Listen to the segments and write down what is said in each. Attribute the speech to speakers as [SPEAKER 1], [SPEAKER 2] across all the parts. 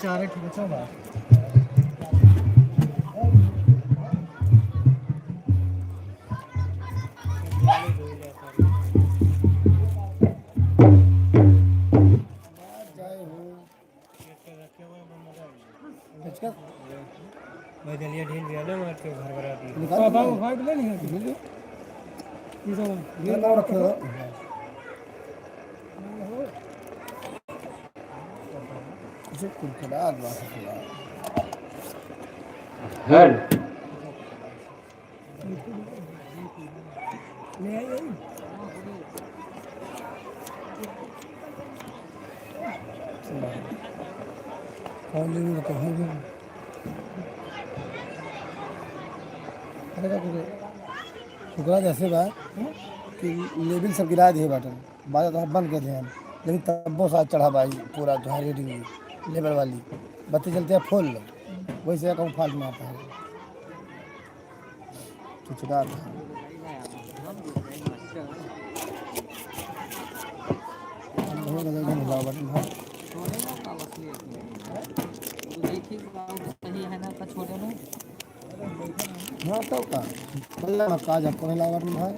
[SPEAKER 1] चार ठो बचा बा।
[SPEAKER 2] जय हो। इसका
[SPEAKER 1] बदलिया ढील दिया ना मार के घर बना दिया।
[SPEAKER 2] निकाल
[SPEAKER 3] बाबा फाइव ले नहीं है।
[SPEAKER 2] ले
[SPEAKER 3] ये सब
[SPEAKER 2] ये नाम रखे हो। इसे कुलकुला बात है।
[SPEAKER 4] हेलो।
[SPEAKER 3] ले आई।
[SPEAKER 2] कौन ले तो है भी अरे का कुछ कुकरा जैसे बा कि लेबिल सब गिरा दिए बटन बाजा तो बंद कर दिए, लेकिन तब वो साथ चढ़ा भाई पूरा जो है रीडिंग लेबल वाली बत्ती चलती है फुल, वैसे कहूँ फॉल्ट में आता है चुचुरा था। बटन भाई।
[SPEAKER 5] सही है ना का छोड़े में?
[SPEAKER 2] हाँ तो का बोला का जब कोने लगा बटन भाई।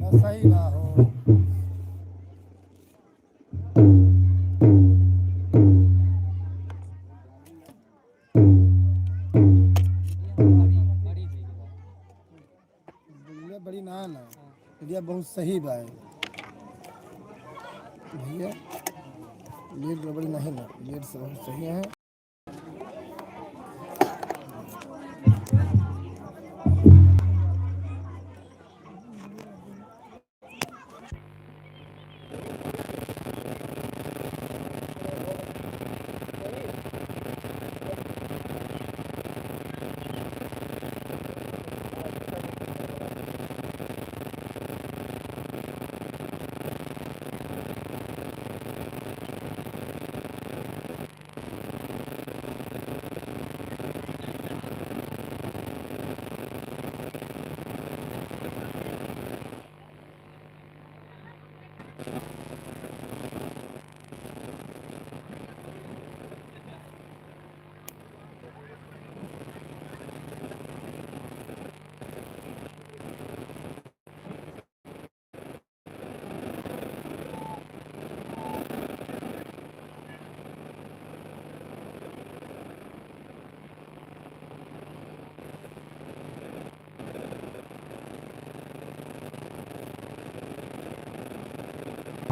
[SPEAKER 2] बस सही बा हो।
[SPEAKER 5] बड़ी बड़ी हुई।
[SPEAKER 2] भैया बड़ी ना ना भैया, बहुत सही बा भैया, लीड बड़ी नहीं ना, लीड से बहुत सही है।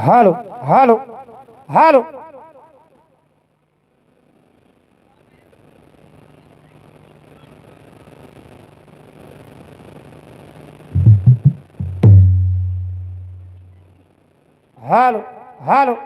[SPEAKER 2] Hello hello hello. Hello hello.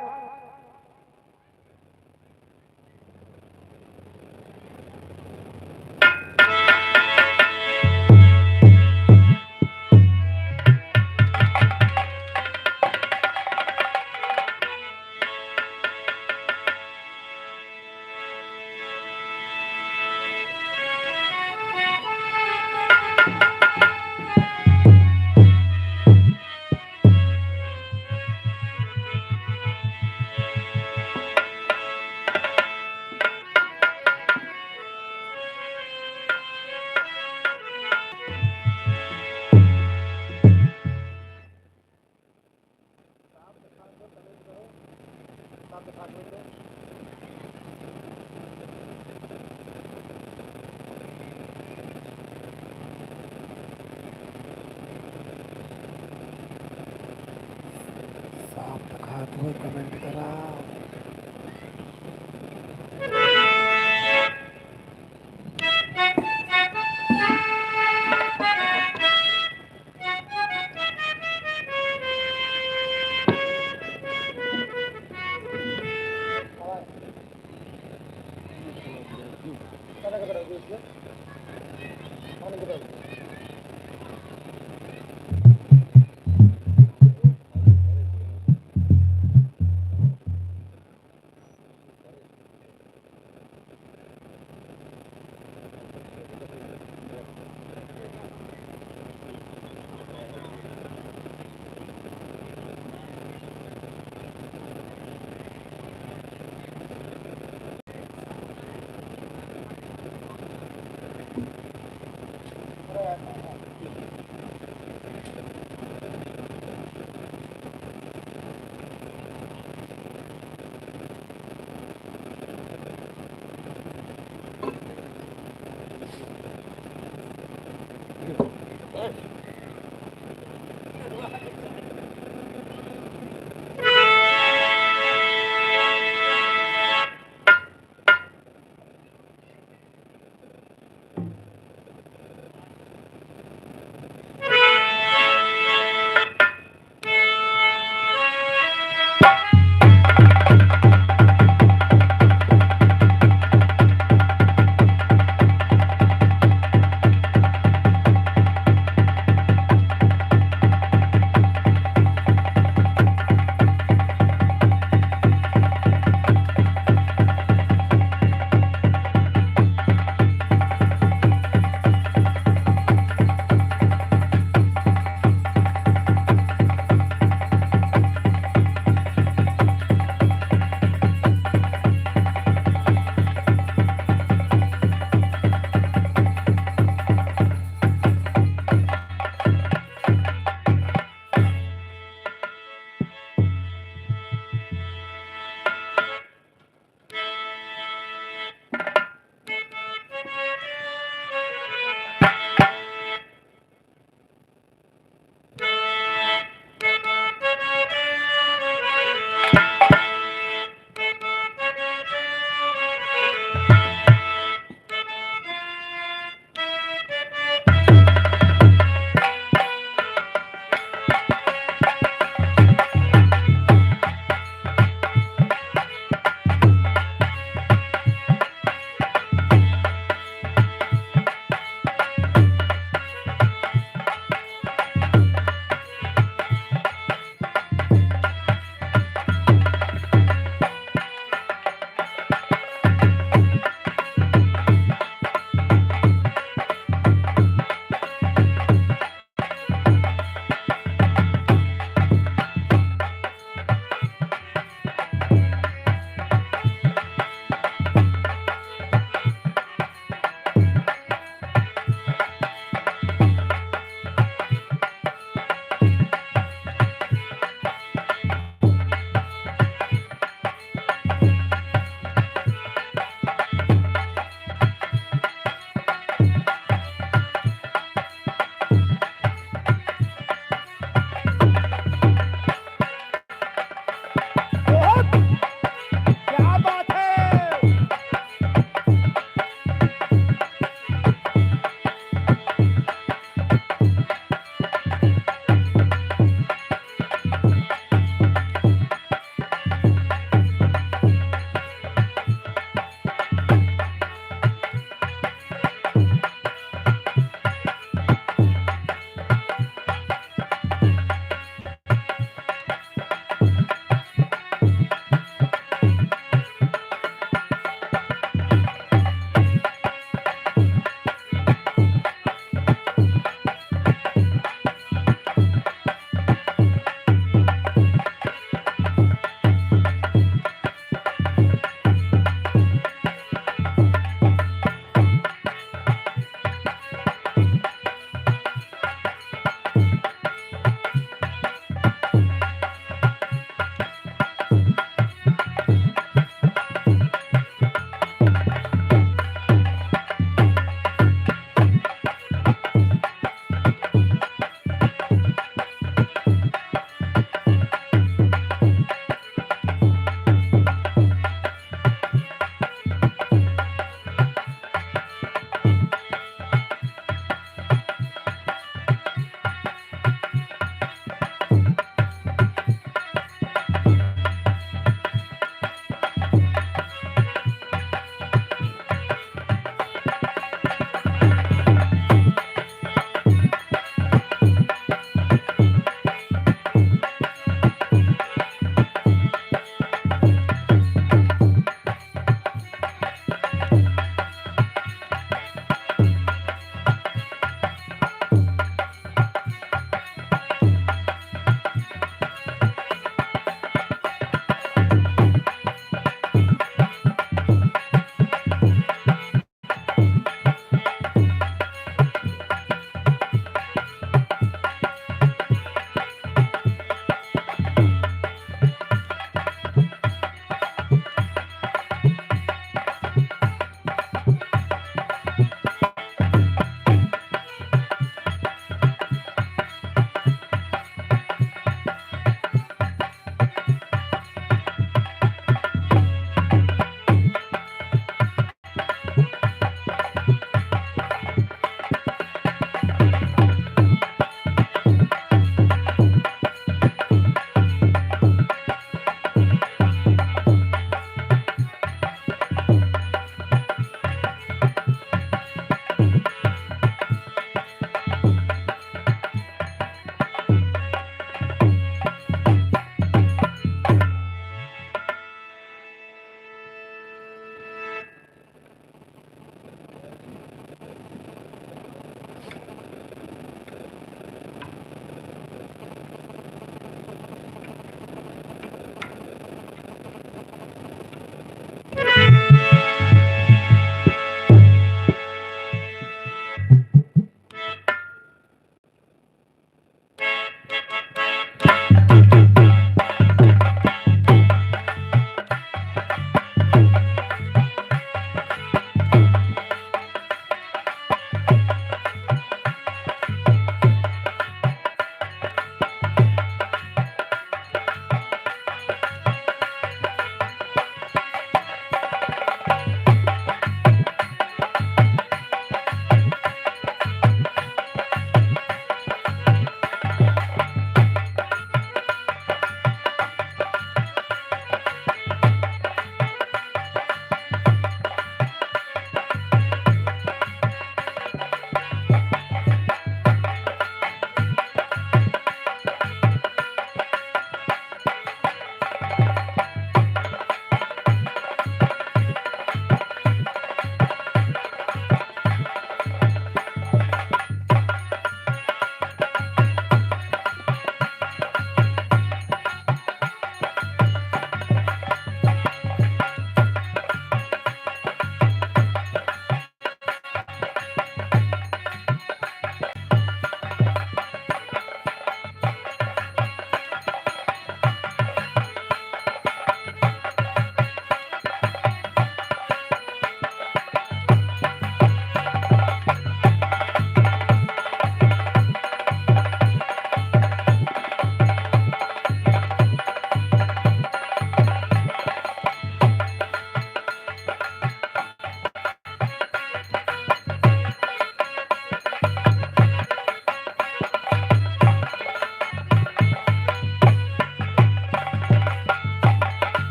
[SPEAKER 2] साफ दिखात हो, कमेंट करा।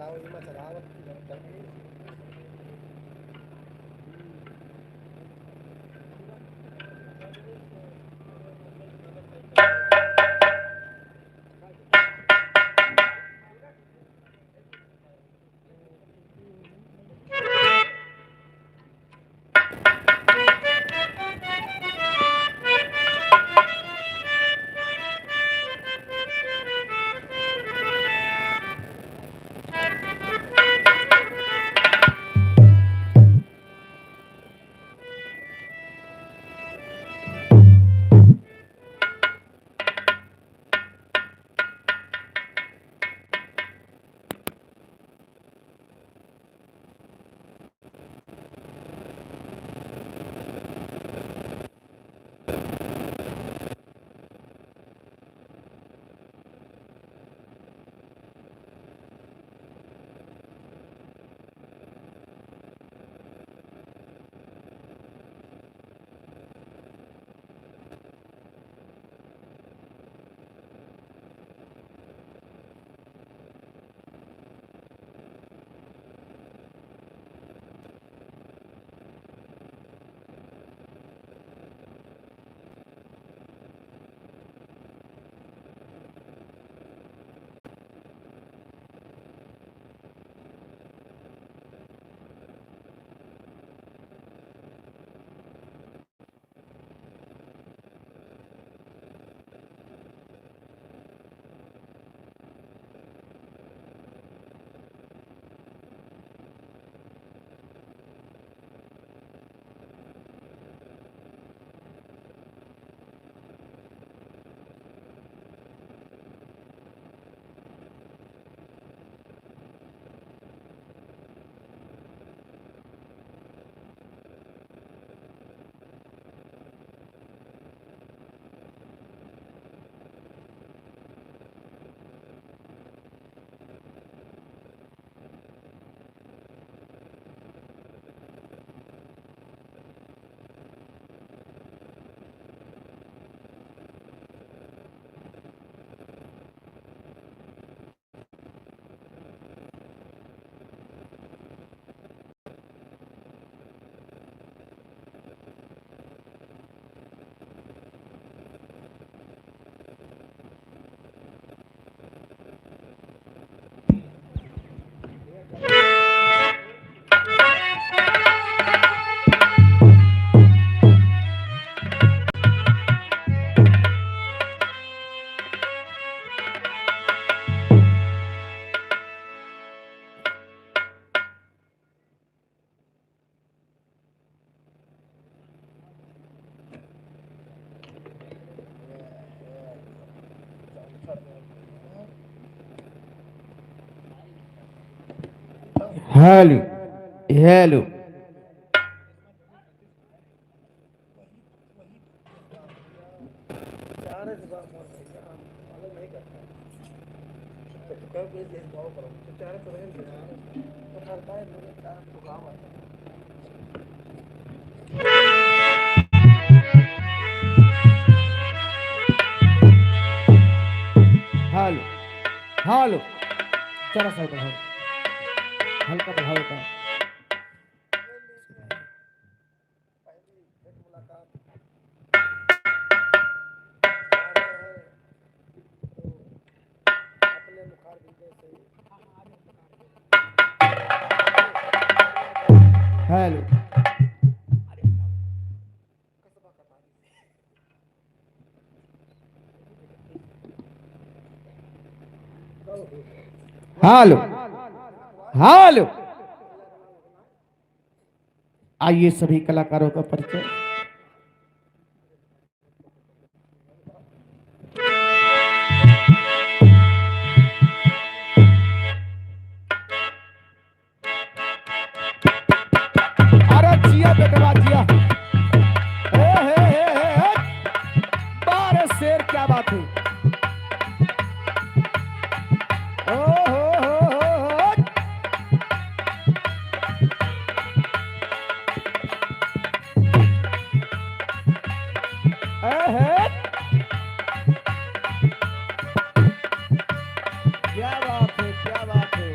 [SPEAKER 2] चलाओ इमा चलाओ।
[SPEAKER 4] हेलो हेलो, हेलो हेलो, जरा सा बढ़ाओ, हल्का बढ़ाओ का। हेलो हेलो हेलो, आइए सभी कलाकारों का परिचय। अरे जिया बेटवा जिया, हे हे हे हे हे, बारह शेर, क्या बात है। ओ हो हो हो हो, ए हे, क्या बात है, क्या बात है।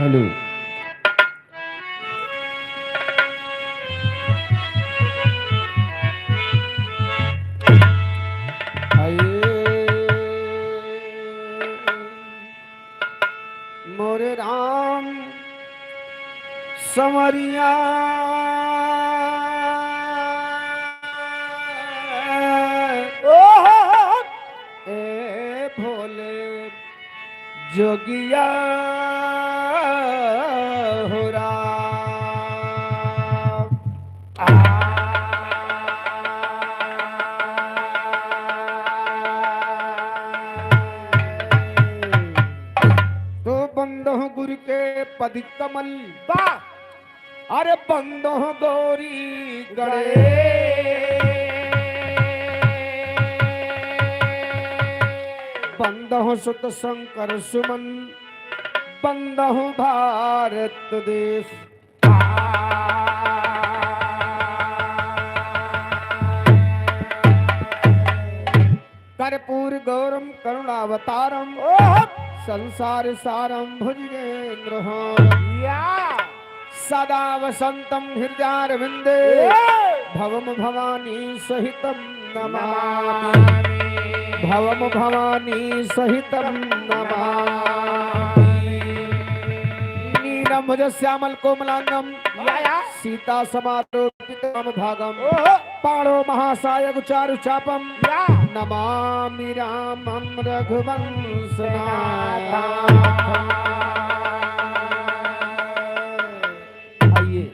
[SPEAKER 4] हेलो। आए मोरे राम संवरिया, ए भोले जोगिया हो राम। तो बंदो गुरु के पद कमल, अरे बंदो गौरी गणे, बंदो सुत शंकर सुमन, बंदो भारत देश। कर्पूर गौरम करुणावतारम, संसार सारम भुजगेंद्र, सदा वसंतम हृदयारविंदे, भवम भवानी सहितम नमामि, भवम भवानी सहितम नमामि। नीलम भुज श्यामल कोमलांगम, सीता समारोपित भागम, पाणो महासायक चारु चापम, नमामि रामं रघुवंशनाथम। आइए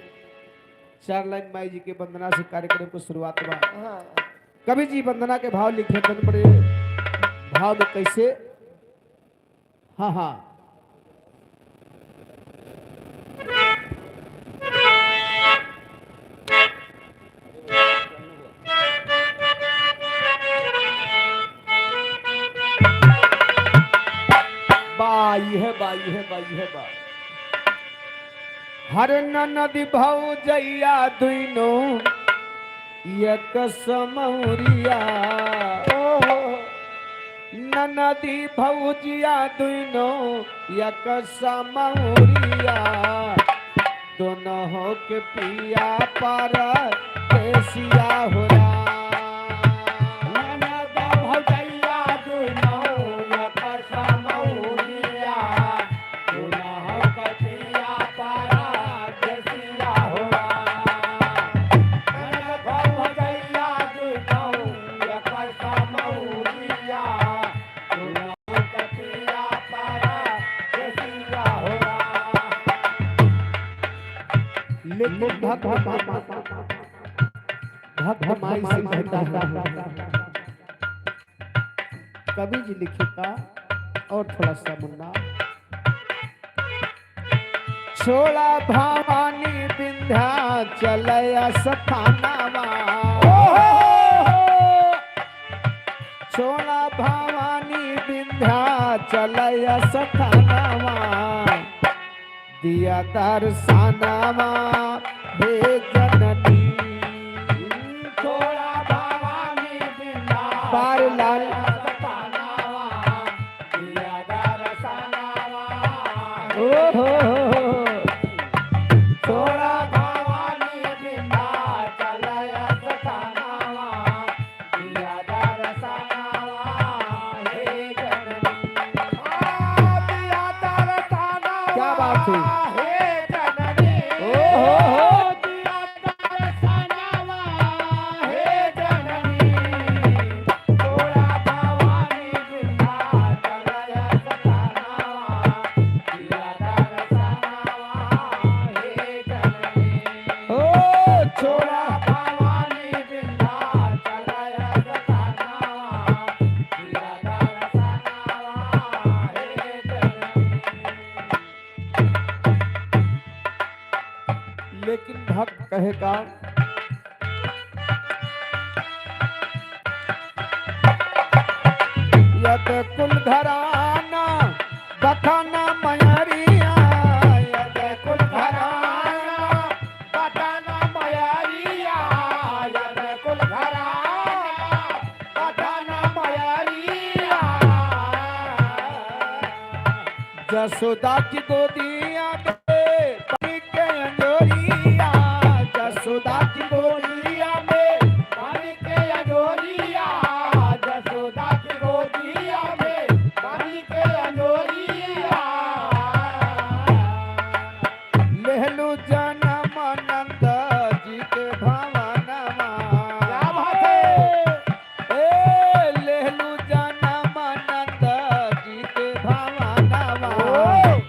[SPEAKER 4] चार लाइन माई जी के वंदना से कार्यक्रम को शुरुआत हुआ। कवि जी वंदना के भाव लिखे बन पड़े भाव में कैसे। हाँ हाँ, बाई है बाई है बाई है बा। हर नदी भौ जैया दुनो एक समौरिया, नदी भौजिया दुनो एक समौरिया, दोनों हो के पिया पर देसिया हो। लेकिन भक्त भक्त माई से कहता है, कवि जी लिखेगा और थोड़ा सा मुन्ना। छोड़ा भवानी विंध्या चलया सफानावा, छोड़ा भवानी विंध्या चलया सफानावा, दिया दर्शनावा हे जननी।
[SPEAKER 6] छोड़ा भवानी बिना
[SPEAKER 4] पार लाल
[SPEAKER 6] सतानावा, दिया दर्शनावा।
[SPEAKER 4] ओ हो हो हो।
[SPEAKER 6] छोड़ा भवानी बिना चलया सतानावा, दिया दर्शनावा हे जननी। दिया दर्शनावा
[SPEAKER 4] क्या बात है।
[SPEAKER 6] हे जननी।
[SPEAKER 4] ओ हो हो।
[SPEAKER 6] दिया दर्शनावा हे जननी। छोड़ा भवानी बिना चलया सतानावा, दिया दर्शनावा हे जननी।
[SPEAKER 4] ओ छोड़ा
[SPEAKER 6] छोड़ा भवानी बिना चलया सतानावा, दिया दर्शनावा हे जननी।
[SPEAKER 4] लेकिन भक्त कहेगा, यद कुल घराना बखाना मयरिया, यद कुल घराना
[SPEAKER 6] बटाना मयारिया, यद कुल घराना बटाना मयारिया।
[SPEAKER 4] जसोदा की गोदिया में पानी के अंजोरिया, जसोदा की गोदिया में
[SPEAKER 6] पानी के अंजोरिया, जसोदा की गोदिया में पानी के अंजोरिया।
[SPEAKER 4] लहलू जनम नंद जी के भवनमा।
[SPEAKER 6] क्या बात है?
[SPEAKER 4] ए लहलू जनम नंद जी के भवनमा,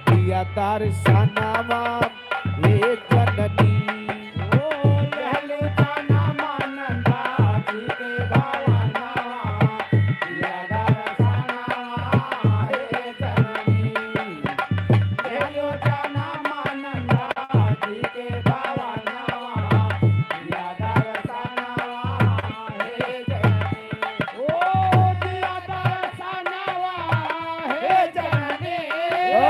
[SPEAKER 4] दिया दर्शनवा हे जननी।
[SPEAKER 6] ओ लहलू जनम नंद जी के भवनमा, दिया दर्शनवा हे जननी। लहलू जनम नंद जी के भवनमा, दिया दर्शनवा हे जननी। ओ दिया दर्शनवा हे जननी, ओ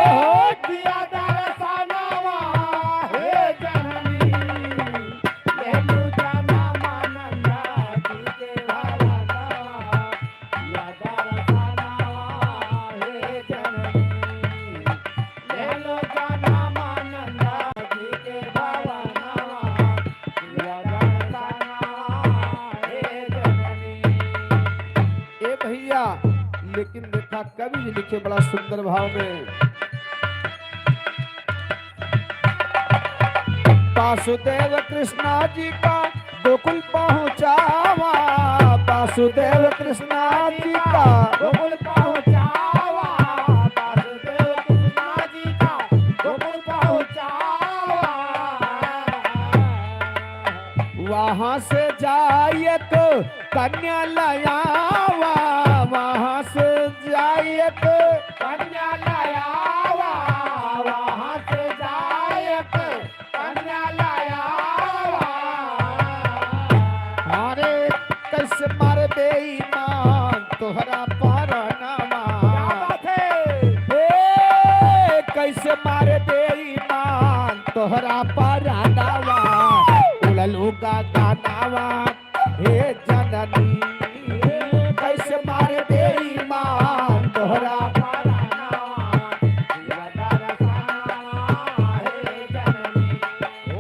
[SPEAKER 6] दिया दर्शनवा हे जननी। लहलू जनम नंद जी के भवनवा, दिया दर्शनवा हे जननी। लहलू जनम नंद जी के भवनवा, दिया दर्शनवा हे जननी।
[SPEAKER 4] ए भैया, लेकिन देखा कवि जी लिखे बड़ा सुंदर भाव में, वासुदेव कृष्णा जी का गोकुल पहुंचावा, वासुदेव कृष्णा जी का
[SPEAKER 6] गोकुल पहुंचावा, वासुदेव कृष्णा जी का गोकुल पहुंचावा।
[SPEAKER 4] वहां से जाए तो कन्या लयावा, वहां से जाए तो
[SPEAKER 6] कन्या लयावा, वहां से जायक कन्या लयावा।
[SPEAKER 4] अरे कैसे मार बेईमान तोहरा परनामा।
[SPEAKER 6] क्या बात है?
[SPEAKER 4] ए कैसे मारे बेईमान तोहरा परनामा, उड़लू का गानावा हे जननी। कैसे मारे बेईमान तोहरा
[SPEAKER 6] परनामा, दिया दर्शनवा हे जननी।
[SPEAKER 4] ओ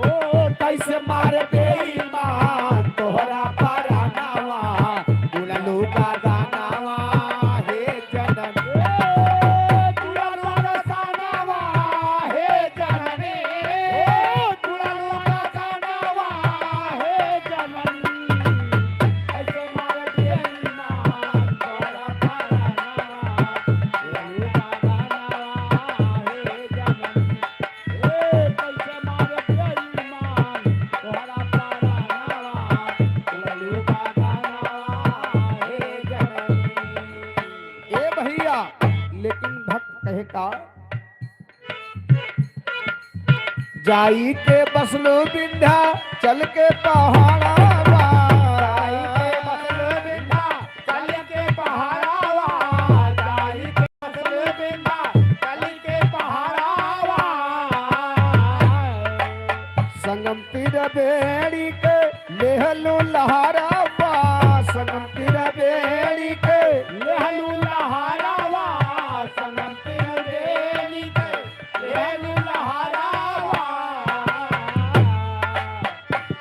[SPEAKER 4] कैसे मारे बेईमान तोहरा परनावा, उड़लू का गानावा हे जननी।
[SPEAKER 6] दुलालू दर्शनवा हे जननी, दुलालू दर्शनवा हे जननी। ऐसे मारे बेईमान तोरा परनावा, दुलालू दर्शनवा हे जननी। ए कैसे मारे बेईमान तोरा परनावा, दुलालू दर्शनवा हे जननी।
[SPEAKER 4] ए भैया, लेकिन भक्त कहे का, जाई के बसलो बिंधा चल के पहाड़ावा,
[SPEAKER 6] जाई के बसल बिंधा चल के पहाड़ावा, जाई के बसल बिंधा चल के पहाड़ावा।
[SPEAKER 4] संगम तीर बेड़ी के लेहलू लहरावा, संगम तीर बेड़ी के
[SPEAKER 6] लहलू लहरावा, संगम तीर बेली के लहलू लहरावा।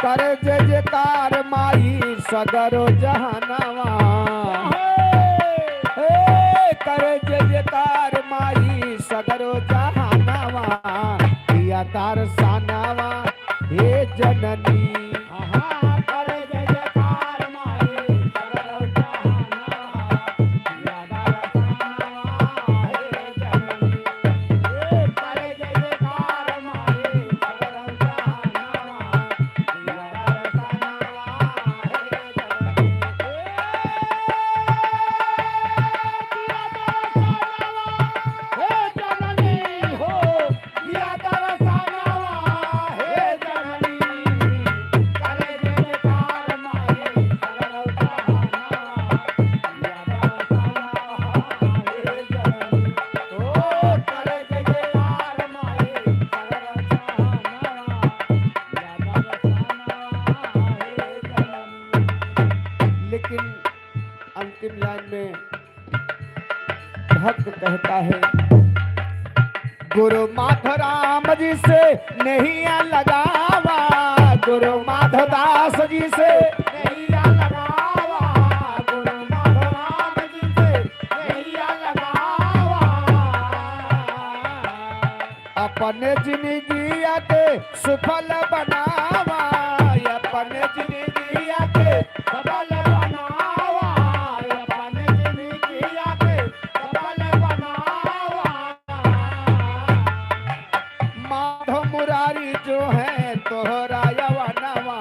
[SPEAKER 4] कर जय जयकार माई सगरो जहानावा, हे कर जय जयकार माई सगरो जहानावा, दिया दर्शनवा हे जननी।
[SPEAKER 6] आहा करे जय जयकार माई सगरो जहानावा, दिया दर्शनवा हे जननी। ए करे जय जयकार माई सगरो जहानावा, दिया दर्शनवा हे जननी। ए दिया दर्शनवा हे जननी हो, दिया दर्शनवा हे जननी। करे जय जयकार माई सगरो जहानावा, दिया दर्शनवा हे जननी। ओ करे जय जयकार माई सगरो जहानावा, दिया दर्शनवा हे जननी।
[SPEAKER 4] लेकिन अंतिम लाइन में भक्त कहता है, गुरु माधव राम जी से नहीं लगावा, गुरु माधव दास जी से
[SPEAKER 6] नहीं लगावा, गुरु माधव राम जी से नहीं लगावा।
[SPEAKER 4] अपने जिंदगी के सुफल बनावा, अपने जिंदगी के
[SPEAKER 6] सबल बनावा, अपने जिंदगी के सबल बनावा।
[SPEAKER 4] माधव मुरारी जो है तोहरा यवनवा।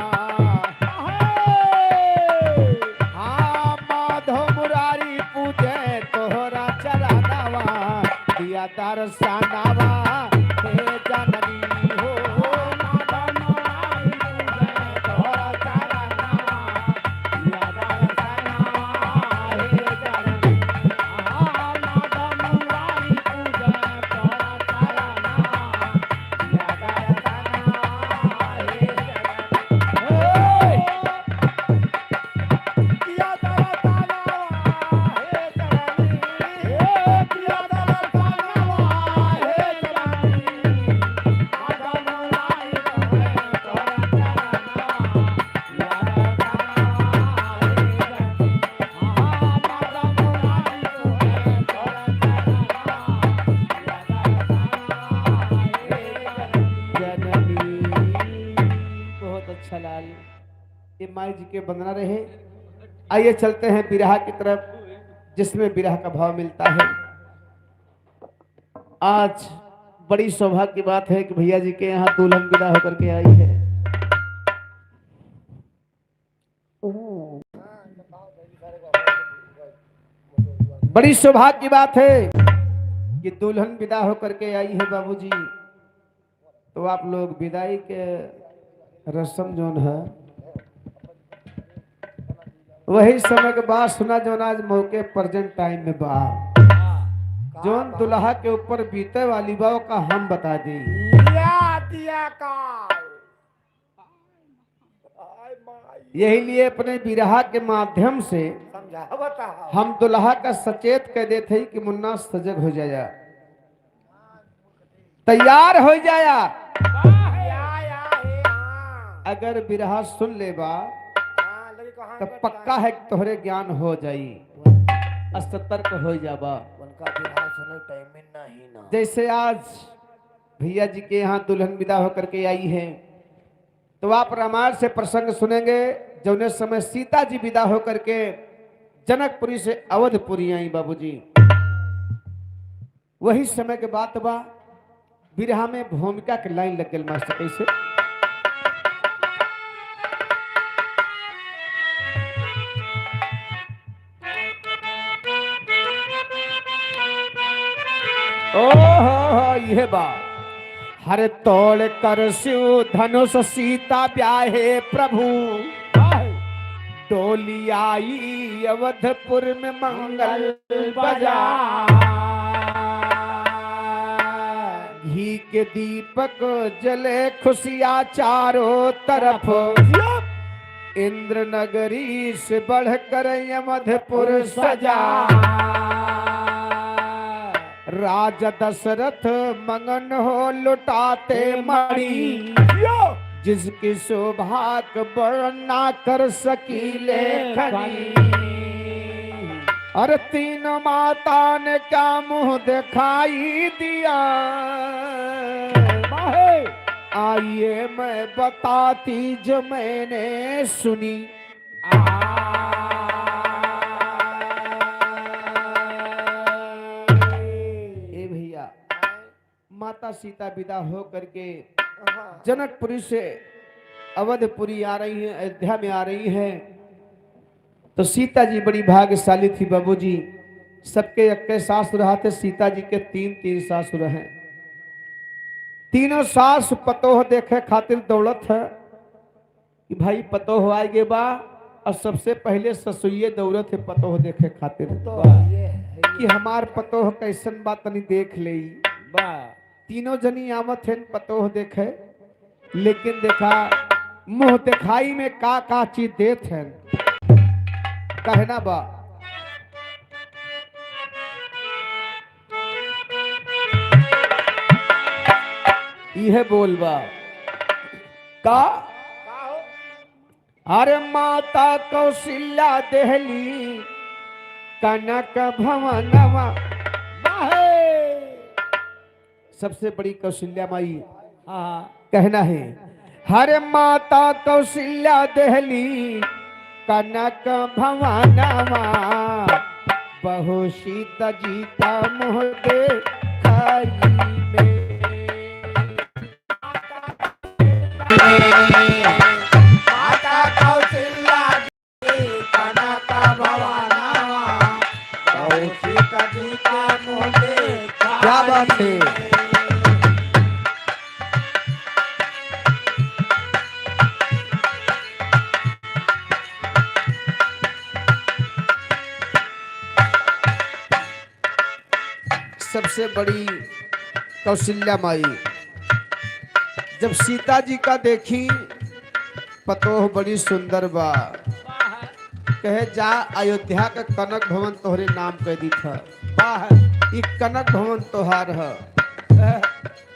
[SPEAKER 4] हाँ माधव मुरारी पूजे तोहरा चरनवा, दिया दर्शनवा हे जननी हो।
[SPEAKER 6] माधव मुरारी पूजे तोहरा चरनवा, दिया दर्शनवा हे जननी। माधव मुरारी पूजे तोहरा चरनवा, दिया दर्शनवा हे जननी। किया दर्शनवा हे जननी, किया दर्शनवा हे जननी। माधव मुरारी पूजे तोहरा चरनवा, दिया दर्शनवा हे जननी। माधव मुरारी पूजे तोहरा चरनवा, दिया दर्शनवा हे जननी।
[SPEAKER 4] जननी। बहुत अच्छा लाल, ये माई जी के वंदना रहे। आइए चलते हैं बिरहा की तरफ, जिसमें बिरहा का भाव मिलता है। आज बड़ी सौभाग्य की बात है कि भैया जी के यहाँ दुल्हन विदा होकर के आई है। बड़ी सौभाग्य की बात है कि दुल्हन विदा होकर के आई है बाबूजी। तो आप लोग विदाई के रस्म जोन है वही समय के बाद सुना जोन आज मौके प्रेजेंट टाइम में बा, जोन दुल्हा के ऊपर बीते वाली बा का हम बता दी।
[SPEAKER 6] या दिया का आय माई
[SPEAKER 4] यही लिए अपने बिरहा के माध्यम से
[SPEAKER 6] समझावता है।
[SPEAKER 4] हम दुल्हा का सचेत कर देते हैं कि मुन्ना सजग हो जाया, तैयार हो जाया।
[SPEAKER 6] या या हे हाँ।
[SPEAKER 4] अगर बिरहा सुन ले बा
[SPEAKER 6] हाँ, लगे कहाँ
[SPEAKER 4] तो पक्का है कि तोहरे ज्ञान हो जाई, सतर्क हो जाबा।
[SPEAKER 2] उनका बिरहा सुने टाइम में नहीं ना।
[SPEAKER 4] जैसे आज भैया जी के यहाँ दुल्हन विदा होकर के आई है, तो आप रामायण से प्रसंग सुनेंगे। जौने समय सीता जी विदा होकर के जनकपुरी से अवधपुरी आई बाबूजी, वही समय के बात बा। बिरहा में भूमिका के लाइन लग गई मास्टर, कैसे? ओ हो, यह बा। हर तोड़ कर शिव धनुष सीता ब्याहे प्रभु, डोली आई अवधपुर में मंगल बजा। घी के दीपक जले खुशियां चारों तरफ, इंद्र नगरी से बढ़कर अवधपुर सजा। राजा दशरथ मंगन हो लुटाते मणि, जिसकी शोभा वर्णन ना कर सकी लेखनी। अरे तीन माता ने क्या मुंह दिखाई दिया, आइए मैं बताती जो मैंने सुनी। ए भैया, माता सीता विदा हो करके जनकपुरी से अवधपुरी आ रही है, अयोध्या में आ रही है। तो सीता जी बड़ी भाग्यशाली थी बाबूजी, सबके अक्के सास रहा थे, सीता जी के तीन तीन सासुर हैं। तीनों सास पतोह देखे खातिर दौलत है कि भाई पतोह आएगे बा, और सबसे पहले ससुइये दौड़त है पतोह देखे खातिर
[SPEAKER 2] तो ये है
[SPEAKER 4] कि हमार पतोह कैसन बा तनी देख ले। तीनों जनी आवत हैं पतोह देखे, लेकिन देखा मुंह दिखाई में का का चीज देत हैं, कहना बा। इहे बोलबा का। अरे माता कौशल्या देहली कनक भवनवा। सबसे बड़ी कौशल्या माई
[SPEAKER 6] हाँ
[SPEAKER 4] कहना है, हरे माता कौशल्या देहली कनक भवनवा, बहु सीता जी का मुँह देखाई में।
[SPEAKER 6] माता कौशल्या कनक भवनवा, बहु सीता जी का मुँह देखाई।
[SPEAKER 4] क्या बात है। सबसे बड़ी कौशल्या माई जब सीता जी का देखी, पतोह बड़ी सुंदर बा, कहे जा अयोध्या का कनक भवन तोहरे नाम कह दी था।
[SPEAKER 6] वाह।
[SPEAKER 4] ई कनक भवन तोहार है।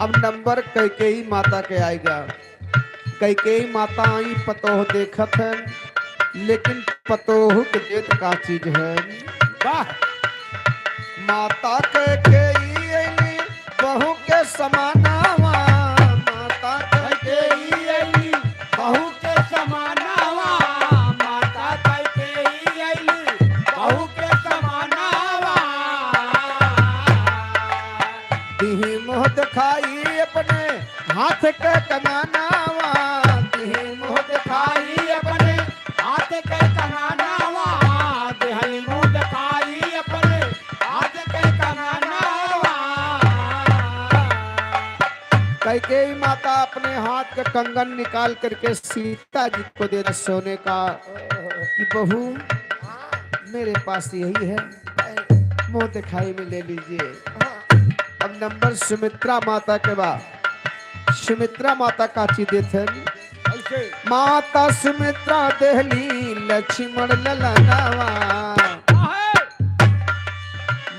[SPEAKER 4] अब नंबर कैकेयी माता के आएगा। कैकेयी माता आई, पतोह देखत है, लेकिन पतोह के देत का चीज है।
[SPEAKER 6] वाह।
[SPEAKER 4] माता कैकेयी अइली बहू के समानावा, माता कैकेयी अइली
[SPEAKER 6] बहू के समानावा, माता कैकेयी अइली बहू के समानावा।
[SPEAKER 4] दिही मुँह दिखाई अपने हाथ के कंगनावा, दिही मुँह दिखाई
[SPEAKER 6] दिखाई अपने हाथ के कंगनावा, दिहल मुँह दिखाई अपने हाथ के कंगनावा।
[SPEAKER 4] कैकेयी माता अपने हाथ का कंगन निकाल करके सीता जी को दे दे सोने का कि बहू मेरे पास यही है, मुंह दिखाई में ले लीजिए। अब नंबर सुमित्रा माता के बाद सुमित्रा माता काची देते।
[SPEAKER 6] ऐसे
[SPEAKER 4] माता सुमित्रा देहली लक्ष्मण ललनावा।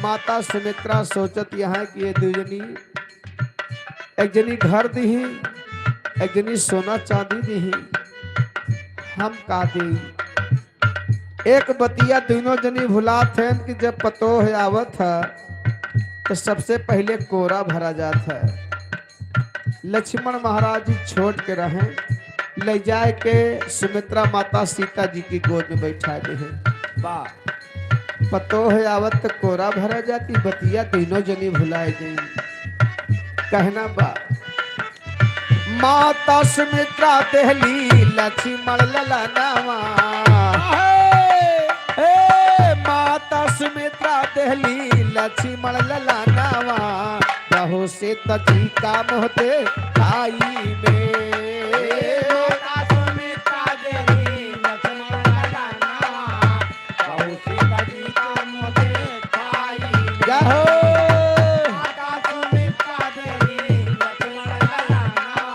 [SPEAKER 4] माता सुमित्रा सोचत यहाँ कि ये दुजनी, एक जनी घर दीही, एक जनी सोना चांदी दीही, हम का दी। एक बतिया दोनों जनी भुलात हैं कि जब पतोह आवत है तो सबसे पहले कोरा भरा जाता है। लक्ष्मण महाराज जी छोड़ के रहे, ले जाए के सुमित्रा माता सीता जी की गोद में बैठा दे हैं।
[SPEAKER 6] वाह।
[SPEAKER 4] पतोह आवत तो कोरा भरा जाती, बतिया तीनों जनी भुलाए गई। कहना बा, माता सुमित्रा देहली लक्ष्मण ललनावा, ए माता सुमित्रा देहली लक्ष्मण ललनावा, बहु सीता जी का मोह आई में।
[SPEAKER 6] माता सुमित्रा देवी लक्ष्मण ललनावा, बहु सीता जी का मुँह देखाई।
[SPEAKER 4] जय हो।
[SPEAKER 6] माता सुमित्रा देवी लक्ष्मण ललनावा,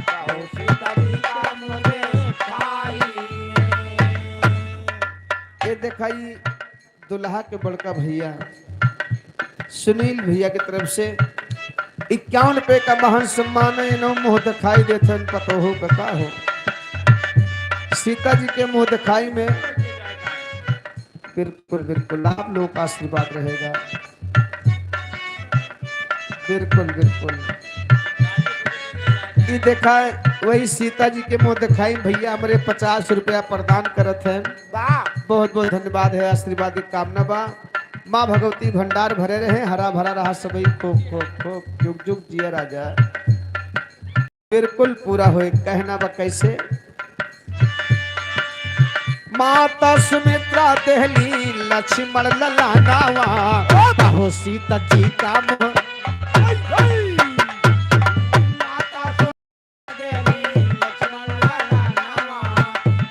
[SPEAKER 6] बहु सीता जी का मुँह देखाई।
[SPEAKER 4] ये देखाई दुल्हा के बड़का भैया सुनील भैया की तरफ से 51 रुपए का महान सम्मान है। इन्हों मुंह दिखाई देते पतो हो कका हो सीता जी के मुंह दिखाई में। बिल्कुल बिल्कुल आप लोगों का आशीर्वाद रहेगा। बिल्कुल बिल्कुल ये देखा है, वही सीता जी के मुंह दिखाई भैया हमारे 50 रुपया प्रदान करत हैं।
[SPEAKER 6] वाह।
[SPEAKER 4] बहुत बहुत धन्यवाद है, आशीर्वाद की कामना बा। माँ भगवती भंडार भरे रहे, हरा भरा रहा सभी, खूब खूब खूब जुग जुग जिया राजा। बिल्कुल पूरा होए। कहना बा कैसे, माता सुमित्रा देहली लक्ष्मण ललानावा, बहु सीता जी का मुँह।
[SPEAKER 6] माता सुमित्रा देवी लक्ष्मण ललनावा,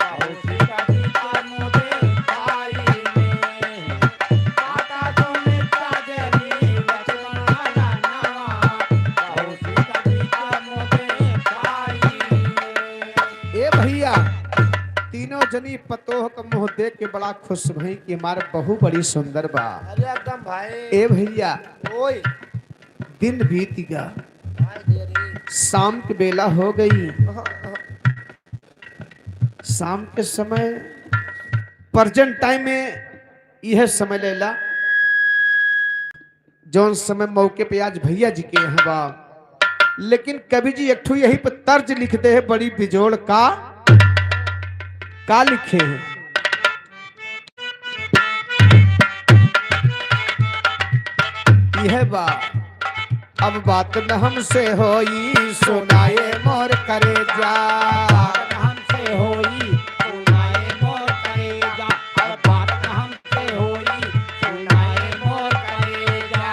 [SPEAKER 6] बहु सीता जी का मुँह देखाई में। माता सुमित्रा देवी लक्ष्मण ललनावा, बहु सीता जी का मुँह देखाई में।
[SPEAKER 4] ए भैया, तीनों जनी पतोह का मुंह देख के बड़ा खुश भई कि हमार बहू बड़ी सुंदर बा।
[SPEAKER 2] अरे एकदम भाई।
[SPEAKER 4] ए भैया,
[SPEAKER 2] ओए।
[SPEAKER 4] दिन बीत गया।
[SPEAKER 2] भाई देरी।
[SPEAKER 4] शाम की बेला हो गई। शाम के समय प्रेजेंट टाइम में यह समय लेला जौन समय मौके पे आज भैया जी के यहाँ बा। लेकिन कवि जी एक ठो यही पर तर्ज लिखते हैं बड़ी बिजोड़ का लिखे हैं। यह बा अब बात न हमसे होई सुनाए मोर करे जा।
[SPEAKER 6] हमसे होई सुनाए मोर करेजा, अब बात हमसे होई सुनाए मोर करेजा।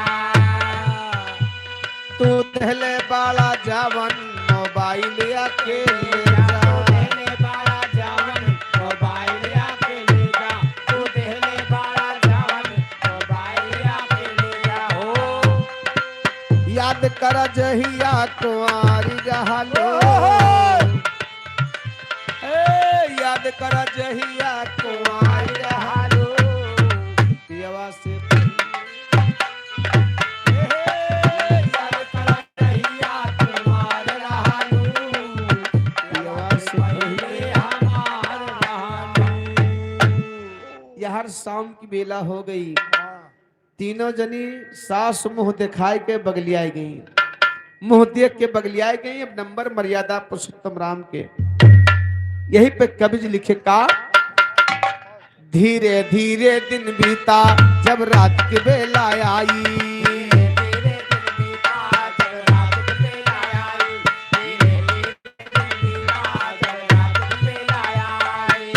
[SPEAKER 4] तू दहले बाला जावन मोबाइल अकेले जा।
[SPEAKER 6] तू देहले बाड़ा जावन मोबाइल आके ले जा, तू देहले बाड़ा जावन मोबाइल आके ले जा हो।
[SPEAKER 4] याद कर जहिया कुंवारी रहलो, ए याद कर जहिया कुंवारी रहलो, पियवा से ए,
[SPEAKER 6] याद कर जहिया कुमार रहलू,
[SPEAKER 4] पियवा से
[SPEAKER 6] पहिले हमार रहलू।
[SPEAKER 4] यार शाम की बेला हो गई। तीनों जनी सास मुंह दिखाए के बगलियाई गई, मुंह देख के बगलियाई गई। अब नंबर मर्यादा पुरुषोत्तम राम के। यही पे कवि जी लिखे का धीरे धीरे दिन बीता जब रात की बेला आई।
[SPEAKER 6] धीरे दिन बीता जब रात की बेला आई, धीरे धीरे दिन बीता जब रात की बेला आई।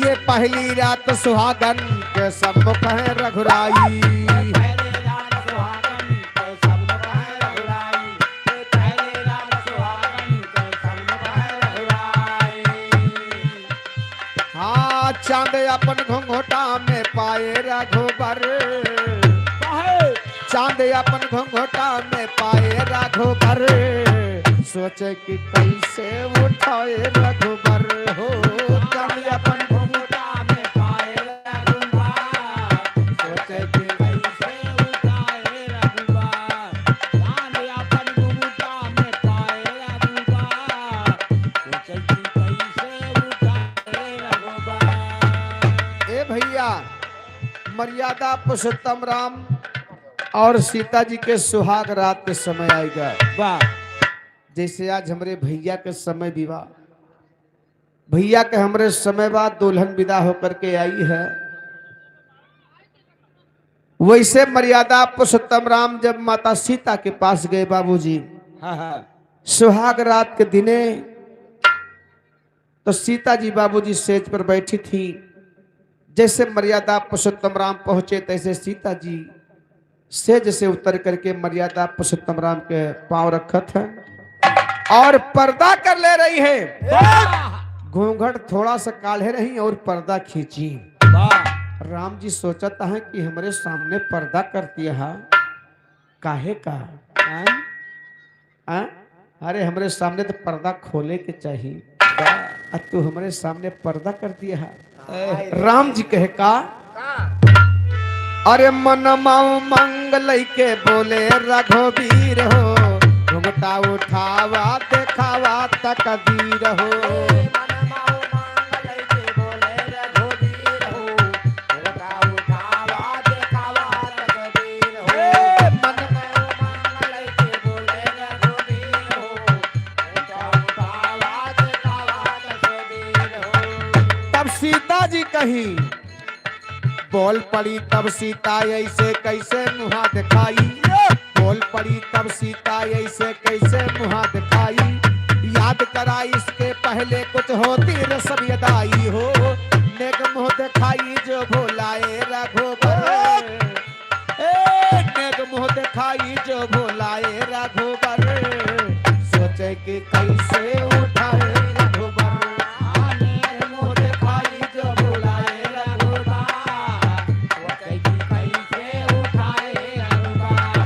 [SPEAKER 4] ये पहली रात सुहागन के सम्मुख है रघुराई।
[SPEAKER 6] पहले रात सुहागन के सम्मुख है रघुराई, पहले रात सुहागन के सम्मुख है रघुराई।
[SPEAKER 4] हाँ चांद अपन घुंघटा में पाए रघुबर, चांद अपन घुंघटा में पाए रघुबर, सोचे कि कैसे उठाए रघुबर हो। चांद अपन
[SPEAKER 6] घुंघटा में पाए रघुबर, सोचे कि कैसे उठाए रघुबर। चांद अपन घुंघटा में पाए रघुबर, सोचे कि कैसे उठाए रघुबर।
[SPEAKER 4] ए भैया मर्यादा पुरुषोत्तम राम और सीता जी के सुहाग रात के समय आएगा।
[SPEAKER 6] वाह
[SPEAKER 4] जैसे आज हमरे भैया के समय विवाह, भैया के हमरे समय बाद दुल्हन विदा होकर के आई है, वैसे मर्यादा पुरुषोत्तम राम जब माता सीता के पास गए बाबूजी
[SPEAKER 6] हाँ हाँ
[SPEAKER 4] सुहाग रात के दिने, तो सीता जी बाबूजी सेज पर बैठी थी। जैसे मर्यादा पुरुषोत्तम राम पहुंचे तैसे सीता जी सेज से उतर करके मर्यादा पुरुषोत्तम राम के पांव रखत है और पर्दा कर ले रही है। घूंघट थोड़ा सा काढ़े रही और पर्दा खींची।
[SPEAKER 6] वाह
[SPEAKER 4] राम जी सोचता है कि हमारे सामने पर्दा करती है काहे का आ? अरे हमारे सामने तो पर्दा खोले के चाहिए, अब तू हमारे सामने पर्दा कर दिया है। राम जी कहे का अरे मन माऊ मंगल के बोले रघुवीर हो, घुमटा उठावा देखावा तकदीर हो।
[SPEAKER 6] मन माऊ मांगल के बोले रघुवीर हो, घुंघटा उठावा देखावा तकदीर हो।
[SPEAKER 4] ए, मन
[SPEAKER 6] माऊ मांगल के बोले रघुवीर हो, घुंघटा उठावा देखावा तकदीर हो।
[SPEAKER 4] तब सीता जी कही बोल पड़ी तब सीता ऐसे कैसे मुहा दिखाई, बोल पड़ी तब सीता ऐसे कैसे मुहा दिखाई, याद करा इसके पहले कुछ होती रसम अदाई हो, नेक मुँह दिखाई जो भोलाए रघुबर, ए नेक मुँह दिखाई जो भोलाए रघुबर, सोचे कि कैसे उठाए रघुबर।
[SPEAKER 6] आनेर मुँह दिखाई जो बुलाए रघुबर, सोचे कि कैसे उठाए रघुबर।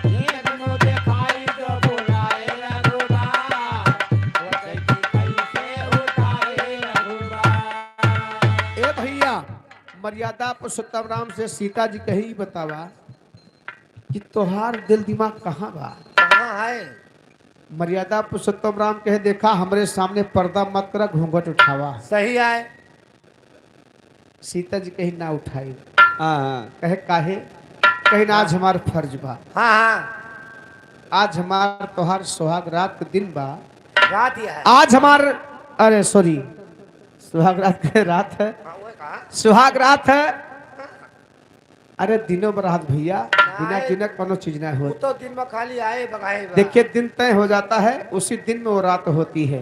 [SPEAKER 6] नेर मुँह दिखाई जो बुलाए रघुबर, सोचे कि कैसे उठाए रघुबर।
[SPEAKER 4] ए भैया मर्यादा पुरुषोत्तम राम से सीता जी कही बतावा कि तोहार दिल दिमाग कहाँ बा?
[SPEAKER 2] कहाँ है?
[SPEAKER 4] मर्यादा पुरुषोत्तम राम कहे देखा हमरे सामने पर्दा मत करा, घूंघट उठावा।
[SPEAKER 6] सही आए।
[SPEAKER 4] सीता जी कहीं ना उठाई।
[SPEAKER 7] हाँ हाँ।
[SPEAKER 4] कहे काहे? कहीं ना आज हमार फर्ज बा।
[SPEAKER 6] हाँ हाँ।
[SPEAKER 4] आज हमार तोहार सुहाग रात के दिन बा।
[SPEAKER 6] रात ही है।
[SPEAKER 4] आज हमार, अरे सॉरी, सुहाग रात के रात है।
[SPEAKER 6] हाँ, वो कहा।
[SPEAKER 4] सुहाग रात है। अरे दिनों बरात भैया, बिना दिन कोनो चीज ना हो।
[SPEAKER 6] वो तो दिन में खाली आए बगाए बा।
[SPEAKER 4] देखिए दिन तय हो जाता है, उसी दिन में वो रात होती है।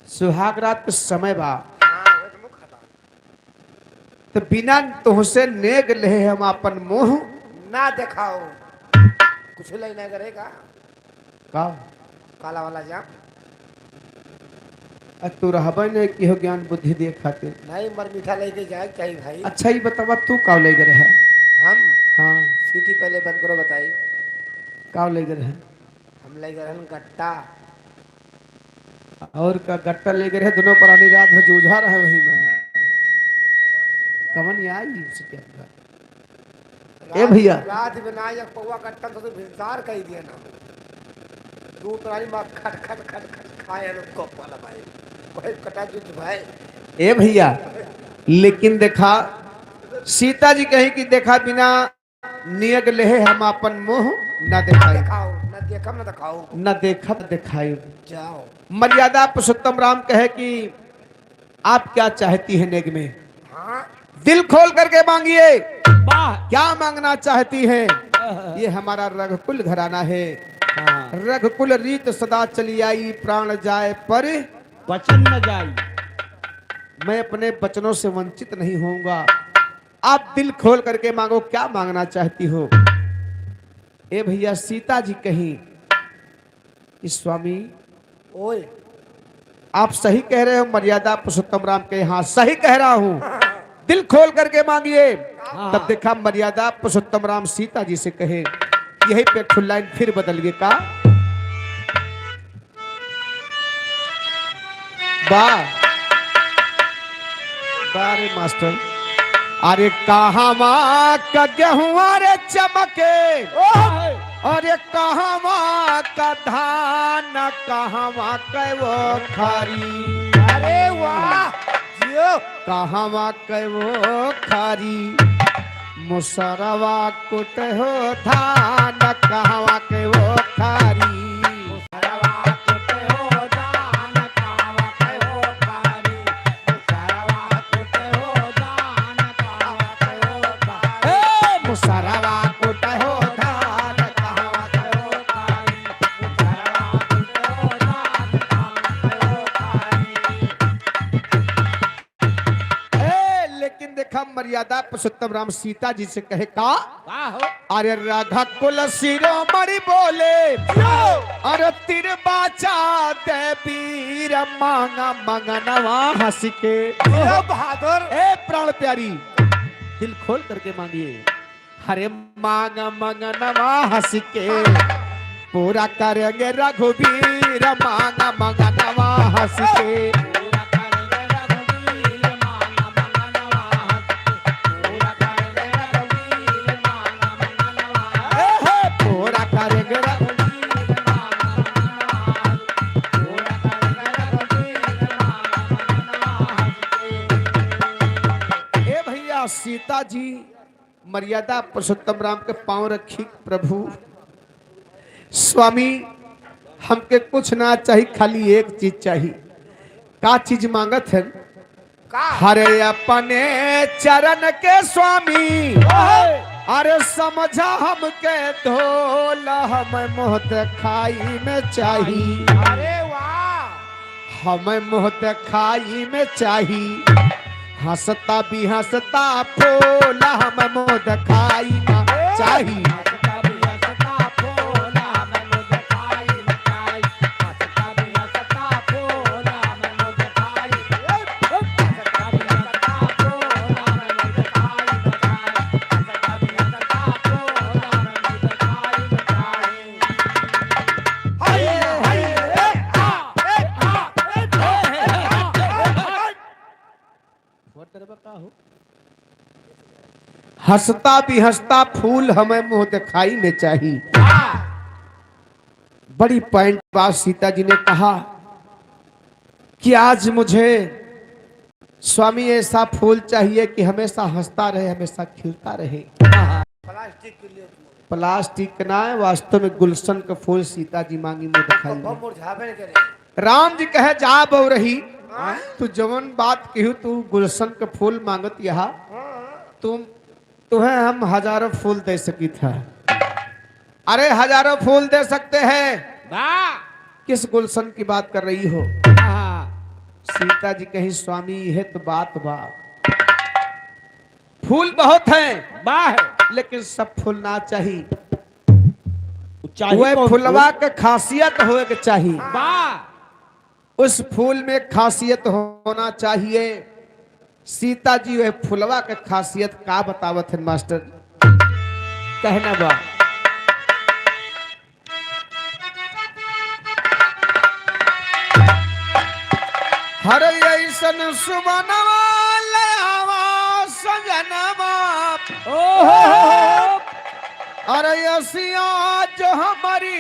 [SPEAKER 4] सुहाग रात के समय बा।
[SPEAKER 6] हाँ, वो तो मुख खाता।
[SPEAKER 4] तो बिना तुहसे नेग ले हम अपन मोह
[SPEAKER 6] ना दिखाओ, कुछ ले ना करेगा।
[SPEAKER 4] का
[SPEAKER 6] काला वाला जाम।
[SPEAKER 4] अ तू रहबे नहीं कि हो ज्ञान बुद्धि दे खातिर।
[SPEAKER 6] नहीं मर मीठा लेके जाए चाहिए भाई।
[SPEAKER 4] अच्छा ही बतावा तू का ले गए है?
[SPEAKER 6] हम
[SPEAKER 4] हाँ
[SPEAKER 6] सीटी पहले बंद करो, बताई
[SPEAKER 4] का ले गए है?
[SPEAKER 6] हम ले गए हन गट्टा।
[SPEAKER 4] और का गट्टा ले गए है? दोनों प्राणी रात में जूझा रहे वही में कमन आई से क्या हुआ? ए भैया।
[SPEAKER 6] रात में ना या पौवा गट्टा तो भिनसार कह दिया ना। दो प्राणी मां खट खट खट खट खाए हैं लोग गप वाला भाई। भाई कटा जुट भाई।
[SPEAKER 4] ए भैया लेकिन देखा सीता जी कहीं कि देखा बिना नियग लेहे हम अपन मुंह न दिखाई।
[SPEAKER 6] दिखाओ ना, देखम ना दिखाओ।
[SPEAKER 4] न देखत दिखाई।
[SPEAKER 6] जाओ।
[SPEAKER 4] मर्यादा पुरुषोत्तम राम कहे कि आप क्या चाहती हैं नेग में?
[SPEAKER 6] हाँ
[SPEAKER 4] दिल खोल करके मांगिए,
[SPEAKER 7] वाह।
[SPEAKER 4] क्या मांगना चाहती हैं? ये हमारा रघुकुल घराना है।
[SPEAKER 7] हाँ।
[SPEAKER 4] रघुकुल रीत सदा चली आई, प्राण जाए पर
[SPEAKER 7] वचन न जाई।
[SPEAKER 4] मैं अपने वचनों से वंचित नहीं होऊंगा। आप दिल खोल करके मांगो, क्या मांगना चाहती हो? ए भैया सीता जी कहीं कि स्वामी
[SPEAKER 6] ओए
[SPEAKER 4] आप सही कह रहे हो। मर्यादा पुरुषोत्तम राम के यहाँ सही कह रहा हूं, दिल खोल करके मांगिए। तब देखा मर्यादा पुरुषोत्तम राम सीता जी से कहे, यही पे एक लाइन फिर बदल गए का वाह बारे मास्टर। अरे कहाँ का गेहूं रे चमके, अरे कहवा का धान, कहवा के वो खारी।
[SPEAKER 6] अरे वाह जियो।
[SPEAKER 4] कहवा के वो खारी, मुसरवा कुट हो धान, कहवा के वो खारी। ए, मुसरवा कुट हो धान, कहवा के वो खारी। ए, लेकिन देखा मर्यादा पुरुषोत्तम राम सीता जी से कहे का,
[SPEAKER 7] वाह।
[SPEAKER 4] अरे राधा कुल शिरोमणि बोले, अरे तिर बाचा दे वीर मांगा मंगनवा हंस के।
[SPEAKER 6] जियो बहादुर।
[SPEAKER 4] ए प्राण प्यारी दिल खोल करके मांगिए। हरे मांगा मंगनवा हंस के, पूरा करेंगे रघुवीर मांगा मंगनवा हंस के। ए हे, पूरा करेंगे रघुवीर। ए भैया सीता जी मर्यादा पुरुषोत्तम राम के पांव रखी, प्रभु स्वामी हमके कुछ ना चाहिए, खाली एक चीज चाहिए। का चीज मांगत है?
[SPEAKER 6] का
[SPEAKER 4] हरे अपने चरण के स्वामी, अरे समझा हमके धोल, हम मोह खाई में चाही।
[SPEAKER 6] अरे वाह
[SPEAKER 4] हमें मुँह दिखाई में चाही, हंसता भी हंसता फूल, हम मुँह दिखाई में चाही। हंसता भी हंसता फूल हमें मुंह दिखाई में चाही। बड़ी पॉइंट बात सीता जी ने कहा कि आज मुझे स्वामी ऐसा फूल चाहिए कि हमेशा हंसता रहे, हमेशा खिलता रहे।
[SPEAKER 2] प्लास्टिक के लिए
[SPEAKER 4] प्लास्टिक ना है, वास्तव में गुलशन का फूल सीता जी मांगी मुंह दिखाई।
[SPEAKER 2] मुरझावे न करे।
[SPEAKER 4] राम जी कहे जा बो रही, तू जवन बात कहू, तू गुलशन का फूल मांगत यहाँ, तुम तुम्हें हम हजारों फूल दे सकी था। अरे हजारों फूल दे सकते हैं,
[SPEAKER 7] वाह।
[SPEAKER 4] किस गुलशन की बात कर रही हो?
[SPEAKER 7] हाँ।
[SPEAKER 4] सीता जी कही स्वामी यह तो बात बा, फूल बहुत हैं
[SPEAKER 7] वाह।
[SPEAKER 4] लेकिन सब फूल ना चाहिए,
[SPEAKER 7] चाहिए
[SPEAKER 4] वह
[SPEAKER 7] कौन
[SPEAKER 4] फुलवा
[SPEAKER 7] फूल?
[SPEAKER 4] के खासियत होए के चाहिए।
[SPEAKER 7] वाह।
[SPEAKER 4] उस फूल में खासियत होना चाहिए। सीता जी वह फुलवा के खासियत का बतावत है मास्टर, कहना बा। हर ऐसन सुमनवा लयावा सजनवा,
[SPEAKER 7] ओहो।
[SPEAKER 4] अरे असिया जो हमारी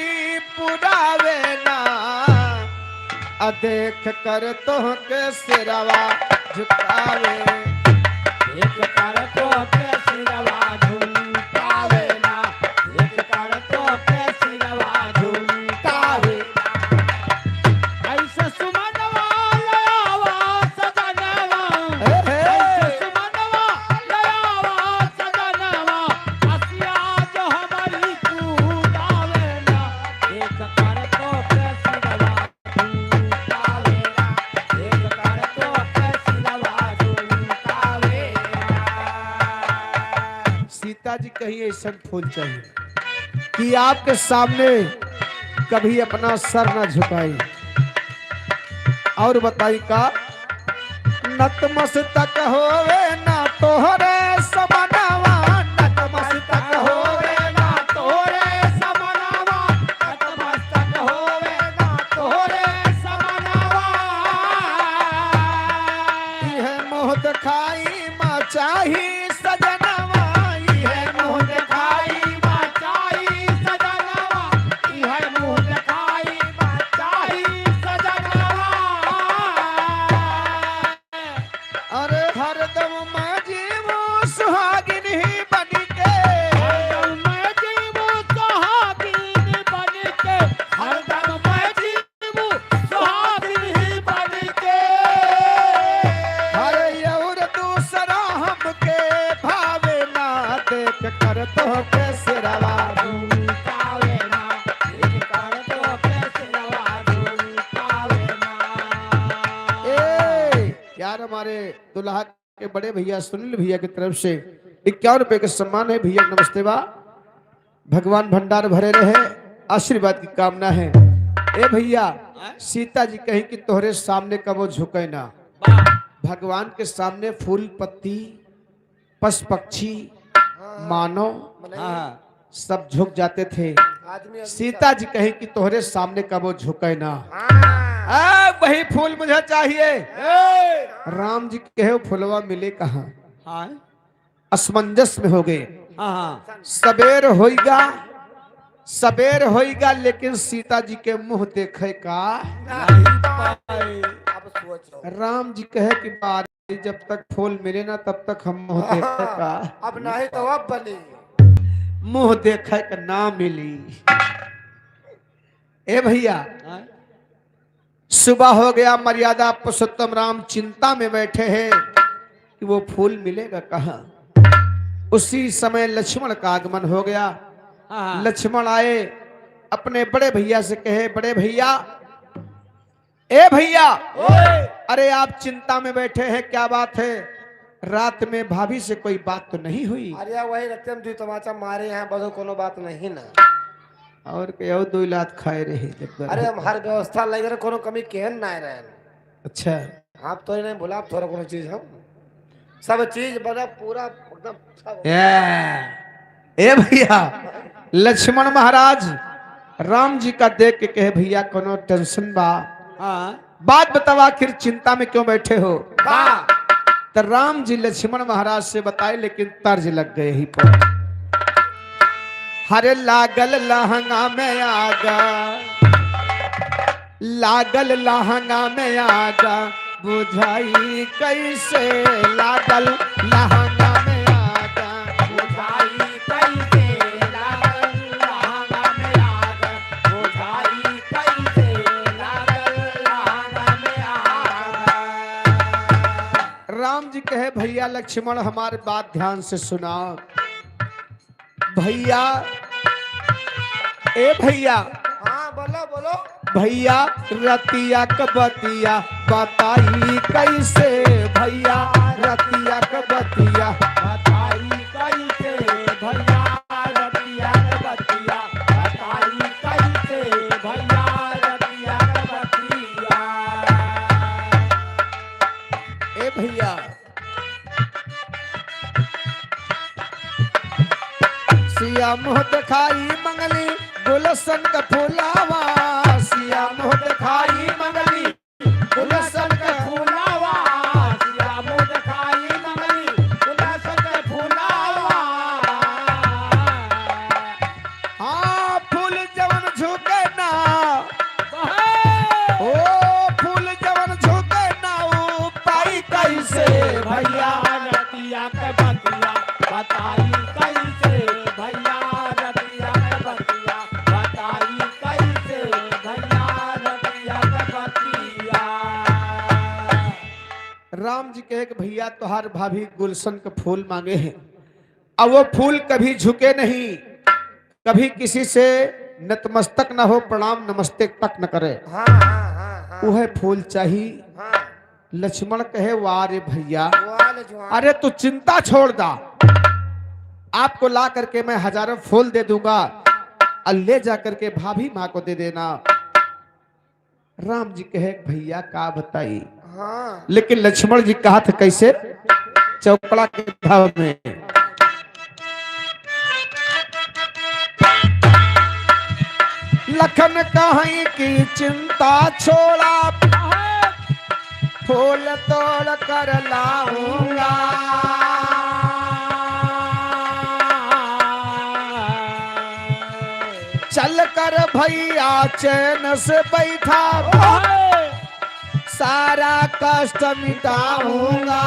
[SPEAKER 4] पुरावे ना, अ देख कर तोह के सिरवा झुकावे।
[SPEAKER 6] एक कर तो के सिरवा झुकावे ना, एक कर तो के सिरवा झुकावे ना। ऐसे सुमनवा लयावा सजनवा, ऐसे सुमनवा लयावा सजनवा, असिया जो हमारी पूजावे ना, एक कर तो के सिरवा झुकावे ना, एक कर तो के सिरवा झुकावे ना।
[SPEAKER 4] सीता जी कहीं ऐसा फूल चाहिए कि आपके सामने कभी अपना सर न झुकाए। और बताई का नतमस्तक होवे ना तोहरे समनवा, नतमस्तक होवे
[SPEAKER 6] ना तोरे समनवा, नतमस्तक होवे ना तोरे समनवा।
[SPEAKER 4] है मोह दिखाई मा चाही सजनवा, है
[SPEAKER 6] मुँह दिखाई मचाई सजनवा, इह मुँह दिखाई मचाई सजनवा।
[SPEAKER 4] अरे हरदम मैं जीवो सुहागिन ही बन के,
[SPEAKER 6] हरदम मैं जीवू सुहागिन बन के, हरदम मैं जीवू सुहागिन ही बन के।
[SPEAKER 4] हर और दूसरा हमके भावे ना, देख कर तो के सिरवा
[SPEAKER 6] झुकावे ना, एक कर तो के सिरवा झुकावे ना।
[SPEAKER 4] ए यार हमारे दुल्हा के बड़े भैया सुनील भैया की तरफ से 51 रुपए का सम्मान है। भैया नमस्ते बा, भगवान भंडार भरे रहे, आशीर्वाद की कामना है। ए भैया सीता जी कहीं कि तोहरे सामने कबो झुके ना। भगवान के सामने फूल पत्ती पशु पक्षी मानव
[SPEAKER 7] हाँ।
[SPEAKER 4] सब झुक जाते थे।
[SPEAKER 2] आदमी
[SPEAKER 4] सीता जी कहीं कि तोहरे सामने कबो झुके ना, वही फूल मुझे चाहिए। राम जी कहे फुलवा मिले कहाँ?
[SPEAKER 7] हाँ।
[SPEAKER 4] असमंजस में हो गए।
[SPEAKER 7] हाँ।
[SPEAKER 4] सबेर होइगा, सबेर होइगा, लेकिन सीता जी के मुंह देखे का
[SPEAKER 2] अब सोचो।
[SPEAKER 4] राम जी कहे कि बारी जब तक फूल मिले ना तब तक हम मुंह देखे का
[SPEAKER 2] अब नहीं तो अब बनी।
[SPEAKER 4] मुंह देखे का ना मिली। ए भैया
[SPEAKER 7] हाँ।
[SPEAKER 4] सुबह हो गया, मर्यादा पुरुषोत्तम राम चिंता में बैठे हैं कि वो फूल मिलेगा कहाँ। उसी समय लक्ष्मण का आगमन हो गया।
[SPEAKER 7] हाँ।
[SPEAKER 4] लक्ष्मण आए, अपने बड़े भैया से कहे, बड़े भैया, ए भैया, अरे आप चिंता में बैठे हैं, क्या बात है? रात में भाभी से कोई बात तो नहीं हुई?
[SPEAKER 2] अरे वही रत्ते हम दुई तमाचा मारे हैं, बस कोनो बात नहीं ना।
[SPEAKER 4] और के दो लात खाए रहे जब।
[SPEAKER 2] अरे हम हर व्यवस्था लग रहे, कोनो कमी केहन ना रहे।
[SPEAKER 4] अच्छा।
[SPEAKER 2] आप तो नहीं भुला थोड़ा कोनो चीज, हम सब चीज बना पूरा एकदम सब।
[SPEAKER 4] ए भैया लक्ष्मण महाराज राम जी का देख के कहे, भैया कोनो टेंशन बा?
[SPEAKER 7] हाँ।
[SPEAKER 4] बात बताओ, आखिर चिंता में क्यों बैठे हो? तो राम जी लक्ष्मण महाराज से बताए, लेकिन तर्ज लग गए ही पर। हरे लागल लहंगा में आगा, लागल लहंगा में आगा, बुझाई कैसे लागल लहंगा में आगा,
[SPEAKER 6] बुझाई कैसे लागल लहंगा में आग, बुझाई कैसे लागल लहंगा में आग।
[SPEAKER 4] राम जी कहे भैया लक्ष्मण हमारे बात ध्यान से सुना। भैया ए भैया,
[SPEAKER 2] हाँ बोलो बोलो।
[SPEAKER 4] भैया रतिया कबतिया बताई कैसे, भैया रतिया कबतिया
[SPEAKER 6] बताई कैसे भैया रतिया बतिया, बताई कैसे भैया रतिया बतिया।
[SPEAKER 4] ए भैया सिया मुँह दिखाई मंगली गुलशन का फूलावा, सिया मुँह दिखाई मंगली गुलशन का
[SPEAKER 6] फूलावा, सिया मुँह दिखाई मंगली गुलशन के फूलावा।
[SPEAKER 4] हाँ फूल जवन झुके ना, ओ फूल जवन झुके ना ऊ पाई कैसे
[SPEAKER 6] भैया रतिया के बतिया बताई कैसे, भैया रतिया के बतिया बताई कैसे, भैया रतिया के बतिया।
[SPEAKER 4] राम जी कहे कि भैया तुहार भाभी गुलशन के फूल मांगे हैं, अब वो फूल कभी झुके नहीं, कभी किसी से नतमस्तक न हो, प्रणाम नमस्ते तक न करे,
[SPEAKER 2] हाँ हाँ हाँ हाँ
[SPEAKER 4] वह फूल चाहिए।
[SPEAKER 2] हाँ
[SPEAKER 4] लक्ष्मण कहे वारे भैया,
[SPEAKER 2] वाले जुआन।
[SPEAKER 4] अरे तू चिंता छोड़ दा, आपको ला करके मैं हजारों फूल दे दूंगा और ले जा करके भाभी माँ को दे देना। राम जी कहे भैया का बताई,
[SPEAKER 2] हाँ
[SPEAKER 4] लेकिन लक्ष्मण जी कहा था कैसे, चौकड़ा के भाव में। लखन कहीं की चिंता छोड़ा, फूल तोड़ कर लाऊंगा। चल कर भैया चैन से बैठा, सारा कष्ट मिटाऊंगा।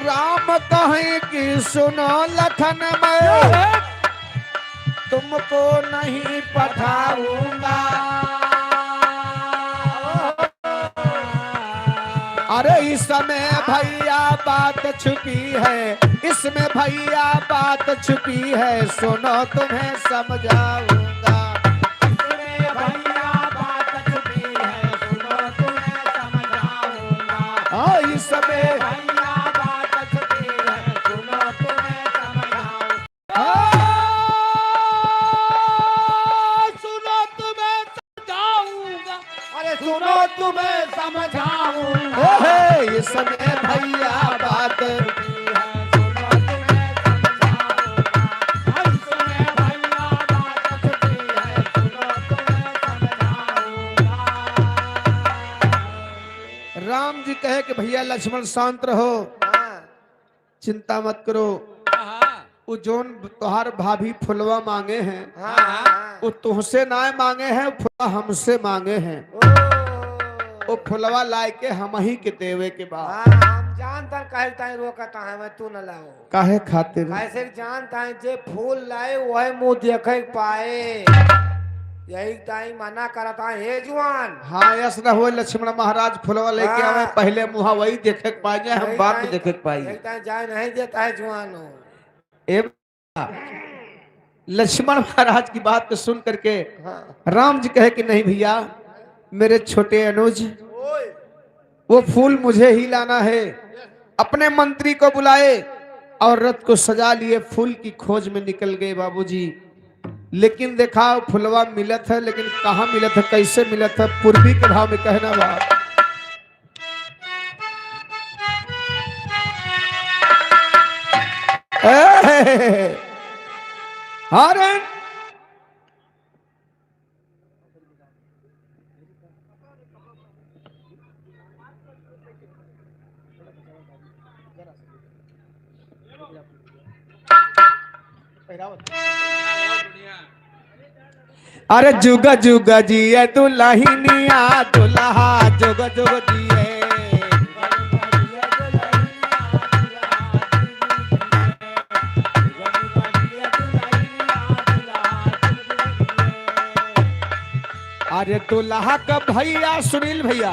[SPEAKER 4] राम कहें कि सुनो लखन मैं तुमको नहीं पठाऊंगा। अरे इसमें भैया बात छुपी है, इसमें भैया बात छुपी है, सुनो तुम्हें समझाऊंगा।
[SPEAKER 6] इसमें भैया बात छुपी है, सुनो तुम्हें समझाऊंगा।
[SPEAKER 4] हाँ इसमें
[SPEAKER 6] भैया बात छुपी है, सुनो तुम्हें समझाऊंगा।
[SPEAKER 7] सुनो तुम्हें समझाऊंगा,
[SPEAKER 6] अरे सुनो तुम्हें समझाऊंगा।
[SPEAKER 4] ओहे इसमें भैया बात
[SPEAKER 6] छुपी है, सुनो तुम्हें समझाऊंगा। इसमें भैया बात छुपी है, सुनो तुम्हें समझाऊंगा।
[SPEAKER 4] राम जी कहे कि भैया लक्ष्मण शांत रहो,
[SPEAKER 2] हाँ
[SPEAKER 4] चिंता मत करो। वो जोन तुहार भाभी फुलवा मांगे हैं,
[SPEAKER 2] हाँ हाँ
[SPEAKER 4] वो तुहसे ना मांगे हैं, वो फुलवा हमसे मांगे हैं।
[SPEAKER 2] ओ
[SPEAKER 4] वो फुलवा लाए के हम ही के देवे के बाद।
[SPEAKER 2] हाँ हम जानता कहता है रोकता है मैं, तू न लाओ।
[SPEAKER 4] काहे खातिर?
[SPEAKER 2] ऐसे जानता है जे फूल लाए वह मुंह देखे पाए, यही ताई मना करता है हे जुआन।
[SPEAKER 4] हाँ यस न हुए लक्ष्मण महाराज फुलवा लेके आवे, पहले मुहा वही देखे के पाए जाए, हम
[SPEAKER 2] यही
[SPEAKER 4] बाद में
[SPEAKER 2] ताई-
[SPEAKER 4] देखे के पाई।
[SPEAKER 2] यही ताई जाए नहीं देता है जुआन हो।
[SPEAKER 4] ए लक्ष्मण महाराज की बात को सुन करके
[SPEAKER 2] हाँ
[SPEAKER 4] राम जी कहे कि नहीं भैया मेरे छोटे अनुज,
[SPEAKER 2] ओए
[SPEAKER 4] वो फूल मुझे ही लाना है। अपने मंत्री को बुलाए और रथ को सजा लिए, फूल की खोज में निकल गए बाबूजी। लेकिन देखा फुलवा मिलत है, लेकिन कहाँ मिलत है, कैसे मिलत है, पूर्वी के भाव में कहना बा। हरण अरे जुग जुग जिए दुल्हनिया दुल्हा जुग जुग जिए। अरे दुल्हा का भैया सुनील भैया,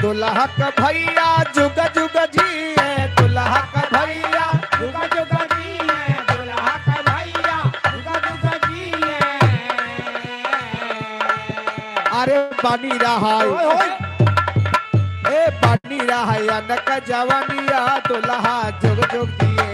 [SPEAKER 4] दुल्हा का भैया जुग जुग जिए, दुल्हा का भैया
[SPEAKER 6] जुग जुग जिए, दुल्हा का भैया जुग जुग जिए।
[SPEAKER 4] अरे पानी रहा ए पानी रहा अनक जवानिया दुल्हा जुग जुग जिए।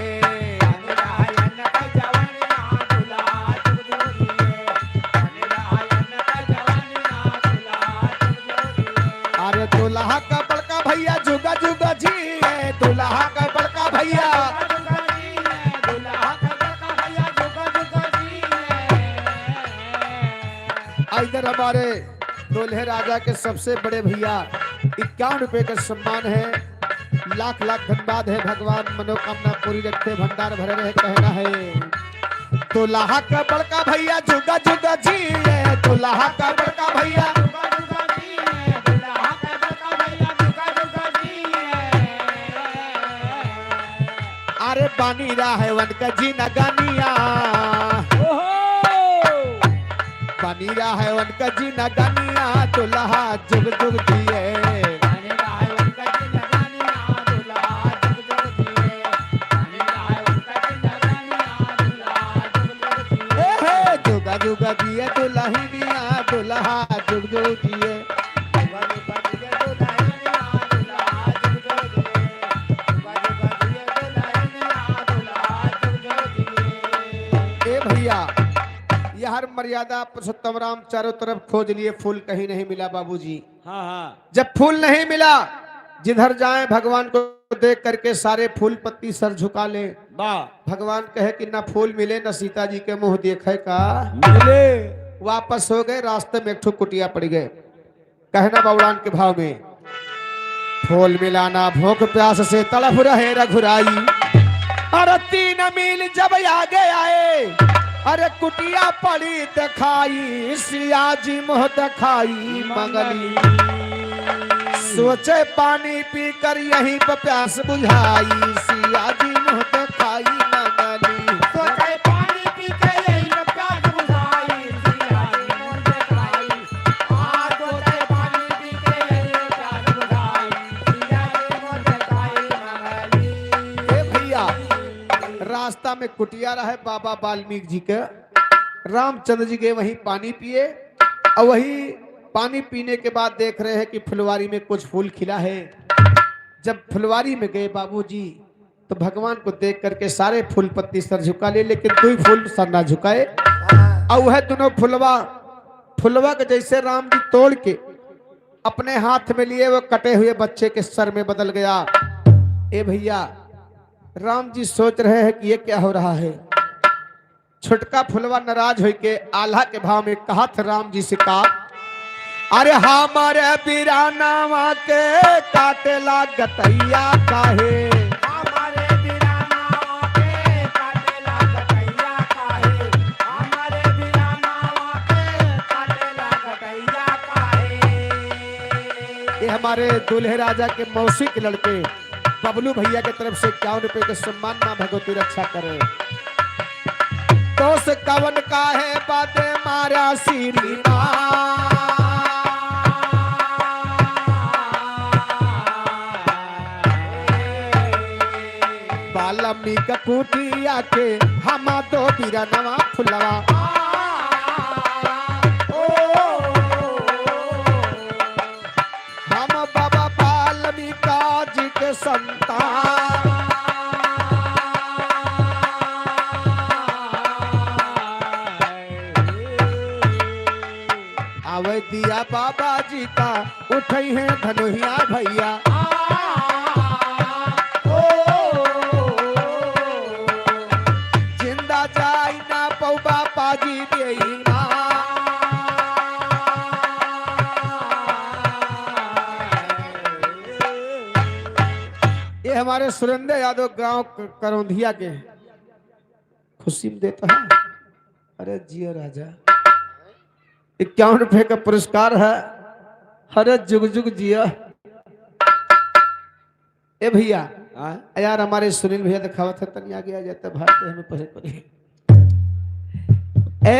[SPEAKER 4] अरे दुल्हा का बड़का भैया जुग जुग जिए, दुल्हा का बड़का भैया। इधर हमारे दूल्हे राजा के सबसे बड़े भैया 51 रुपए का सम्मान है। लाख लाख धन्यवाद है, भगवान मनोकामना पूरी रखे, भंडार भरे रहे, कहना है। दुल्हा का बड़का भैया जुगा जुगा जिए, दुल्हा का बड़का भैया। अरे बानी रहा है वन का जीना गानिया, बानी रहा है वन का जीना गानिया, दुल्हा जुग जुग जिए। हे हे जुगा जुगा जिए दुल्हनिया, दुल्हा जुग जुग जिए। ए भैया, यह मर्यादा पुरुषोत्तम राम चारों तरफ खोज लिए, फूल कहीं नहीं मिला बाबूजी।
[SPEAKER 7] हाँ हाँ।
[SPEAKER 4] जब फूल नहीं मिला, जिधर जाएं भगवान को देख करके सारे फूल पत्ती सर झुका ले।
[SPEAKER 7] वाह।
[SPEAKER 4] भगवान कहे कि ना फूल मिले ना सीता जी के मुंह देखे का
[SPEAKER 7] मिले।
[SPEAKER 4] वापस हो गए, रास्ते में एक ठो कुटिया पड़ गए। कहना बउड़ान के भाव में, फूल मिलाना भूख प्यास से तड़फ रहे रघुराई, अरे 3 मील जब आगे आए, अरे कुटिया पड़ी दिखाई, सिया जी मुँह दिखाई मंगली, सोचे पानी पी कर यहीं पर प्यास बुझाई, सिया जी मुँह दिखाई मंगली।
[SPEAKER 6] सोचे पानी पी के यही न प्यास बुझाई, सिया जी मुँह दिखाई। आ सोचे पानी पी के यही न प्यास बुझाई, सिया जी मुँह दिखाई मंगली।
[SPEAKER 4] ए भैया, रास्ता में कुटिया रहे बाबा वाल्मीकि जी के, रामचंद्र जी गए वहीं पानी पिए, और वही पानी पीने के बाद देख रहे हैं कि फुलवारी में कुछ फूल खिला है। जब फुलवारी में गए बाबूजी तो भगवान को देख करके सारे फूल पत्ती सर झुका लिए, लेकिन दो फूल सर ना झुकाए। और वह दोनों फुलवा फुलवा के जैसे राम जी तोड़ के अपने हाथ में लिए, वो कटे हुए बच्चे के सर में बदल गया। ए भैया, राम जी सोच रहे हैं कि ये क्या हो रहा है। छोटका फुलवा नाराज होके के आल्हा के भाव में कहा था राम जी से कहा, अरे हमारे बिरानावा के काटे लागतैया काहे,
[SPEAKER 6] हमारे बिरानावा के काटे लागतैया काहे, हमारे बिरानावा के काटे लागतैया काहे।
[SPEAKER 4] ये हमारे दूल्हे राजा के मौसी के लड़के बबलू भैया के तरफ से 51 रुपए के सम्मान, मां भगवती रक्षा करे। तो कवन का है बातें मारा सीरी बालमी का कुटिया के हम दो बिरनवा फुलवा, हम बाबा वाल्मीकि जी के संतान। आवे दिया बाबा जी का उठई है धनुहिया भैया, जिंदा जाई ना पौबा पाजी देई ना। ये हमारे सुरेंद्र यादव गांव करौंधिया के हैं। खुशी में देता है। अरे जियो राजा, 51 रुपए का पुरस्कार है। अरे जुग जुग जिया। ए भैया यार हमारे सुनील भैया दिखावत है, तनी आगे आ जाता भाई हमें पहले पड़े। ए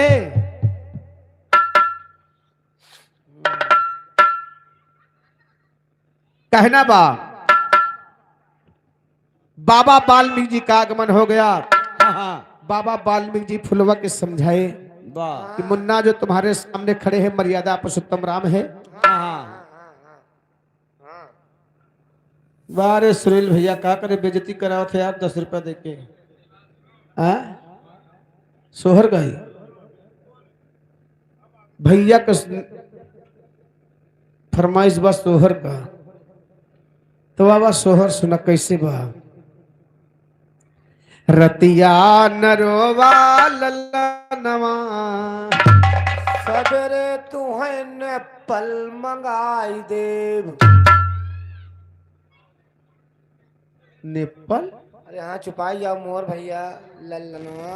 [SPEAKER 4] कहना बा, बाबा वाल्मीकि जी का आगमन हो गया। बाबा वाल्मीकि जी फुलवा के समझाए कि मुन्ना जो तुम्हारे सामने खड़े हैं मर्यादा पुरुषोत्तम राम है। बारे सुनील भैया का करे बेइज्जती कराओ थे आप 10 रुपया देके। हाँ सोहर गई भैया का फरमाइश बा सोहर का, तो बाबा सोहर सुना कैसे बा। रतिया नरोवा ललनवा,
[SPEAKER 6] सवेरे तुहे ने पल मंगाई देव।
[SPEAKER 4] नेपाल।
[SPEAKER 6] अरे हाँ छुपाई जाओ मोर भैया लल्लनवा।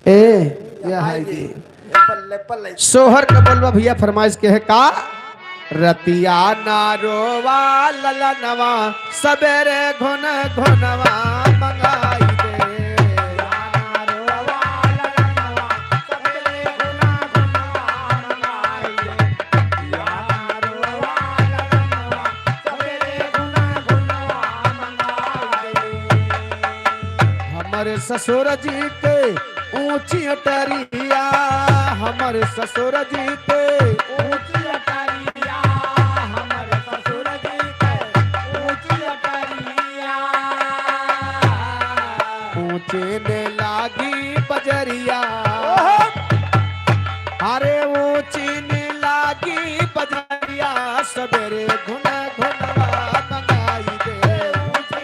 [SPEAKER 4] ए यह है जी
[SPEAKER 6] पल्ले पल्ले।
[SPEAKER 4] सोहर का बोलवा भैया फरमाइश के है का, रतिया नारोवा ललनवा सबेरे घुन घुनवा मंगाई दे। हमारे ससुर जी के ऊंची अटरिया, हमारे ससुर जी के
[SPEAKER 6] ऊंची अटरिया, हमारे ससुर जी के ऊंची अटरिया।
[SPEAKER 4] ऊंचे ने लागी बजरिया, अरे ऊंची ने लागी बजरिया सवेरे घुन घुनवा मंगाई दे।
[SPEAKER 6] ऊंची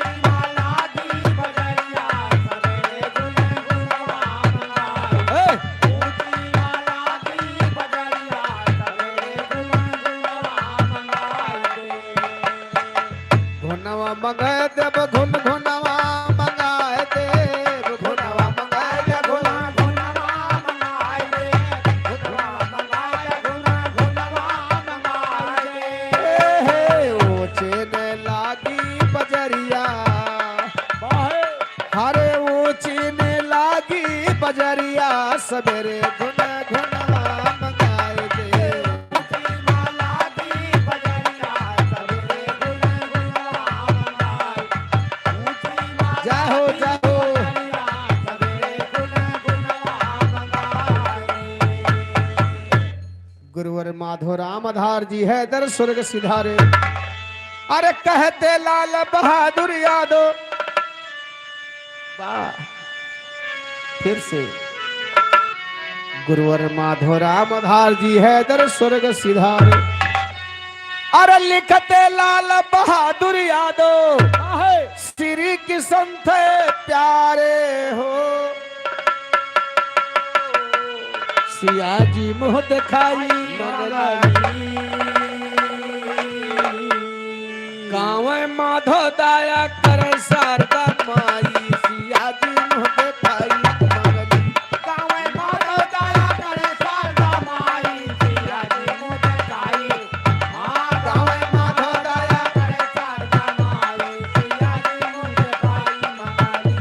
[SPEAKER 6] लागी बजरिया सवेरे गुन गुनवा मंगाई।
[SPEAKER 4] ए!
[SPEAKER 6] ऊंची लागी बजरिया सवेरे गुन गुनवा मंगाई दे।
[SPEAKER 4] घुनवा मंगाए देव घुन घुनवा मंगाए देव घुनवा मंगाए देव
[SPEAKER 6] गुना गुनवा मंगाई दे, गुनवा मंगाई दे, गुना गुनवा मंगाई दे।
[SPEAKER 4] हे ऊंचे ने लागी बजरिया, हरे ऊंची ने लागी बजरिया सवेरे घुन घुनवा मंगाए दे।
[SPEAKER 6] ऊंची लागी बजरिया सवेरे गुन गुनवा मंगाई। ऊंची
[SPEAKER 4] जय हो जय हो।
[SPEAKER 6] बजरिया सवेरे गुन गुनवा मंगाई।
[SPEAKER 4] गुरुवर माधो राम आधार जी है दर स्वर्ग सिधारे। अरे कहते लाल बहादुर यादव। वाह फिर से गुरुवर माधो राम आधार जी है दर स्वर्ग सिधारे। अरे लिखते लाल बहादुर यादव श्री किशन थे प्यारे हो, सिया जी मुँह दिखाई गाँव माधो दाया कर शारदा माई, सिया जी मुँह दिखाई मंगली।
[SPEAKER 6] गावे माधो दया करे शारदा माई, सिया जी मुँह दिखाई। हाँ गावे माधो दया करे शारदा माई, सिया जी मुँह दिखाई मंगाली।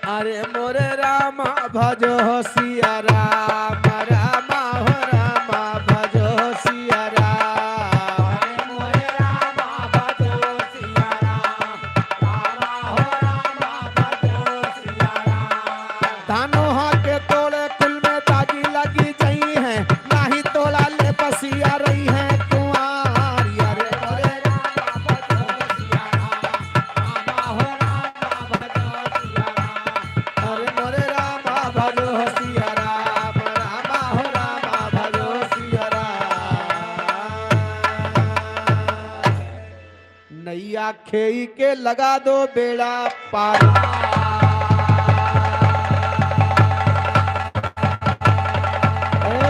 [SPEAKER 4] अरे मोरे रामा भजो सिया राम, रामा हो रामा भजो सिया राम।
[SPEAKER 6] अरे मोरे रामा भजो सिया राम, रामा हो रामा भजो सिया राम।
[SPEAKER 4] धानो के तोड़े कुल में दागी लगी जई है, नाही तोड़ा ले पसिया रही है कुंवारी। अरे
[SPEAKER 6] मोरे रामा भजो सिया राम, रामा हो रामा भजो सिया राम।
[SPEAKER 4] अरे मोरे रामा भजो सिया राम, रामा हो रामा भजो सिया राम। नैया खेई के लगा दो बेड़ा पार। ए,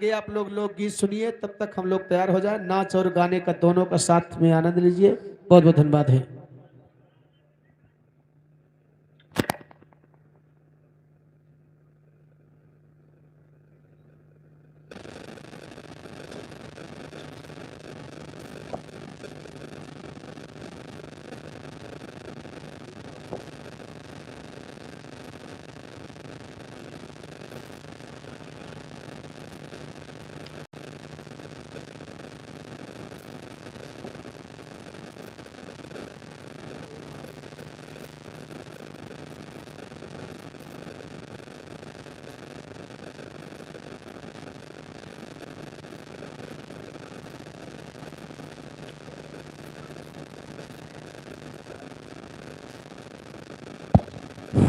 [SPEAKER 4] आगे आप लोग लोकगीत सुनिए, तब तक हम लोग तैयार हो जाए। नाच और गाने का दोनों का साथ में आनंद लीजिए। बहुत बहुत धन्यवाद है।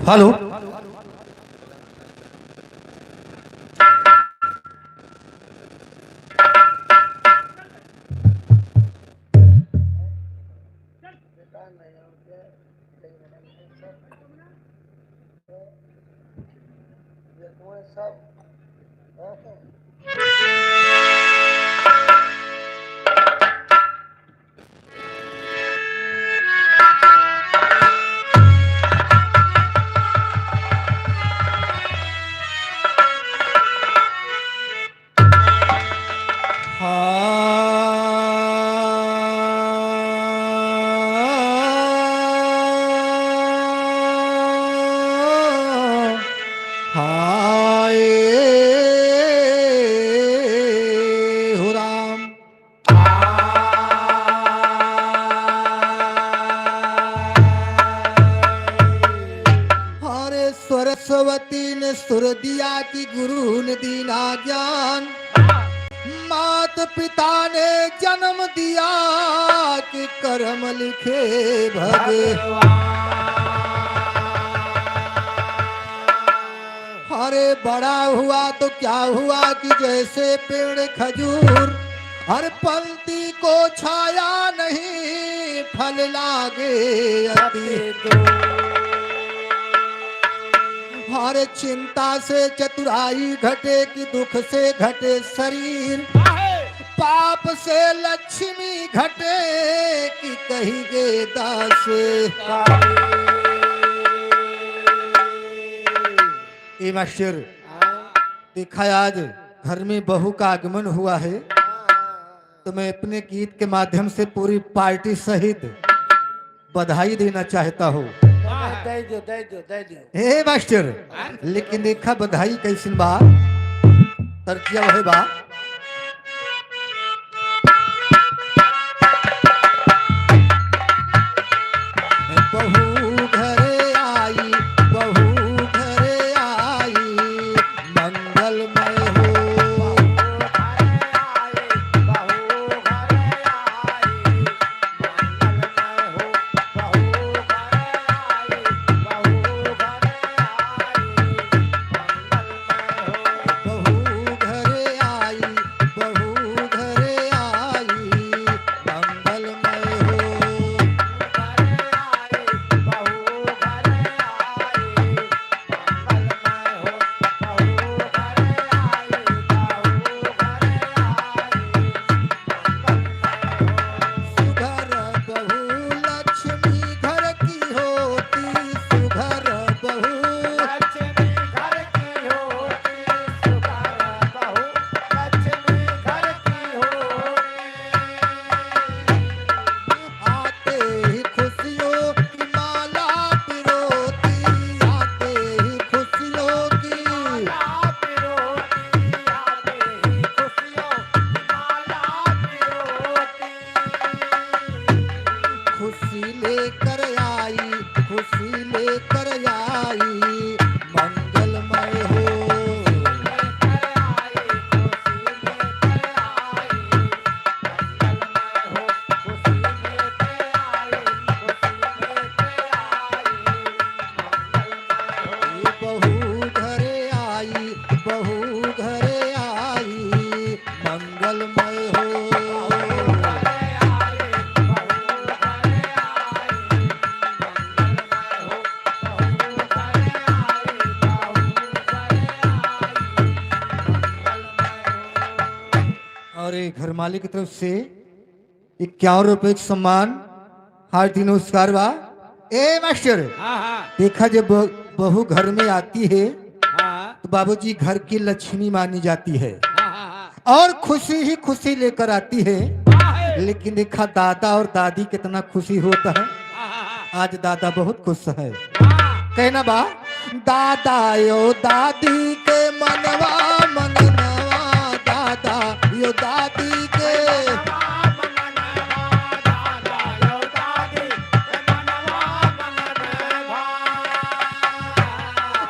[SPEAKER 2] हेलो। हाय हो राम। हरे सरस्वती ने सुर दिया कि गुरु ने दीना ज्ञान, मात पिता ने जन्म दिया कि कर्म लिखे भगवान। अरे बड़ा हुआ तो क्या हुआ कि जैसे पेड़ खजूर, हर पंक्ति को छाया नहीं फल लागे अति। हर चिंता से चतुराई घटे कि दुख से घटे शरीर, पाप से लक्ष्मी घटे कि कही गे दास। ए मास्टर, देखा आज घर में बहू का आगमन हुआ है, तो मैं अपने गीत के माध्यम से पूरी पार्टी सहित बधाई देना चाहता हूँ।
[SPEAKER 6] दे दो दे दो दे दो।
[SPEAKER 2] हे मास्टर, लेकिन देखा बधाई कैसन बा, तरकिया वहे बा। बहू घरे आई, बहू घरे आई, मंगलमय हो। बहू घरे आई,
[SPEAKER 8] और ये घर मालिक की तरफ से 51 रुपए का सम्मान, हार्दिक नमस्कार बा। ए मास्टर,
[SPEAKER 6] हाँ हाँ।
[SPEAKER 8] देखा, जब बहू घर में आती है
[SPEAKER 6] हाँ।
[SPEAKER 8] तो बाबूजी घर की लक्ष्मी मानी जाती है
[SPEAKER 6] हाँ हाँ हाँ।
[SPEAKER 8] और खुशी ही खुशी लेकर आती है।
[SPEAKER 6] हाँ।
[SPEAKER 8] लेकिन देखा, दादा और दादी कितना खुशी होता है।
[SPEAKER 6] हाँ हाँ।
[SPEAKER 8] आज दादा बहुत खुश है।
[SPEAKER 6] हाँ।
[SPEAKER 8] कहना बा, दादा यो दादी के मनवा मंगनवा, दादा यो दादी के।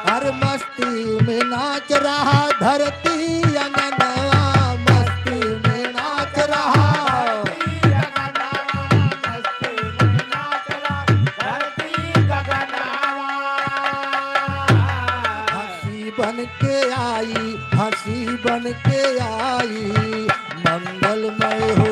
[SPEAKER 8] हर मस्ती में नाच रहा धरती अंगनवा, मस्ती में नाच रहा। हंसी बन के आई, हंसी बन के आई, मंगलमय हो।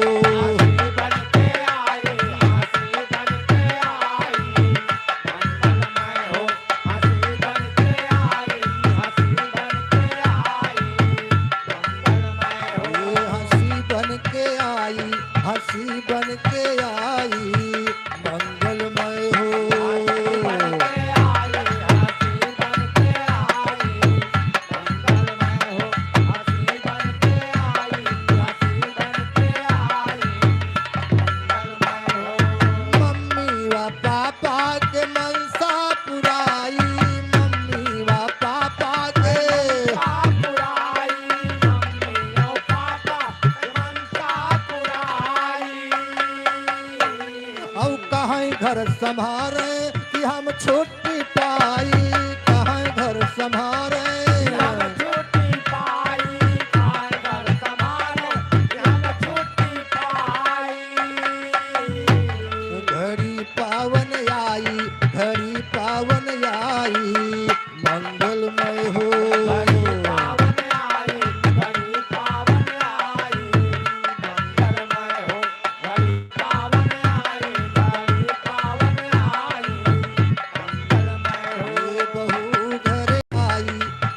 [SPEAKER 8] ए हंसी बन के आई, हंसी बन के आई, मंगलमय हो। मम्मी व पापा के मनसा पुराई, मम्मी व पापा के। औ कहाँ घर संभारे कि हम छुट्टी पाई, कहाँ घर संभारे। घड़ी पावन आई, घड़ी पावन आई, मंगलमय हो। ए बहू घरे आई,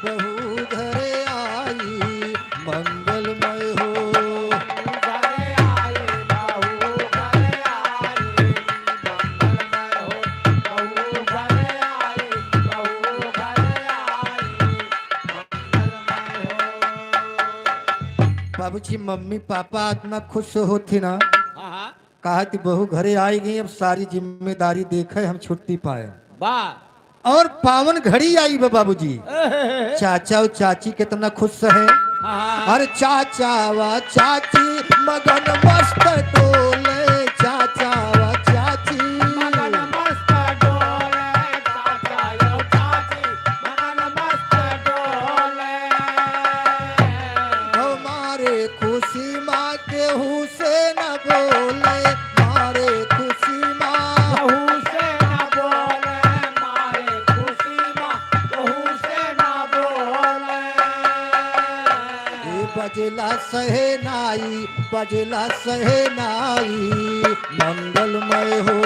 [SPEAKER 8] बहू घरे आई, मंगलमय हो। बाबूजी, मम्मी पापा इतना खुश होती ना।
[SPEAKER 6] हाँ हाँ।
[SPEAKER 8] कहा कि बहू घरे आई गई, अब सारी जिम्मेदारी देखे, हम छुट्टी पाए।
[SPEAKER 6] वाह।
[SPEAKER 8] और पावन घड़ी आई बा बाबूजी, चाचा और चाची कितना खुश है।
[SPEAKER 6] हाँ।
[SPEAKER 8] अरे चाचा वा चाची मगन मस्त डोले, चाचा वा चाची।
[SPEAKER 6] मगन मस्त डोले, चाचा यो चाची मगन मस्त डोले।
[SPEAKER 8] हमारे खुशी माँ केहू से न बोले, मारे खुशी माँ।
[SPEAKER 6] बहू से न बोले, मारे खुशी माँ बहू से न बोले।
[SPEAKER 8] ए बजला सहनाई, बजला सहनाई, मंगलमय हो।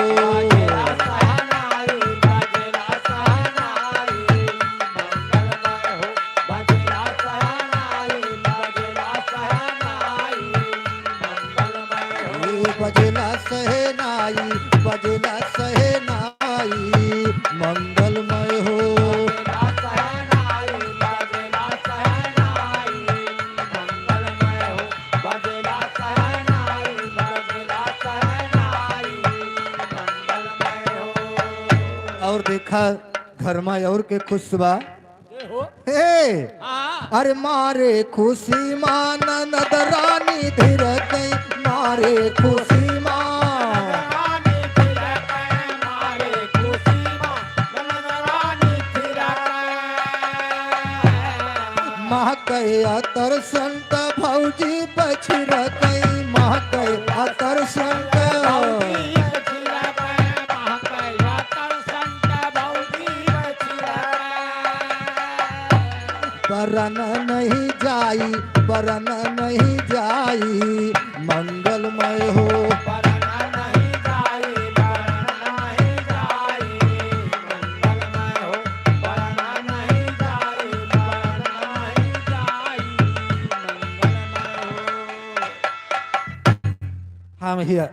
[SPEAKER 6] बजेला सहनाई, बजेला सहनाई, मंगलमय हो। बजेला सहनाई, बजेला सहनाई, मंगलमय हो।
[SPEAKER 8] ए बजला सहनाई, बजला सहनाई, मंगलमय हो।
[SPEAKER 6] बजेला सहनाई, बजेला सहनाई, मंगलमय हो। बजेला सहनाई, बजेला सहनाई, मंगलमय हो।
[SPEAKER 8] और देखा, घर में और के खुश बा।
[SPEAKER 6] हो।
[SPEAKER 8] हे।
[SPEAKER 6] हाँ।
[SPEAKER 8] अरे मारे खुशी माँ ननद रानी धीरज, मारे खुशी माँ।
[SPEAKER 6] रानी थिरके, मारे खुशी माँ ननद रानी थिरके।
[SPEAKER 8] महकय अतर संत भौजी बछिरकई, महकय अतर संत।
[SPEAKER 6] भौजी छिरके, महकै अतर संत भौजी छिरके।
[SPEAKER 8] बरन नहीं जाई, बरन नहीं जाई, मंगलमय हो।
[SPEAKER 6] बरन नहीं जाई, बरन नहीं जाई, मंगलमय हो। बरन नहीं जाई, बरन नहीं जाई, मंगलमय हो।
[SPEAKER 8] हाँ भैया,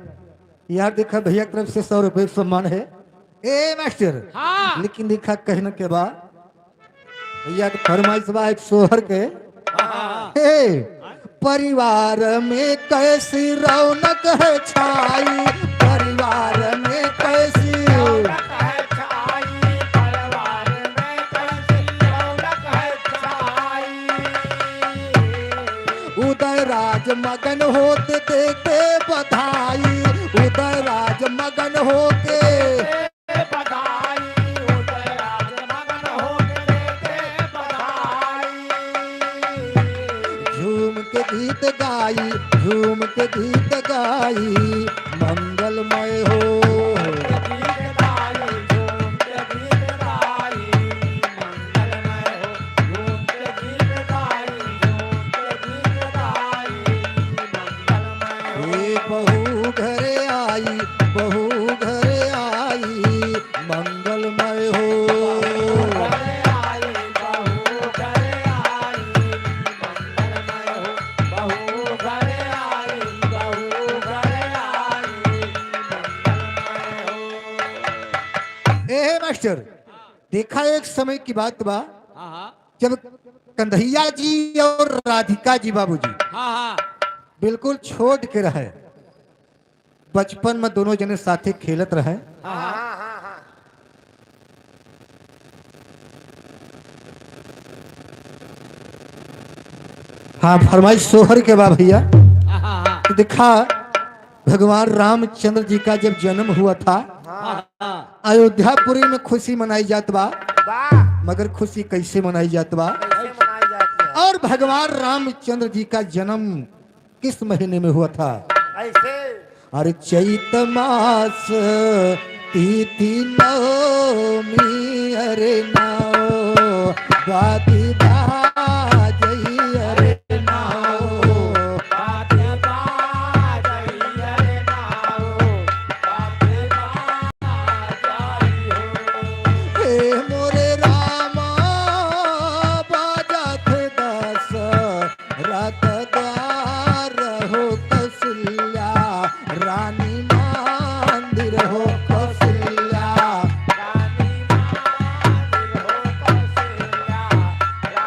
[SPEAKER 8] यार देखा भैया की तरफ से 100 रुपये सम्मान है। ए मास्टर।
[SPEAKER 7] हाँ।
[SPEAKER 8] लेकिन देखा कहने के बाद भैया के फरमाइश बा एक सोहर के। हे, परिवार में कैसी रौनक है छाई, परिवार में कैसी
[SPEAKER 6] रौनक है छाई, परिवार में कैसी रौनक है छाई।
[SPEAKER 8] उदय राज मगन होते देते बधाई, उदय राज मगन होके
[SPEAKER 6] बधाई, उदय राज मगन होके देते बधाई।
[SPEAKER 8] झूम के गीत गाई, झूम के गीत गाई, मंगलमय हो।
[SPEAKER 6] गीत गाई, झूम के गीत गाई, मंगलमय हो। झूम के गीत गाई, झूम के गीत गाई, मंगलमय हो।
[SPEAKER 8] हे बहू घरे आई, बहू घरे आई, मंगलमय हो।
[SPEAKER 6] घरे आई, बहू घरे आई, मंगलमय हो। बहू घरे आई, बहू घरे आई, मंगलमय हो।
[SPEAKER 8] ए मास्टर, देखा एक समय की बात बा,
[SPEAKER 7] हाँ हाँ
[SPEAKER 8] जब कंधैया जी और राधिका जी बाबूजी
[SPEAKER 7] हाँ हाँ
[SPEAKER 8] बिल्कुल छोट के रहे, बचपन में दोनों जने साथे खेलत रहे। हाँ, फरमाइश सोहर के बा भैया।
[SPEAKER 7] हाँ हाँ
[SPEAKER 8] तो देखा भगवान रामचंद्र जी का जब जन्म हुआ था,
[SPEAKER 7] हाँ
[SPEAKER 8] अयोध्यापुरी में खुशी मनाई जात बा।
[SPEAKER 2] वाह।
[SPEAKER 8] मगर खुशी कैसे मनाई जात बा?
[SPEAKER 2] कैसे मनाई जाती है?
[SPEAKER 8] और भगवान रामचंद्र जी का जन्म किस महीने में हुआ था?
[SPEAKER 2] ऐसे।
[SPEAKER 8] अरे चैत मास तिथि नवमी, अरे नौ गाती बाजई, अरे नौ
[SPEAKER 6] बाजे बाजई अरे नाओ, बाजे बाजई हो।
[SPEAKER 8] हे मोरे रामा, बाजात दास रत द्वार हो कौशल्या रानी, मंदिर हो कौशल्या
[SPEAKER 6] रानी मांदिर हो कौशल्या, रानी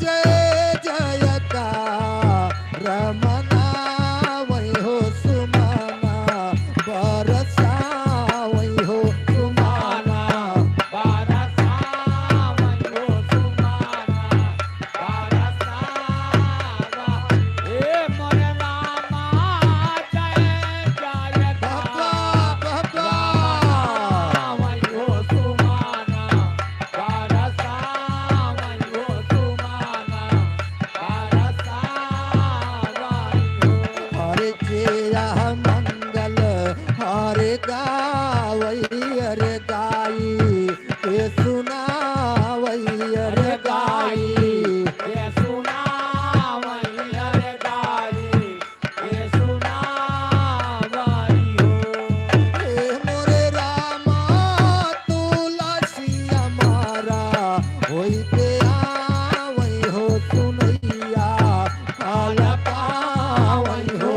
[SPEAKER 8] जय जयकार रमनावै हो सुमना बरसावै हो सुमना। बाबा बाबा हरे जया मंगल हरे गावै अरे गाई के सुनावै अरे गाई। हे मोरे रामा तुलसी हमारा होइते आवै हो सुनैया फल पावै हो।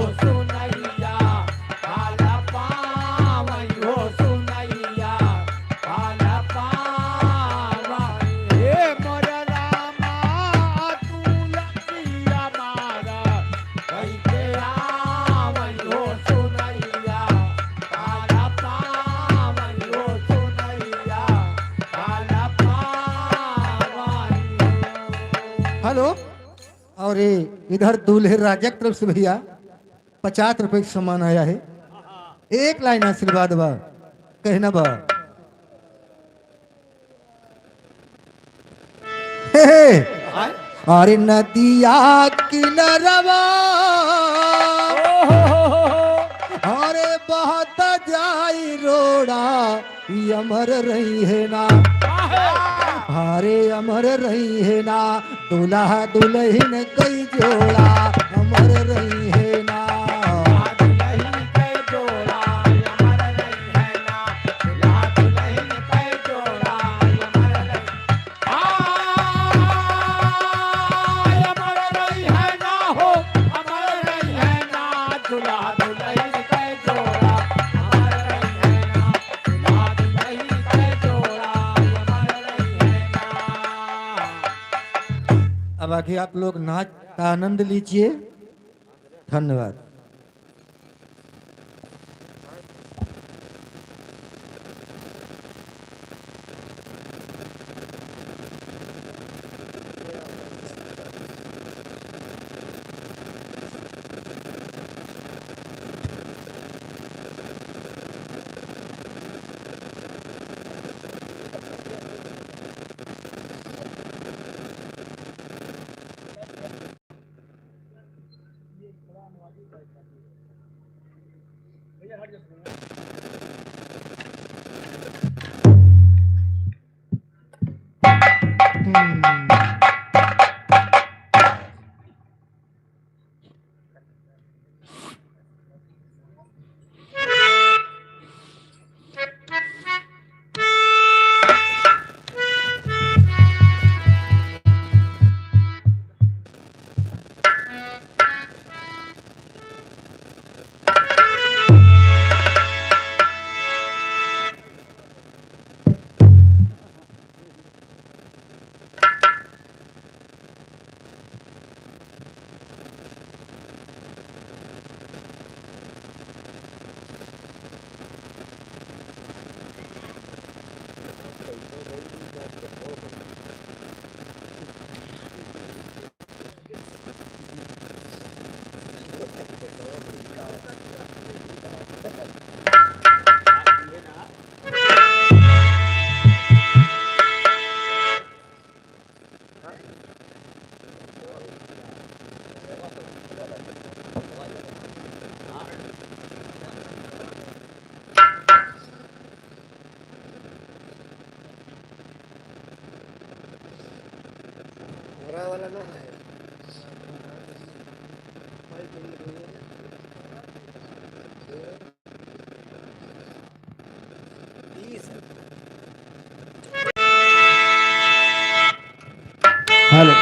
[SPEAKER 8] हेलो, और ये इधर दूल्हे राजा की तरफ से भैया 50 रुपए का सामान आया है। एक लाइन आशीर्वाद बा कहना बा। हे हे। अरे नदिया किनारवा अरे बहत जाई रोड़ा ई अमर रही है ना, अरे अमर रही है ना, दूल्हा दुल्हन कई जोड़ा अमर रही है ना। अब आगे आप लोग नाच का आनंद लीजिए। धन्यवाद।
[SPEAKER 2] हरा वाला ना है। 20।
[SPEAKER 4] हेलो।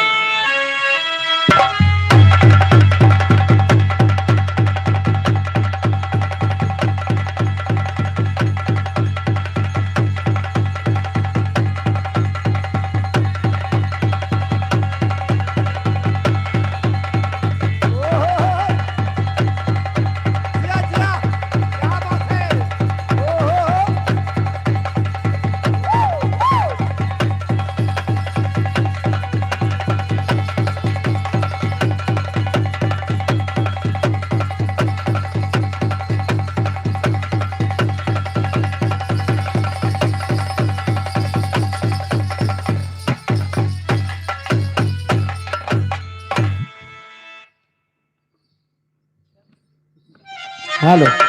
[SPEAKER 4] हेलो।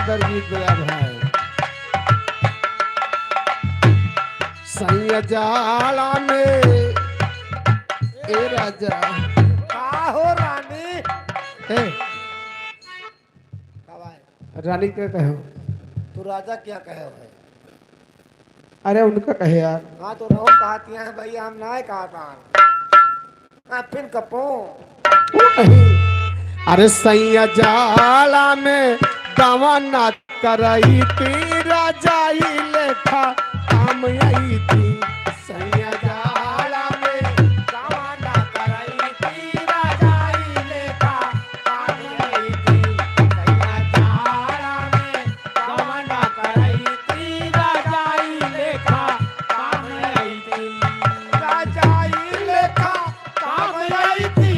[SPEAKER 4] सुंदर गीत गया भाई। सैया जाला में ए राजा
[SPEAKER 6] का हो रानी?
[SPEAKER 4] ए
[SPEAKER 2] का भाई?
[SPEAKER 4] रानी क्या कहो?
[SPEAKER 2] तू राजा क्या कहे भाई?
[SPEAKER 4] अरे उनका कहे यार।
[SPEAKER 6] हाँ तो रहो कहती हैं भैया, हम ना कहता हाँ फिर कपो।
[SPEAKER 4] वो नहीं। अरे सैया जाला में दवा ना करई ती राजाई लेखा काम आई थी। सैया जाला में
[SPEAKER 6] दवा ना करई थी राजाई लेखा काम आई थी। सैया जाला में दवा ना करई थी राजाई लेखा काम आई थी। राजाई लेखा काम आई थी।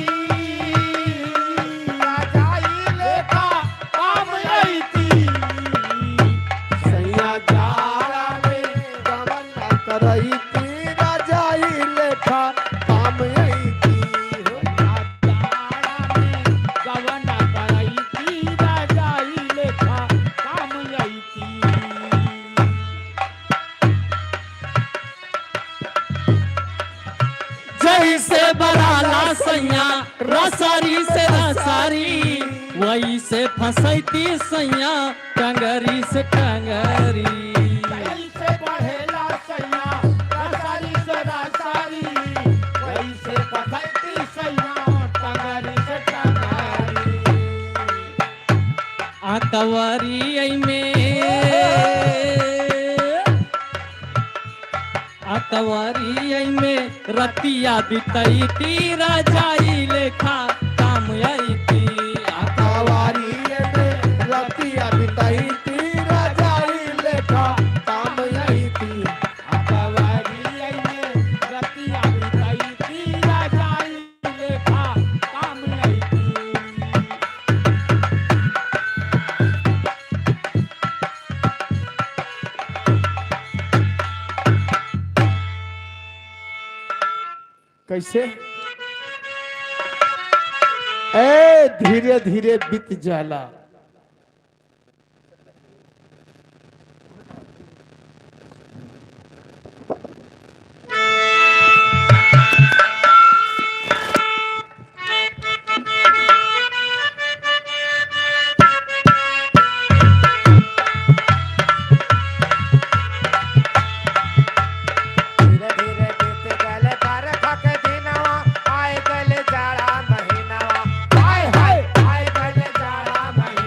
[SPEAKER 6] राजाई लेखा काम आई थी।
[SPEAKER 4] सैया जाला में दवा ना करई ती राजाई लेखा काम आई थी।
[SPEAKER 7] जैसे बराला सैया रसारी से रसारी, वैसे फसैती सैया टंगरी से टंगरी।
[SPEAKER 6] कैसे बढ़ेला सैया रसारी से रसारी, वैसे पकड़ती सैया टंगरी से टंगरी।
[SPEAKER 7] आकवरी में आकवरी में रतिया बितैती राजाई लेखा काम आईती।
[SPEAKER 4] आकावारी में रतिया बिताई थी राजाई लेखा काम आई थी।
[SPEAKER 6] अकबरी में रतिया बिताई थी राजाई लेखा काम आई थी।
[SPEAKER 4] कैसे ए धीरे धीरे बीत जाला।
[SPEAKER 6] धीरे धीरे बीत गले बरखा के दिनवा, आए गले जाड़ा महीनावा। हाय हाय आए गले जाड़ा महीनावा।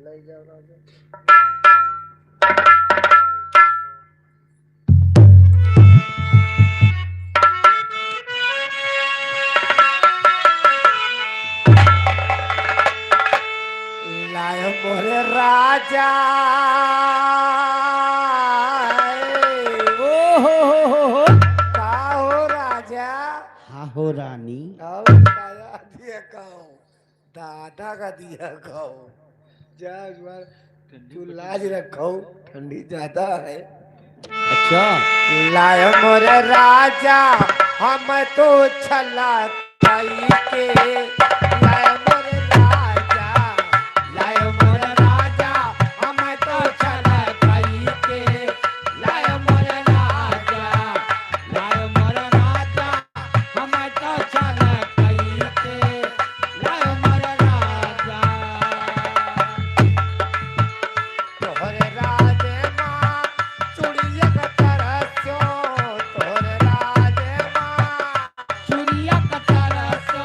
[SPEAKER 2] लग जाओ राजा। लाय मोरे राजा,
[SPEAKER 6] ओ हो हो हो हो,
[SPEAKER 2] का हो राजा?
[SPEAKER 6] हा हो रानी।
[SPEAKER 2] आओ दादा दिया कहो, दादा का दिया कहो। जा इस बार तू लाज रखो, ठंडी ज्यादा है।
[SPEAKER 6] अच्छा।
[SPEAKER 2] लाय मोरे राजा हम तो छला खाई के, लाय मोरे राजा,
[SPEAKER 6] लाय मोर राजा हम तो छला खाई के, लाय मोर राजा, लाय मोर राजा हम तो छला खाई के, लाय मोर राजा।
[SPEAKER 2] तोहरे राजे माँ चूड़िया का तरसो, तोहरे राजे माँ
[SPEAKER 6] चुरिया कतरसो,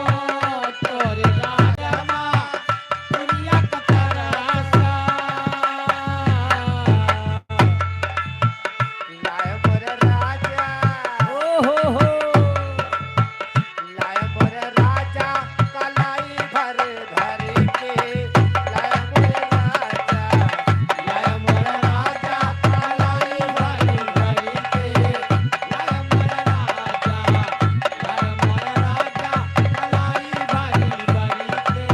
[SPEAKER 6] तोरे राजा माँ चुरिया कतरसो।
[SPEAKER 2] लाय मोरे राजा,
[SPEAKER 6] ओ हो हो,
[SPEAKER 2] लाय मोरे राजा कलाई भर भर के, लाय मोरे राजा,
[SPEAKER 6] लाय मोर राजा कलाई भरी भरी के, लाय मोर राजा, लाय मोर राजा कलाई भरी भरी के,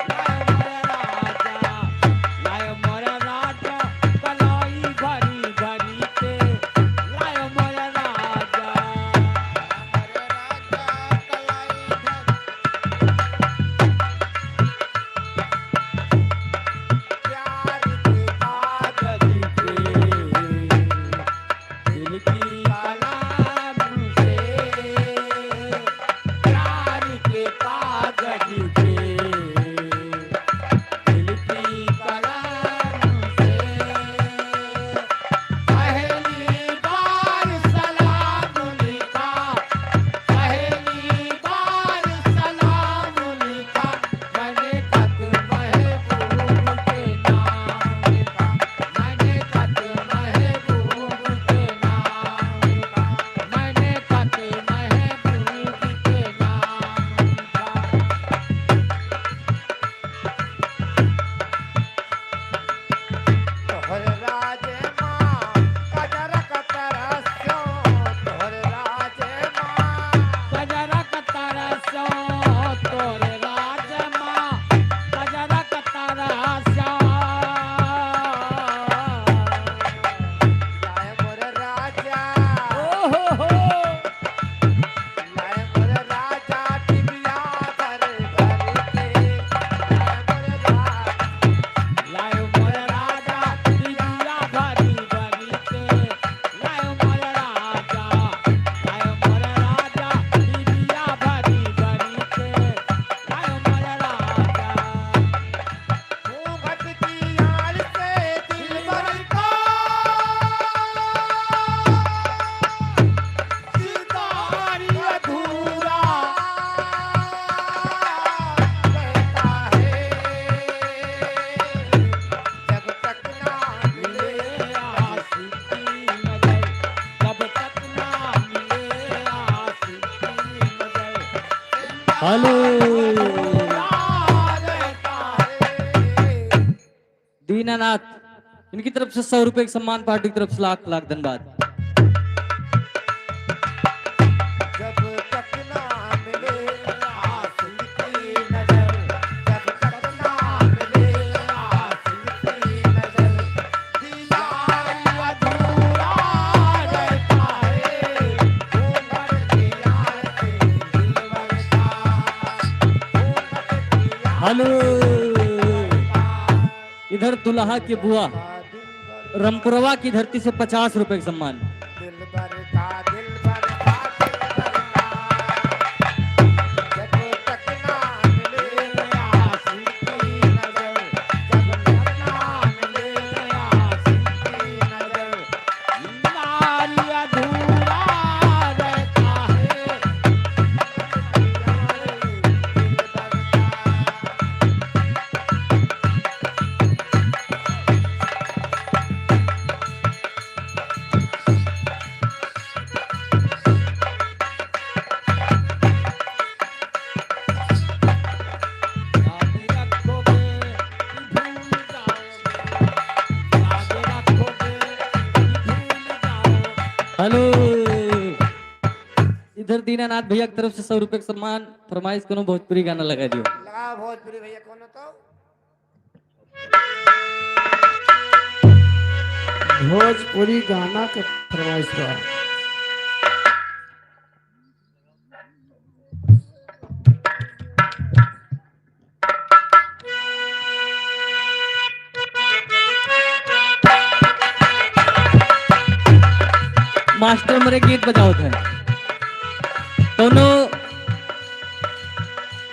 [SPEAKER 6] लाय मोर राजा, लाय मोर राजा कलाई भरी भरी के, लाय मोर राजा।
[SPEAKER 2] मोरे राजा कलाई भर प्यार के
[SPEAKER 6] कागज पे दिल की कलाम से, प्यार के कागज पे दिल की कलाम से, पहली बार सलाम लिखा, पहली बार सलाम लिखा, मैंने खत महबूब के नाम लिखा, मैंने खत महबूब के नाम लिखा, मैंने खत महबूब के नाम लिखा।
[SPEAKER 2] तोहरे राजे माँ कजर कतरसो, तोहरे राजे माँ
[SPEAKER 6] गजरा कतरसो, तोरे राजमा गजरा कतरसो।
[SPEAKER 2] लाय मोरे राजा,
[SPEAKER 6] ओ हो हो,
[SPEAKER 2] लाय मोरे राजा टिबिया भर भर के, लाय मोरे राजा,
[SPEAKER 6] लाय मोर राजा दिया भरी भरी के, लाय मोर राजा, लाय मोर राजा दिया भरी भरी के, लाय मोर राजा।
[SPEAKER 2] घूंघट की आड़ से दिल भर का
[SPEAKER 6] दीदार अधूरा
[SPEAKER 2] रहता है, जब तक ना मिले
[SPEAKER 6] मिले आशिकी नजर, जब तक ना मिले आशिकी नजर,
[SPEAKER 7] हेलो।
[SPEAKER 6] रहता है।
[SPEAKER 7] दीनानाथ इनकी तरफ से 100 रुपए के सम्मान, पार्टी की तरफ से लाख लाख धन्यवाद।
[SPEAKER 2] जब तक ना मिले आशिकी नजर, जब तक ना मिले आशिकी नजर,
[SPEAKER 6] दीदार अधूरा रहता है,
[SPEAKER 2] घूंघट की आड़ से दिल भर का, घूंघट की आड़
[SPEAKER 7] हेलो। इधर दुल्हा के बुआ रमपुरवा की धरती से 50 रुपए के सम्मान।
[SPEAKER 2] दिल भर का, दिल भर का, दिल भर का, जब तक ना मिले आशिकी नजर, जब तक ना मिले आशिकी नजर,
[SPEAKER 6] दीदार अधूरा रहता है।
[SPEAKER 2] दिल भर का।
[SPEAKER 7] इधर दीनानाथ भैया की तरफ से 100 रुपए के सम्मान, फरमाइश, कोनो भोजपुरी गाना लगा दियो।
[SPEAKER 6] लगाओ भोजपुरी भैया कोनो तो।
[SPEAKER 4] भोजपुरी गाना के फरमाइश बा।
[SPEAKER 7] मास्टर मरे गीत बजाओ थे, दोनों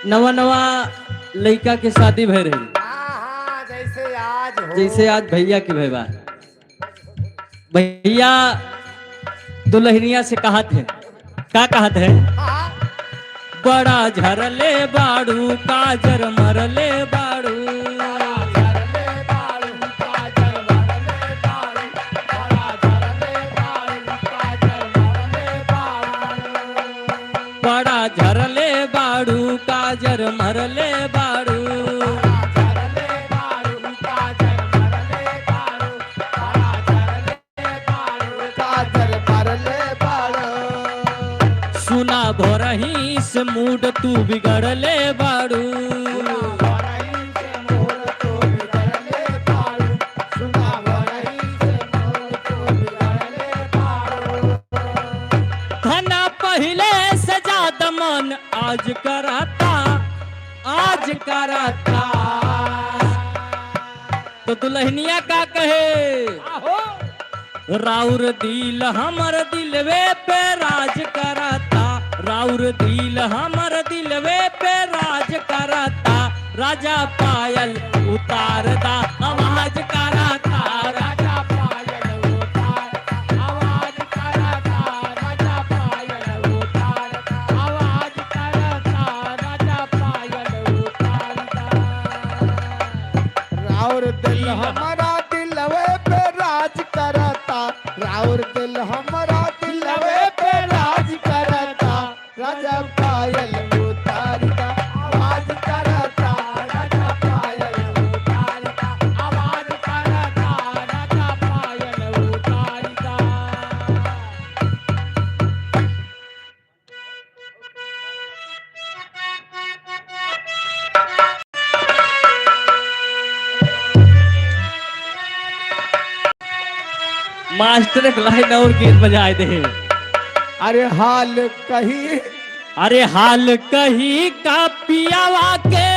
[SPEAKER 7] नवा नवा लड़का के शादी भय रही।
[SPEAKER 6] हाँ हाँ, जैसे आज हो।
[SPEAKER 7] जैसे आज भैया के भय बा। भैया दुल्हनिया से कहा थे, का कहा थे?
[SPEAKER 6] हाँ।
[SPEAKER 7] बड़ा झरले बाड़ू, काजर मरले बाड़ू। बड़ा झरले बाड़ू, काजर मरले बाड़ू।
[SPEAKER 4] काजर मारले बाड़ो।
[SPEAKER 7] सुना भोरही से मूड तू बिगड़ले बाड़ू। धना पहले से ज्यादा मन आज कराता, आज कराता। तो दुल्हनिया का कहे, राउर दिल हमर दिलवे पे राज कराता, राउर दिल हमर दिलवे पे राज कराता, राजा पायल उतारदा आवाज कराता, राजा पायल उतार आवाज कराता, राजा पायल उतार आवाज कराता, राजा पायल उतारदा।
[SPEAKER 4] राउर दिल हमारा दिलवे पे राज करता, राउर दिल हमारा दिलवे पे राज करता, राजा पायल उतारता आवाज करता, राजा पायल उतारता आवाज करता, राजा पायल उतारता।
[SPEAKER 7] मास्टर एक लाइन और गीत बजाए दे।
[SPEAKER 4] अरे हाल कही।
[SPEAKER 7] अरे हाल कही का पियावा के,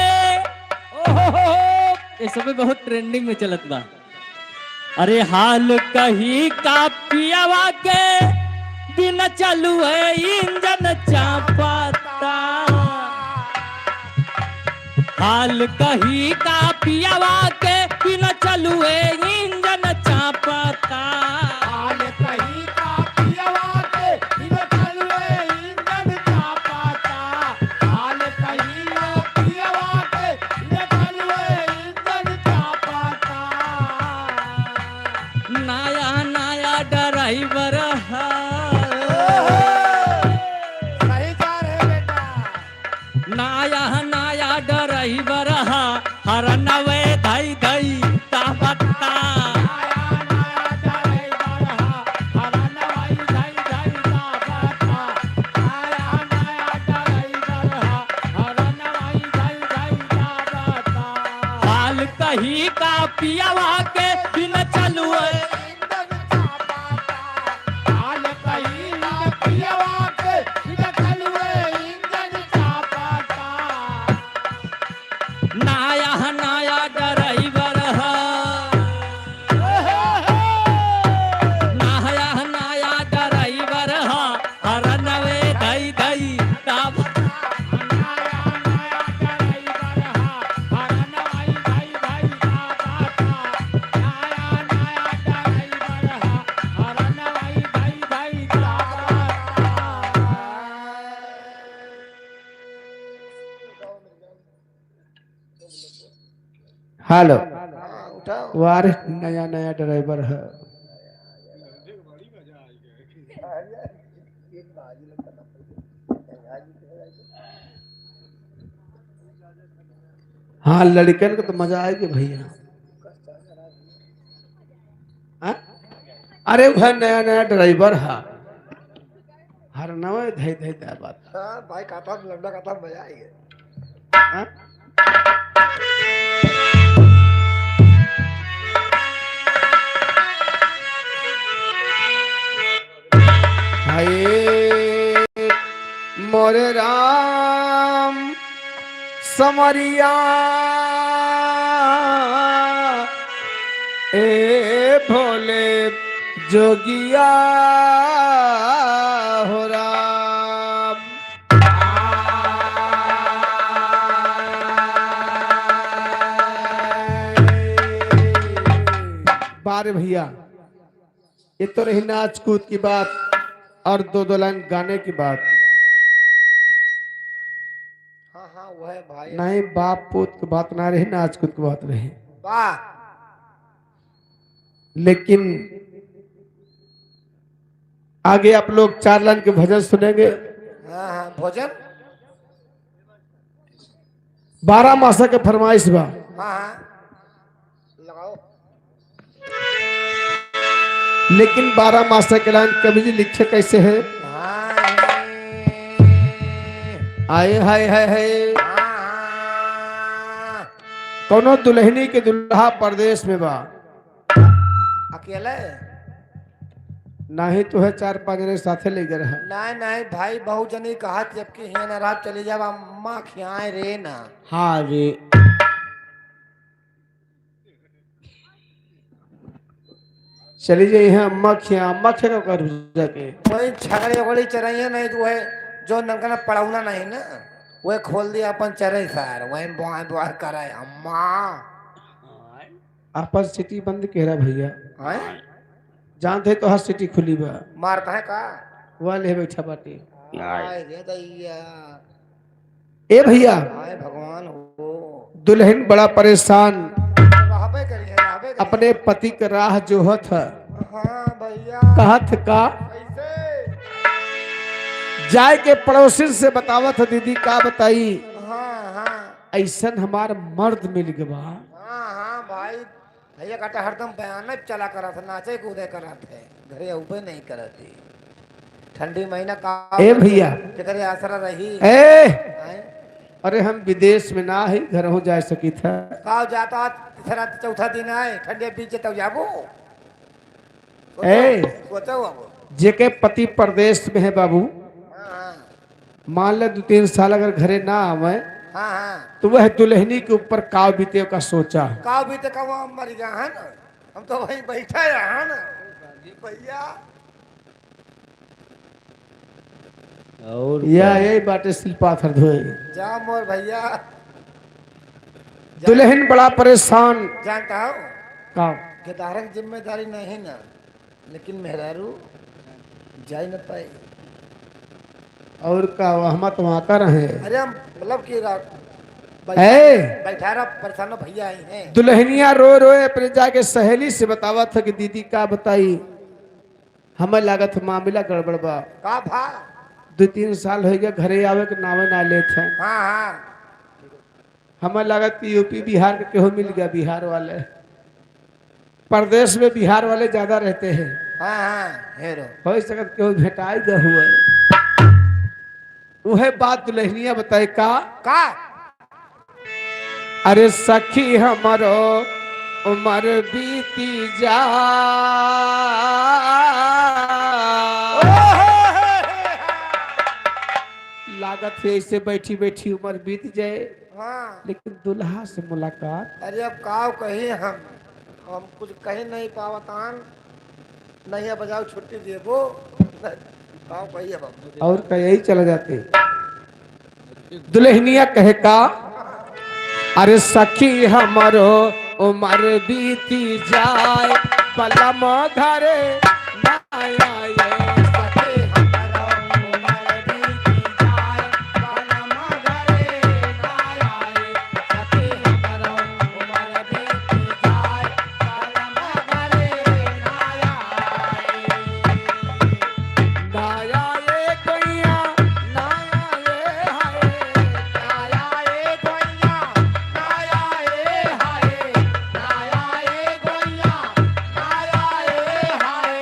[SPEAKER 7] ओहो, ये समय बहुत ट्रेंडिंग में चलत बा। अरे हाल कही का पियावा के, बिना चालू है इंजन चापाता। हाल कही का पियावा के, बिना चालू है इंजन चापाता।
[SPEAKER 6] हाल कहीं का पियवा के बिन चलवे इंजन चापाता, हाल कहीं का पियवा के बिन चलवे इंजन चापाता।
[SPEAKER 7] नया नया ड्राइवर है।
[SPEAKER 6] सही जा रहे बेटा।
[SPEAKER 7] नया नया ड्राइवर हा, हर नवे धई धई तापत्ता।
[SPEAKER 6] नया नया ड्राइवर हा, हरा नवाई धई धई तापाता, नया नया ड्राइवर हा, हरा नवाई धई धई तापाता।
[SPEAKER 7] हाल कही का पियावा के, बिन चलू
[SPEAKER 6] इंजन चापाता, हाल कहीं ना पियवा के बिन चलवे इंजन चापाता।
[SPEAKER 7] नया नया ड्राइवर हा, नया नया ड्राइवर हा, हर नवे धई धई ताप।
[SPEAKER 6] नया नया ड्राइवर हा, हरा नवाई धई धई तापाता, नया नया ड्राइवर हा, हरा नवाई धई धई तापाता।
[SPEAKER 4] हेलो।
[SPEAKER 2] हाँ, उठाओ।
[SPEAKER 4] वार नया नया ड्राइवर है। हाँ, लड़कन को तो मजा आएगी भैया। हाँ? अरे वह नया नया ड्राइवर है। हर नवे धई धई दाबत।
[SPEAKER 2] हाँ भाई खाता लंबा खाता मजा आएगा।
[SPEAKER 4] हाँ? हाय मोरे राम समरिया ए भोले जोगिया हो राम। बारे भैया ये तो रही नाच कूद की बात और दो दो लाइन गाने की बात।
[SPEAKER 2] हाँ हाँ वो है भाई।
[SPEAKER 4] नहीं बाप पूत की बात ना रही, नाच कूद की बात रही।
[SPEAKER 2] वाह।
[SPEAKER 4] लेकिन आगे आप लोग 4 लाइन के भजन सुनेंगे।
[SPEAKER 2] हाँ हाँ भोजन।
[SPEAKER 4] 12 मासा के फरमाइश बा।
[SPEAKER 2] हाँ हाँ लगाओ।
[SPEAKER 4] लेकिन 12 मासा के लाइन कवि जी लिखे कैसे है?
[SPEAKER 2] हाँ
[SPEAKER 4] आए हाय हाय हाय।
[SPEAKER 2] हाँ
[SPEAKER 4] कोनो दुल्हनी के दुल्हा परदेश में बा।
[SPEAKER 2] अकेले
[SPEAKER 4] नहीं तो है 4-5 जने साथे ले गए रहा।
[SPEAKER 2] नहीं नहीं भाई बहुत जनी कहा जबकि हियां ना रात चली जाब अम्मा खियाए रे ना।
[SPEAKER 4] हाँ रे चली जाइए हैं अम्मा खिया अम्मा खिया का कर जाके
[SPEAKER 2] वही छगड़े उगड़ी चराइए नहीं तो वह जो ननका ना पड़ौना नहीं ना वह खोल दिया अपन चरे सार वही बुआ बुआ कराए अम्मा।
[SPEAKER 4] आपस सिटी बंद कह रहा भैया।
[SPEAKER 2] हैं
[SPEAKER 4] जानते तो हर सिटी खुली बा।
[SPEAKER 2] मारता है का
[SPEAKER 4] वह ले बैठा बाटी।
[SPEAKER 2] आए रे दैया।
[SPEAKER 4] ए भैया
[SPEAKER 2] आए भगवान हो।
[SPEAKER 4] दुल्हन बड़ा परेशान
[SPEAKER 2] रहबे करिए रहबे करिए।
[SPEAKER 4] अपने पति के राह जोहत है।
[SPEAKER 2] हाँ भैया
[SPEAKER 4] कहत का
[SPEAKER 2] कैसे
[SPEAKER 4] जाए के पड़ोसिन से बतावत है दीदी का बताई।
[SPEAKER 2] हाँ हाँ
[SPEAKER 4] ऐसन हमार मर्द मिल गया।
[SPEAKER 2] हाँ हाँ भाई भैया काटा हरदम बयान चला करा था नाचे कूदे करा थे घरे उबे नहीं करती ठंडी महीना का
[SPEAKER 4] ए भैया
[SPEAKER 2] तेरे आसरा रही।
[SPEAKER 4] ए
[SPEAKER 2] आए?
[SPEAKER 4] अरे हम विदेश में ना ही घर हो जा सकी था।
[SPEAKER 2] का जाता तीसरा चौथा दिन आए ठंडे बीच तब जाबो।
[SPEAKER 4] ए।
[SPEAKER 2] सोचो अब।
[SPEAKER 4] जेके पति परदेश में है बाबू।
[SPEAKER 2] हाँ
[SPEAKER 4] मान ले 2-3 साल अगर घरे ना आवे
[SPEAKER 2] हाँ हाँ
[SPEAKER 4] तो वह दुल्हनी के ऊपर काव बीते का सोचा।
[SPEAKER 2] का बीते का वहाँ मर गया है ना हम तो वहीं बैठा है ना भैया।
[SPEAKER 7] और
[SPEAKER 4] या यही बाटे शिल्पाथर धोए
[SPEAKER 2] जा मोर भैया।
[SPEAKER 4] दुल्हन बड़ा परेशान।
[SPEAKER 2] जानता हो
[SPEAKER 4] का
[SPEAKER 2] गदारक जिम्मेदारी नहीं ना लेकिन मेहरारू जाई न पाए।
[SPEAKER 4] और का हम तो वहाँ कर रहे।
[SPEAKER 2] अरे हम मतलब कि
[SPEAKER 4] ए!
[SPEAKER 2] बैठा रहा परेशान भैया आई हैं।
[SPEAKER 4] दुल्हनिया रो रोए अपने जाके सहेली से बतावा था कि दीदी का बताई हमें लागत मामला गड़बड़ बा।
[SPEAKER 2] का भा
[SPEAKER 4] 2-3 साल हो गया घरे आवे के नामे ना लेते हैं।
[SPEAKER 2] हाँ हाँ
[SPEAKER 4] हमें लागत कि यूपी बिहार के केहू मिल गया। बिहार वाले प्रदेश में बिहार वाले ज्यादा रहते हैं।
[SPEAKER 2] हाँ हाँ हेरो
[SPEAKER 4] हो सकत केहू भेटाई गए हुए। वह बात दुल्हनिया बताए का
[SPEAKER 2] का
[SPEAKER 4] अरे सखी हमारो उमर बीती जा लागत है ऐसे बैठी बैठी उम्र बीत जाए।
[SPEAKER 2] हाँ
[SPEAKER 4] लेकिन दुल्हा से मुलाकात।
[SPEAKER 2] अरे अब काव कही हम कुछ कही नहीं पावतान नहीं अब बजाओ छुट्टी देबो काव कही अब हम।
[SPEAKER 4] और का यही चला जाते। दुल्हनिया कहे का अरे सखी हमारो उमर बीती जाए पलम घरे ना आए।
[SPEAKER 6] सखी हमरो उमर बीती जाए पलम घरे ना आए। सखी हमरो उमर बीती जाए पलम घरे ना आए।
[SPEAKER 4] ना आए कोइया ना आए हाय।
[SPEAKER 6] ना आए गोइया ना आए हाय। ना आए गोइया ना आए हाय।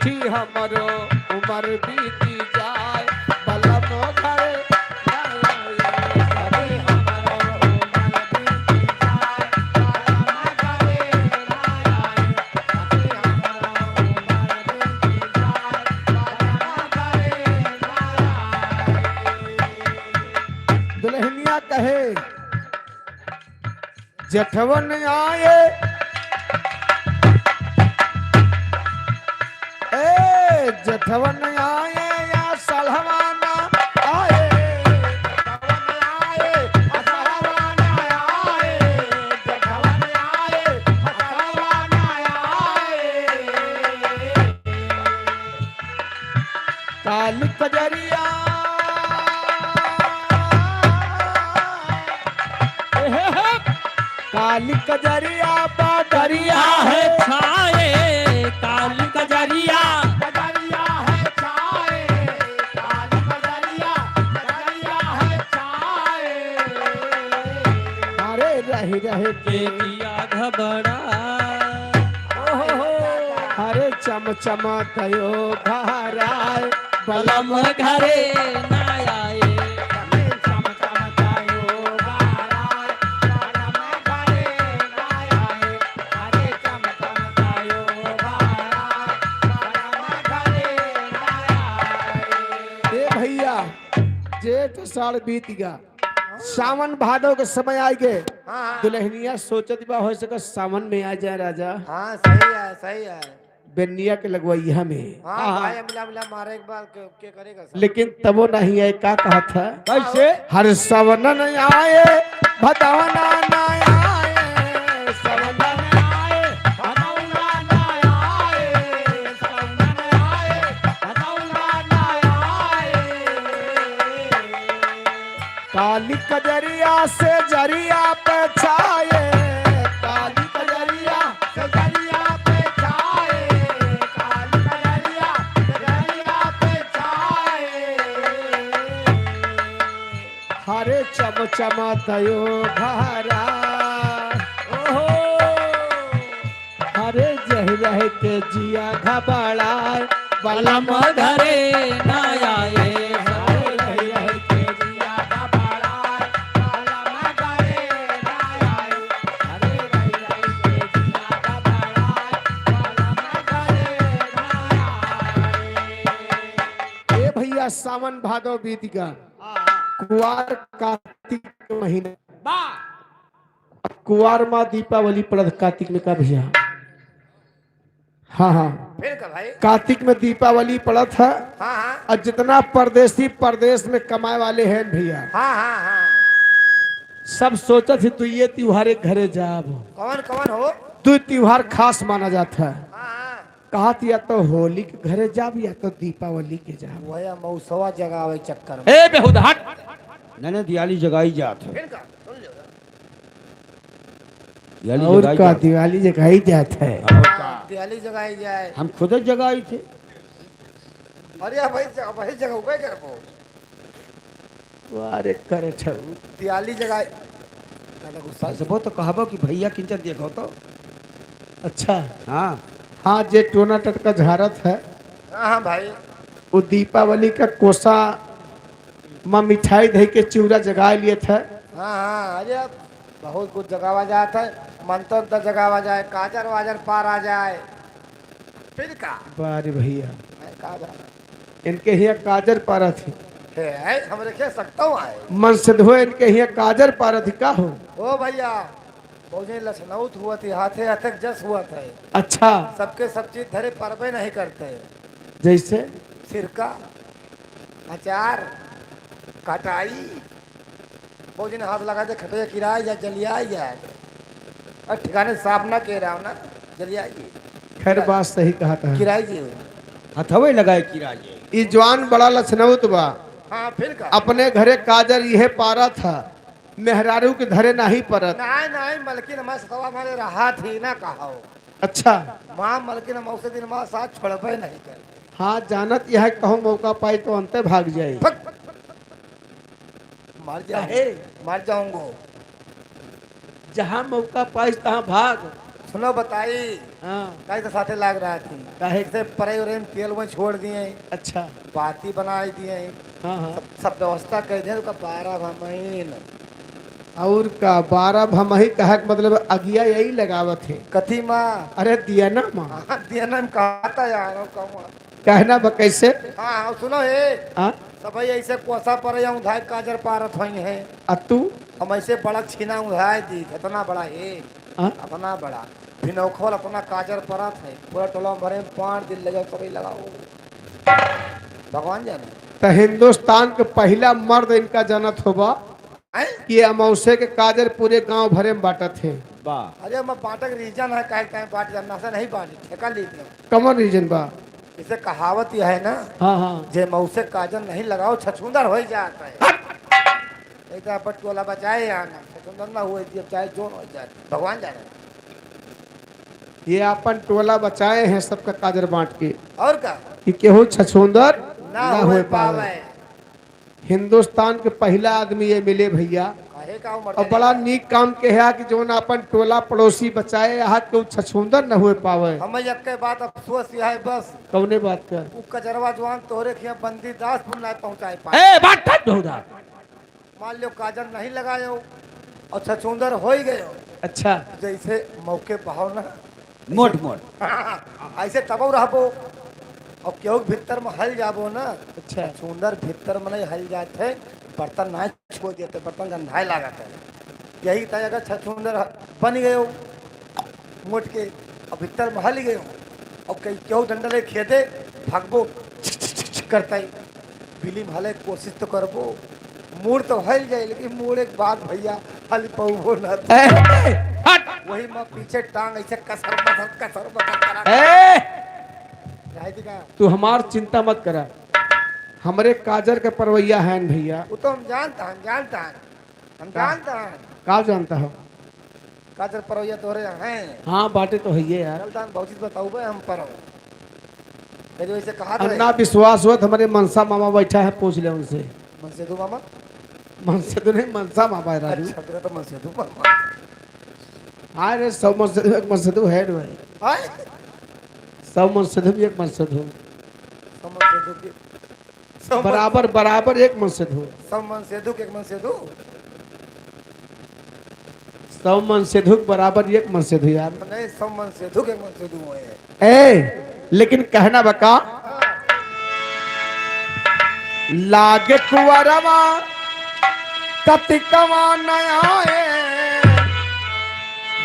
[SPEAKER 4] सखी हमरो उमर बीती जाए बलम घरे ना आए।
[SPEAKER 6] सखी हमरो उमर बीती जाए, बलम घरे ना आए। सखी हमरो उमर बीती जाए, बलम घरे ना आए।
[SPEAKER 4] दुल्हनिया कहे जठवन आए ए जठवन आए या सलहवाना आए।
[SPEAKER 6] जठवन आए, असलवाना आए। जठवन आए, असलवाना आए।
[SPEAKER 4] काली कजरिया काली कजरिया बादरिया
[SPEAKER 7] है छाए काली कजरिया
[SPEAKER 6] कजरिया है छाए, काली कजरिया, कजरिया है छाए।
[SPEAKER 4] अरे रही रहे
[SPEAKER 7] के दिया घबरा
[SPEAKER 4] ओहो हरे चम चम तयो घराय
[SPEAKER 7] बलम घरे ना आए।
[SPEAKER 6] सखी चम चम तायो बाराय, बलम घरे ना आए। हरे चम चम तायो बाराय, बलम घरे ना आए।
[SPEAKER 4] ए भैया जेठ साल बीत गया, सावन भादव के समय आ गए।
[SPEAKER 2] हाँ
[SPEAKER 4] दुल्हनिया सोचत बा हो सके सावन में आ जाए राजा।
[SPEAKER 2] हाँ सही है सही है।
[SPEAKER 4] बेनिया के लगवैया में।
[SPEAKER 2] हाँ भाई मिला मिला मारे एक बार के करेगा सब।
[SPEAKER 4] लेकिन तबो नहीं आए। का कहा था
[SPEAKER 3] कैसे?
[SPEAKER 4] हर सवन न आए भदवना न आए सवन
[SPEAKER 6] आए, भदौना ना आए, सौनन आए, भदौना ना आए।
[SPEAKER 4] काली कजरिया से जरिया पे छाए काली कजरिया
[SPEAKER 6] से जरिया पे छाए, काली कजरिया, से जरिया पे छाए।
[SPEAKER 4] हरे चम चम दयो घरा ओहो हरे जह रह के जिया घबराए
[SPEAKER 7] बलम घरे ना आए।
[SPEAKER 6] हरे रह रह के जिया घबराए, बलम घरे ना आए। हरे रह रह के जिया घबराए, बलम घरे ना आए।
[SPEAKER 4] ए भैया सावन भादव बीत गया, कुआर कार्तिक के महीना कुआर माँ दीपावली पड़त कार्तिक में का भैया? हाँ हाँ
[SPEAKER 2] फिर का भाई
[SPEAKER 4] कार्तिक में दीपावली पड़त है।
[SPEAKER 2] हाँ हाँ
[SPEAKER 4] और जितना परदेसी परदेश में कमाए वाले हैं भैया
[SPEAKER 2] हाँ हाँ हाँ
[SPEAKER 4] सब सोचत ही तू ये त्योहार एक घरे जाब।
[SPEAKER 2] कौन कौन हो?
[SPEAKER 4] दो त्योहार खास माना जाता है।
[SPEAKER 2] हाँ हाँ
[SPEAKER 4] कहा या तो होली के घरे जाब या तो दीपावली के जाब।
[SPEAKER 2] वही मौसवा जगावे चक्कर में।
[SPEAKER 7] ए बेहुदा हट।
[SPEAKER 3] नहीं दिवाली जगाई जात है।
[SPEAKER 2] फिर का सुन लो।
[SPEAKER 3] दिवाली
[SPEAKER 4] और
[SPEAKER 3] जगाई
[SPEAKER 4] का
[SPEAKER 3] जात है।
[SPEAKER 4] दिवाली जगाई जाता है।
[SPEAKER 3] और का?
[SPEAKER 2] दिवाली जगाई जाए।
[SPEAKER 3] हम खुद जगाई थे।
[SPEAKER 2] अरे भाई भाई जगह उबे कर पो।
[SPEAKER 4] अरे करे छऊ
[SPEAKER 2] दिवाली जगाई दादा गुस्सा
[SPEAKER 3] हंसबो तो कहबो कि भैया किंचन देखो तो।
[SPEAKER 4] अच्छा
[SPEAKER 3] हाँ
[SPEAKER 4] हाँ जे टोना टटका झारत है
[SPEAKER 2] हाँ हाँ भाई
[SPEAKER 4] वो दीपावली का कोसा माँ मिठाई दही के चिवड़ा जगा लिए थे।
[SPEAKER 2] हाँ हाँ अरे अब बहुत कुछ जगावा जाता है, मंत्र उंत्र जगावा जाए, काजर वाजर पार आ जाए। फिर का
[SPEAKER 4] बारे भैया
[SPEAKER 2] मैं का जा
[SPEAKER 4] इनके यहाँ काजर पारा थी।
[SPEAKER 2] हे है हम रखे सकता हूँ आए
[SPEAKER 4] मन सिद्ध हो इनके यहाँ काजर पारा थी का हो?
[SPEAKER 2] ओ भैया बहु लखनऊ हुआ थी हाथे हाथे जस हुआ था।
[SPEAKER 4] अच्छा
[SPEAKER 2] सबके सब चीज धरे परबे नहीं करते।
[SPEAKER 4] जैसे
[SPEAKER 2] सिरका अचार कटाई बहुत दिन हाथ लगा दे खटोया किराए जाए जलियाई जाए और ठिकाने साफ ना के रहा ना जलियाई
[SPEAKER 4] खैर बात सही कहा था।
[SPEAKER 2] किराए जी
[SPEAKER 3] हथवे लगाए किराए।
[SPEAKER 4] ई जवान बड़ा लखनऊ बा।
[SPEAKER 2] हाँ फिर का
[SPEAKER 4] अपने घरे काजर यह पारा था मेहरारू के धरे नहीं परत।
[SPEAKER 2] नहीं नहीं मलकिन हमारे सवा हमारे रहा थी ना कहा
[SPEAKER 4] अच्छा
[SPEAKER 2] माँ मलकिन मौसे दिन माँ साथ छोड़बे नहीं कर।
[SPEAKER 4] हाँ जानत यह कहूँ मौका पाई तो अंत भाग जाए।
[SPEAKER 2] मर जाए मर जाऊंगो
[SPEAKER 4] जहाँ मौका पाई तहाँ भाग।
[SPEAKER 2] सुनो बताई
[SPEAKER 4] हाँ
[SPEAKER 2] काहे तो साथे लाग रहा थी
[SPEAKER 4] काहे?
[SPEAKER 2] से परे उरे में तेल में छोड़ दिए,
[SPEAKER 4] अच्छा।
[SPEAKER 2] बाती बनाई दिए,
[SPEAKER 4] हाँ हाँ
[SPEAKER 2] सब सब व्यवस्था कर दिए। तो 12 भमहीन
[SPEAKER 4] और का 12 भमही कहा के मतलब अगिया यही लगावत है।
[SPEAKER 2] कथी माँ?
[SPEAKER 4] अरे दिया ना माँ।
[SPEAKER 2] हाँ, दिया ना कहा था यार, और कहूँ।
[SPEAKER 4] कहना बा कैसे?
[SPEAKER 2] हाँ हाँ सुनो हे,
[SPEAKER 4] हाँ
[SPEAKER 2] सब ऐसे कोसा पर या उधाय काजर पारत हुई है।
[SPEAKER 4] आ तू?
[SPEAKER 2] हम ऐसे बड़ा छीना उधाय दी, इतना बड़ा है।
[SPEAKER 4] हाँ?
[SPEAKER 2] अपना बड़ा भिनौखोल अपना काजर परत है, पूरा टोला भरे में 5 दिन ले जाओ सभी लगाओ, भगवान जाने।
[SPEAKER 4] तो हिंदुस्तान के पहला मर्द इनका जानत होबा
[SPEAKER 2] आएं?
[SPEAKER 4] कि अमावस्या के काजर पूरे गांव भरे में बांटत है।
[SPEAKER 3] वाह।
[SPEAKER 2] अरे मैं बाटक रीजन है, कहे कहे बाट जाना से नहीं बांटी, ठेका ली दियो।
[SPEAKER 4] कमन रीजन बा?
[SPEAKER 2] इसे कहावत यह है ना,
[SPEAKER 4] हाँ हाँ
[SPEAKER 2] जे मौसे काजर नहीं लगाओ छछूंदर हो जाता है। नहीं तो अपन टोला बचाए आना छछूंदर ना हुए चाहे जोन हो जाए, भगवान जाने।
[SPEAKER 4] ये अपन टोला बचाए हैं सबका काजर बांट के,
[SPEAKER 2] और का
[SPEAKER 4] कि केहू छछूंदर
[SPEAKER 2] ना
[SPEAKER 4] ना
[SPEAKER 2] हो
[SPEAKER 4] हो
[SPEAKER 2] पावे।
[SPEAKER 4] पावे। हिंदुस्तान के पहला आदमी ये मिले भैया,
[SPEAKER 2] काहे का उमर
[SPEAKER 4] और बड़ा नीक काम के है कि जोन अपन टोला पड़ोसी बचाए यहाँ केहू छछूंदर न हुए पावे।
[SPEAKER 2] हमें एक बात अफसोस यह है बस।
[SPEAKER 4] कौने बात का?
[SPEAKER 2] उ कजरवा जवान तोहरे खिया बंदी दासपुर ना पहुंचाए पाए।
[SPEAKER 3] ए बात ठट बहुधा।
[SPEAKER 2] मान लो काजल नहीं लगायो और छछूंदर हो ही गयो।
[SPEAKER 4] अच्छा।
[SPEAKER 2] जैसे मौके बहाव ना
[SPEAKER 3] मोट मोट
[SPEAKER 2] ऐसे तबो रहबो और केहू के भीतर में हल जाबो ना।
[SPEAKER 4] अच्छा।
[SPEAKER 2] छछूंदर भीतर में नहीं हल जाते, बर्तन ना छोड़ देते, बर्तन गंधाए लागत है। यही तय अगर छछूंदर बन गयो मोट के और भीतर में हल गयो और कहीं केहू डंडा ले खेदे भागबो करता ही बिली में हले कोशिश तो करबो, मूड़ तो हल जाए लेकिन मूड़ एक बात भैया हल पौबो ना।
[SPEAKER 4] ए, हट।
[SPEAKER 2] वही माँ पीछे टांग ऐसे कसर मसर कसर मसर करा।
[SPEAKER 4] ए,
[SPEAKER 2] राय जी का
[SPEAKER 4] तू हमार चिंता मत करा, हमरे काजर के परवैया हैं भैया।
[SPEAKER 2] वो तो हम जानता हैं, जानता हैं, हम जानता हैं।
[SPEAKER 4] का जानता हो?
[SPEAKER 2] काजर परवैया तोरे हैं।
[SPEAKER 4] हाँ बाटे तो है यार।
[SPEAKER 2] चल दान बहुत चीज बताऊ बे हम परो जो ऐसे कहा था
[SPEAKER 4] अन्ना विश्वास हुआ तो हमारे मनसा मामा बैठा है, पूछ ले उनसे।
[SPEAKER 2] मनसेदू मामा?
[SPEAKER 4] मनसे तो नहीं, मनसा मामा है राजू।
[SPEAKER 2] अच्छा तेरा तो मनसेदू मामा।
[SPEAKER 4] हाँ रे, 100 मनसेदू एक मनसेदू है रे भाई।
[SPEAKER 2] हाय
[SPEAKER 4] 100 मनसेदू भी एक मनसेदू।
[SPEAKER 2] सब मनसेदू के सब
[SPEAKER 4] बराबर बराबर एक मनसेदू।
[SPEAKER 2] सब मनसेदू के एक मनसेदू।
[SPEAKER 4] 100 मनसेदू के बराबर एक मनसेदू यार।
[SPEAKER 2] नहीं सब मनसेदू के एक मनसेदू हुए हैं।
[SPEAKER 4] ए लेकिन कहना बका लागे कुंवरवा कतिकवा नया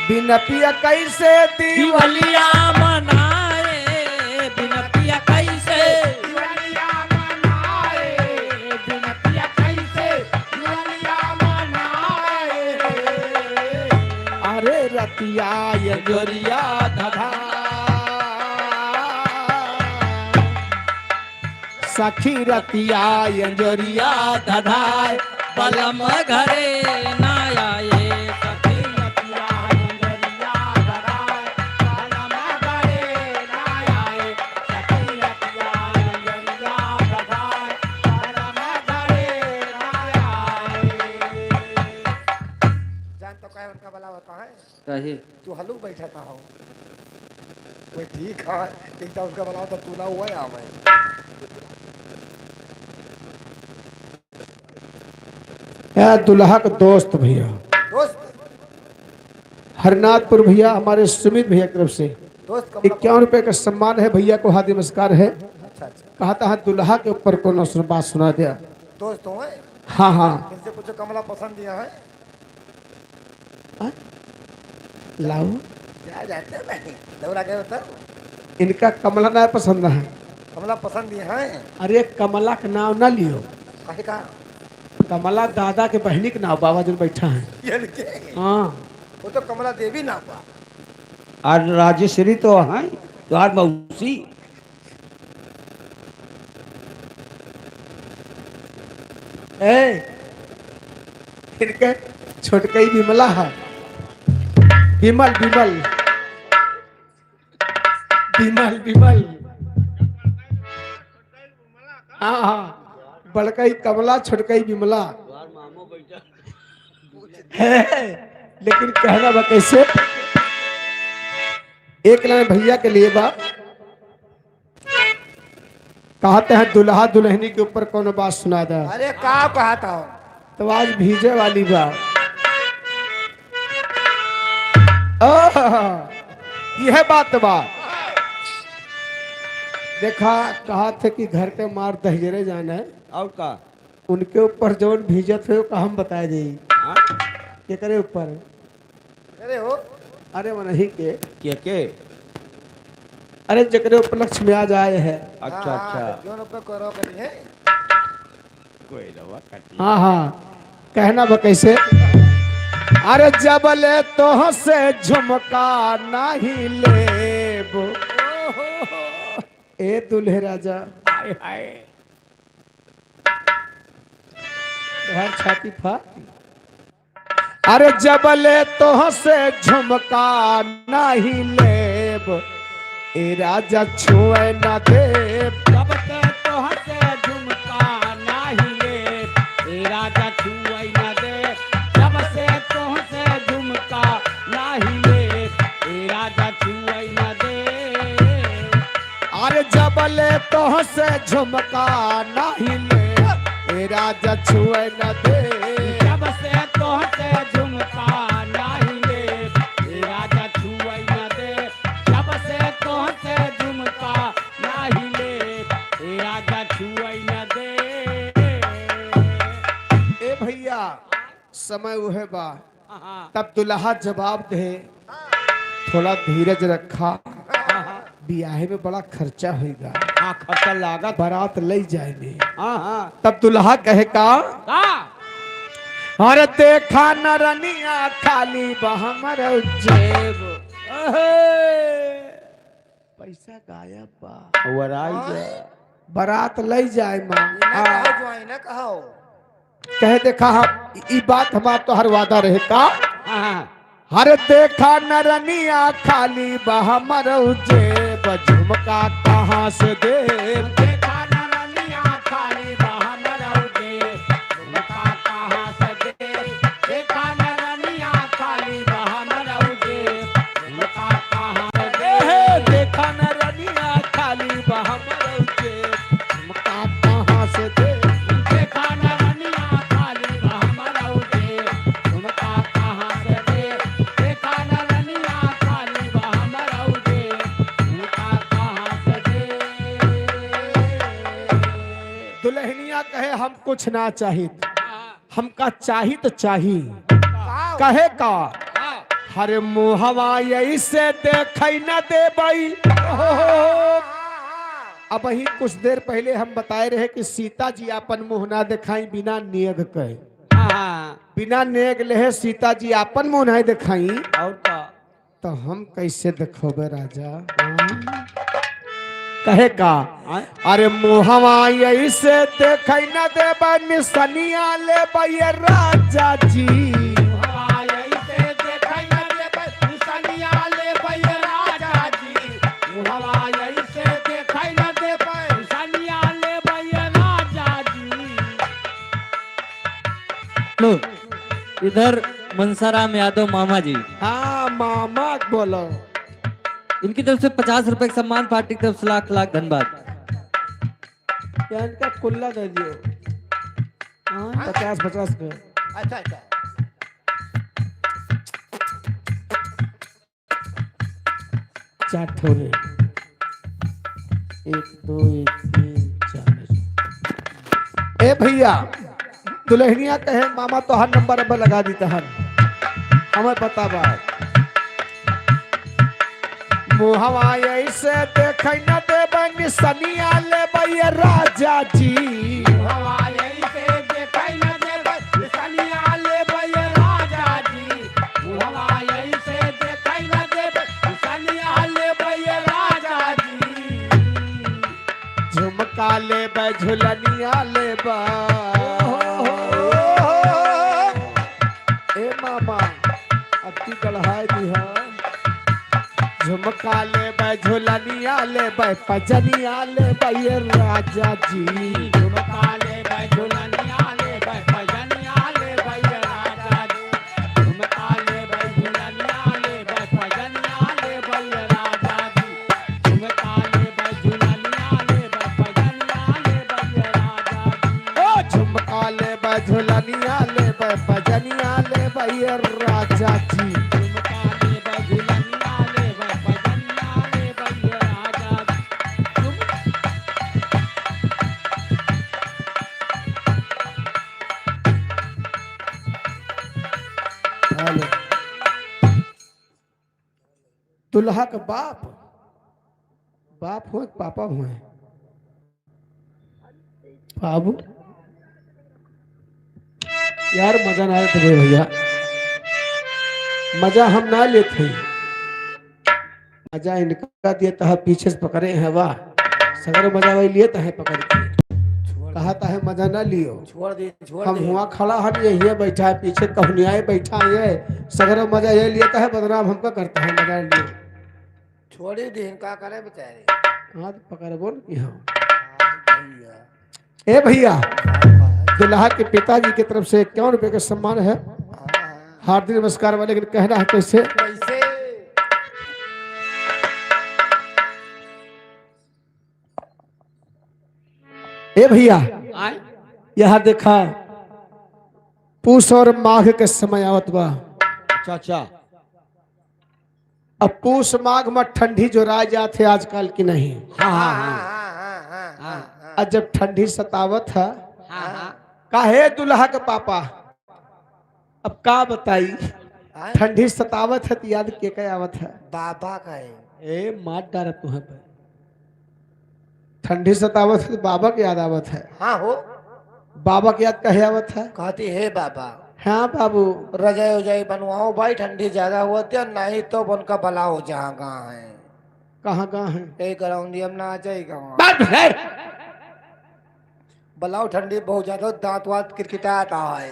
[SPEAKER 4] बिन पिया कैसे दीवा
[SPEAKER 7] दिवलिया मनाए बिन पिया कैसे,
[SPEAKER 6] दिवालिया मनाए बिन पिया कैसे, दिवालिया मनाए।
[SPEAKER 4] अरे रतिया ये
[SPEAKER 7] जोरिया धधा
[SPEAKER 4] सखी रतिया अंजोरिया
[SPEAKER 7] धधाए बलम घरे ना आए सखी रतिया
[SPEAKER 6] अंजलिया धराए कलम गरे ना आए, सखी रतिया अंजलिया धराए कलम गरे ना आए।
[SPEAKER 2] जान तो कहे उनका भला होता है।
[SPEAKER 7] कहे
[SPEAKER 2] तू हलू बैठा था हो वो ठीक है, एक तो उसका भला होता तू ना हुआ है हमें।
[SPEAKER 4] यार दुल्हा का दोस्त भैया
[SPEAKER 2] दोस्त
[SPEAKER 4] हरनाथपुर भैया हमारे सुमित भैया की तरफ से
[SPEAKER 2] दोस्त कमला
[SPEAKER 4] 51 रुपए का सम्मान है भैया को हार्दिक नमस्कार है।
[SPEAKER 2] अच्छा अच्छा।
[SPEAKER 4] कहा था दुल्हा के ऊपर को बात सुना दिया।
[SPEAKER 2] दोस्त हुए?
[SPEAKER 4] हाँ हाँ।
[SPEAKER 2] इनसे पूछो कमला पसंद दिया है।
[SPEAKER 4] लाओ
[SPEAKER 2] क्या जाते हैं नहीं दौरा गए उतर।
[SPEAKER 4] इनका कमला ना पसंद है।
[SPEAKER 2] कमला पसंद दिया है।
[SPEAKER 4] अरे कमला का नाम ना लियो।
[SPEAKER 2] काहे का?
[SPEAKER 4] कमला दादा के बहनी के नाम बाबा जो बैठा है।
[SPEAKER 2] ये लिखे।
[SPEAKER 4] हाँ
[SPEAKER 2] वो तो कमला देवी नाम बा।
[SPEAKER 3] और राजेश्वरी तो हैं तुम्हार मौसी।
[SPEAKER 4] ए इनके छोटकई विमला है। विमल विमल विमल विमल। हाँ हाँ बड़कई कमला छोटकई विमला है। लेकिन कहना बा कैसे? एक लाइन भैया के लिए बा। कहते हैं दुल्हा दुल्हनी के ऊपर कौन बात सुना दे।
[SPEAKER 6] अरे का कहता हो?
[SPEAKER 4] तो आज भीजे वाली बा। आह, यह बात बा। देखा कहा थे कि घर के मार दहजरे जाना है
[SPEAKER 3] और का
[SPEAKER 4] उनके ऊपर जौन भीजत है वो हम बताए जाई
[SPEAKER 3] हाँ?
[SPEAKER 4] के करे ऊपर।
[SPEAKER 2] अरे हो
[SPEAKER 4] अरे वो नहीं के
[SPEAKER 3] के
[SPEAKER 4] अरे जकरे उपलक्ष्य में आज आए हैं।
[SPEAKER 3] अच्छा अच्छा
[SPEAKER 2] जोन ऊपर करो करी है।
[SPEAKER 3] कोई रवा कटी।
[SPEAKER 4] हाँ हाँ कहना बा कैसे। अरे जबले तोह से झुमका नहीं लेब ए दुल्हे राजा।
[SPEAKER 3] हाय हाय
[SPEAKER 4] तुम्हार छाती फा। अरे जबले तोह से झुमका नहीं लेब ए राजा छुए ना देब।
[SPEAKER 6] जब ते तोह से झुमका नाही ले ए राजा छुअई न दे। जब से तोह से झुमका नाही ले ए राजा छुअई न दे।
[SPEAKER 4] अरे जबले तोह से झुमका नहीं ले ए राजा छुए न दे।
[SPEAKER 6] जब से तोह से झुमका नाही ले ए राजा छुअई न दे। जब से तोह से झुमका नाही ले ए राजा छुअई न दे।
[SPEAKER 4] ए भैया समय उहे बा। तब दुल्हा जवाब दे थोड़ा धीरज रखा, बियाहे में बड़ा खर्चा होगा,
[SPEAKER 6] हाँ खर्चा लागत,
[SPEAKER 4] बारात ले जाएंगे।
[SPEAKER 6] हाँ हाँ।
[SPEAKER 4] तब दुल्हा कहे का
[SPEAKER 6] का
[SPEAKER 4] अरे देखा नरनिया खाली बहमर जेब, पैसा गायब बा,
[SPEAKER 3] वराई जा
[SPEAKER 4] बारात ले जाए माँ।
[SPEAKER 2] ना कहो जो आई ना कहो।
[SPEAKER 4] कहे देखा हम ई बात हमार तो हर वादा रहे का।
[SPEAKER 6] हाँ
[SPEAKER 4] हर देखा नरनिया खाली बहमर जेब, झुमका कहाँ से दे।
[SPEAKER 6] देखा नरनिया खाली बहमर दे, झुमका कहाँ से दे। देखा नरनिया खाली बहमर दे, झुमका कहाँ से दे।
[SPEAKER 4] देखा नरनिया खाली बहमर जेब, झुमका कहाँ से दे।
[SPEAKER 6] देखा नरनिया खाली बहमर दे, झुमका कहाँ से दे। देखा नरनिया खाली बहमर दे, झुमका कहाँ से दे।
[SPEAKER 4] दुल्हनिया कहे हम कुछ ना चाहिए, हमका चाही तो चाही। कहे का हरे मुहवा ऐसे देखई न देबई। अब ही कुछ देर पहले हम बताए रहे कि सीता जी अपन मुंह ना दिखाई बिना नेग कहे, बिना नेग लेहे सीता जी अपन मुंह नहीं दिखाई,
[SPEAKER 6] और का
[SPEAKER 4] तो हम कैसे देखोबे राजा। कहे का अरे मुहवा ऐसे देखई न देबई, निसनिया लेबई राजा जी।
[SPEAKER 7] लो इधर मनसाराम यादव मामा जी,
[SPEAKER 4] हाँ मामा बोलो,
[SPEAKER 7] इनकी तरफ से 50 रुपए का सम्मान, पार्टी की तरफ से लाख लाख धन्यवाद।
[SPEAKER 4] क्या इनका कुल्ला दे दियो 50-50 के।
[SPEAKER 2] अच्छा अच्छा।
[SPEAKER 4] चार ठोरे, 1 2 1 3 4। ए भैया दुल्हनिया कहे मामा तो हर नंबर अब लगा दी तहन, हमें पता बा। मुहवा ऐसे देखई न देबै, निसनिया लेबै राजा जी। झुमका लेबै झुलनिया लेबै। ए मामा अब की गढ़ाई दिहा। झुमका लेबै झुलनिया लेबै पजनिया लेबै राजा जी।
[SPEAKER 6] झुमका लेबै झुलनिया लेबै पजनिया लेबै राजा जी। झुमका लेबै झुलनिया लेबै पजनिया लेबै राजा।
[SPEAKER 4] झुलनिया ले बजनिया ले ये राजा जी।
[SPEAKER 6] झुमका लेबै झुलनिया लेबै बजनिया लेबै ये राजा जी।
[SPEAKER 4] हेलो। दुल्हा का बाप, बाप हो पापा हुए बाबू यार मजा ना आए तुम्हें भैया, मजा हम ना लेते, मजा इनका देता है पीछे से पकड़े हैं, वाह सगर मजा वही लेता है पकड़ के, कहा है मजा ना लियो,
[SPEAKER 2] छोड़ दे छोड़
[SPEAKER 4] हम हुआ खड़ा हन यही बैठा है पीछे कहनियाए बैठा है, सगर मजा ये लेता है बदनाम हमका करता है, मजा लियो
[SPEAKER 2] छोड़ ही दे का करे बेचारे।
[SPEAKER 4] हाथ पकड़ बोल कि हाँ
[SPEAKER 2] भैया
[SPEAKER 4] ए भैया, दुल्हा के पिताजी की तरफ से 51 रुपए का सम्मान है, हार्दिक नमस्कार वाले। लेकिन कहना है कैसे,
[SPEAKER 2] कैसे?
[SPEAKER 4] ए भैया यहाँ देखा पूस और माघ के समय आवत बा।
[SPEAKER 3] अच्छा अच्छा।
[SPEAKER 4] अब पूस माघ में ठंडी जो राय जात है आजकल की नहीं,
[SPEAKER 3] हाँ हाँ हाँ
[SPEAKER 2] हाँ हाँ
[SPEAKER 4] और जब ठंडी सतावत है काहे दुल्हा के पापा, अब का बताई, ठंडी सतावत है तो याद के के आवत है?
[SPEAKER 2] बाबा का है।
[SPEAKER 4] ए मार डार तुहे पे, ठंडी सतावत है तो बाबा के याद आवत है।
[SPEAKER 2] हाँ हो,
[SPEAKER 4] बाबा के याद कहे आवत है?
[SPEAKER 2] कहती है बाबा
[SPEAKER 4] हाँ बाबू
[SPEAKER 2] रजाई उजाई बनवाओ भाई, ठंडी ज्यादा होती है, नहीं तो उनका भला हो जहाँ कहाँ है।
[SPEAKER 4] कहाँ कहाँ है?
[SPEAKER 2] यही कराऊंगी हम ना आ जाएगा
[SPEAKER 4] बात है
[SPEAKER 2] बलाओ ठंडी बहुत ज्यादा, दांत वात किरकिटाता है।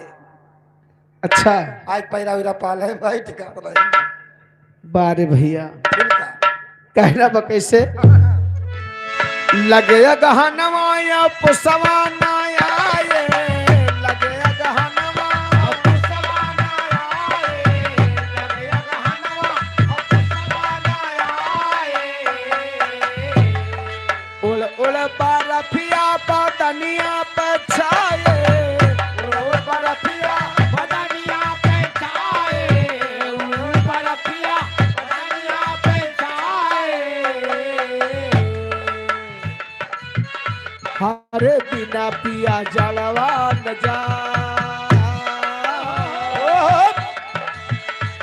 [SPEAKER 4] अच्छा
[SPEAKER 2] आज पैरा वैरा पाल है भाई टिका रहे।
[SPEAKER 4] बारे भैया
[SPEAKER 2] ठीक है।
[SPEAKER 4] कहना बा कैसे, लगे गहनवा पुसवा नाया ये, लगे गहनवा उड़ उड़ बरफिया बदनिया पछाए, उड़ बरफिया
[SPEAKER 6] बदनिया पे छाए, उड़ बरफिया बदनिया पे छाए।
[SPEAKER 4] हरे बिना पिया जलवा न जा।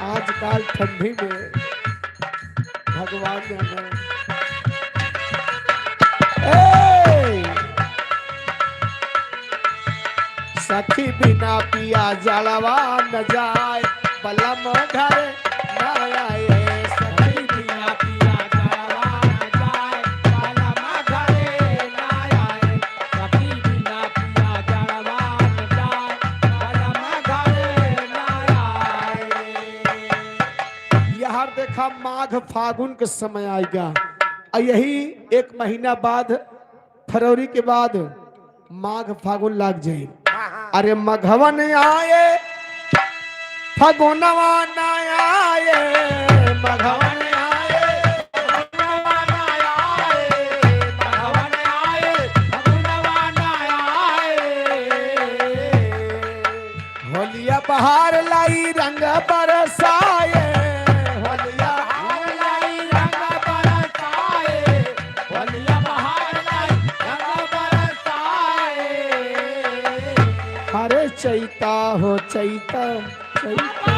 [SPEAKER 4] आजकल ठंडी में भगवान जाने। ए! सखी बिना पिया जलवा न जाए, बलम घर न आए। सखी
[SPEAKER 6] बिना पिया जलवा न जाए, बलम घरे न आए। सखी बिना पिया जलवा न जाए, बलम घरे न आए।
[SPEAKER 4] यहाँ देखा माघ फागुन के समय आएगा, और यही एक महीना बाद फरवरी के बाद माघ फागुन लाग जाए। अरे मघवन आए फगुनवा न आए, मघवन आए
[SPEAKER 6] फगुनवा न आए, मघवन आए, फगुनवा न आए।
[SPEAKER 4] होलिया बहार लाई रंग बरसाए, होलिया
[SPEAKER 6] बहार लाई रंग बरसाए, होलिया बहार लाई रंग बरसाए।
[SPEAKER 4] हरे चैता हो चैता चैता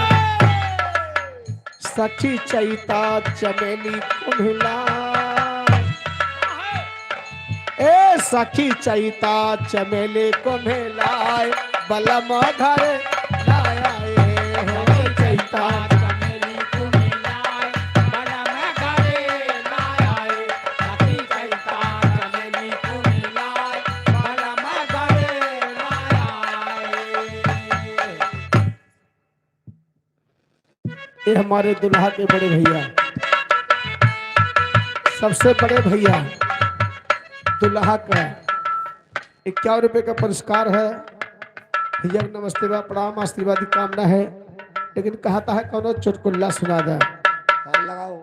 [SPEAKER 4] सखी चैता चमेली कुम्हिला, ए सखी चैता चमेली कुम्हिलाए, बलम घर लाए हो चैता
[SPEAKER 6] चमेली कुम्हिलाए, बलम घरे लाए। सखी चैता चमेली कुम्हिलाए, बलम घरे लाए।
[SPEAKER 4] ये हमारे दुल्हा के बड़े भैया, सबसे बड़े भैया दुल्हा का 51 रुपए का पुरस्कार है। भैया को नमस्ते बा, प्रणाम, आशीर्वाद की कामना है। लेकिन कहता है कौनो चुटकुल्ला सुना दे,
[SPEAKER 2] हाँ, लगाओ।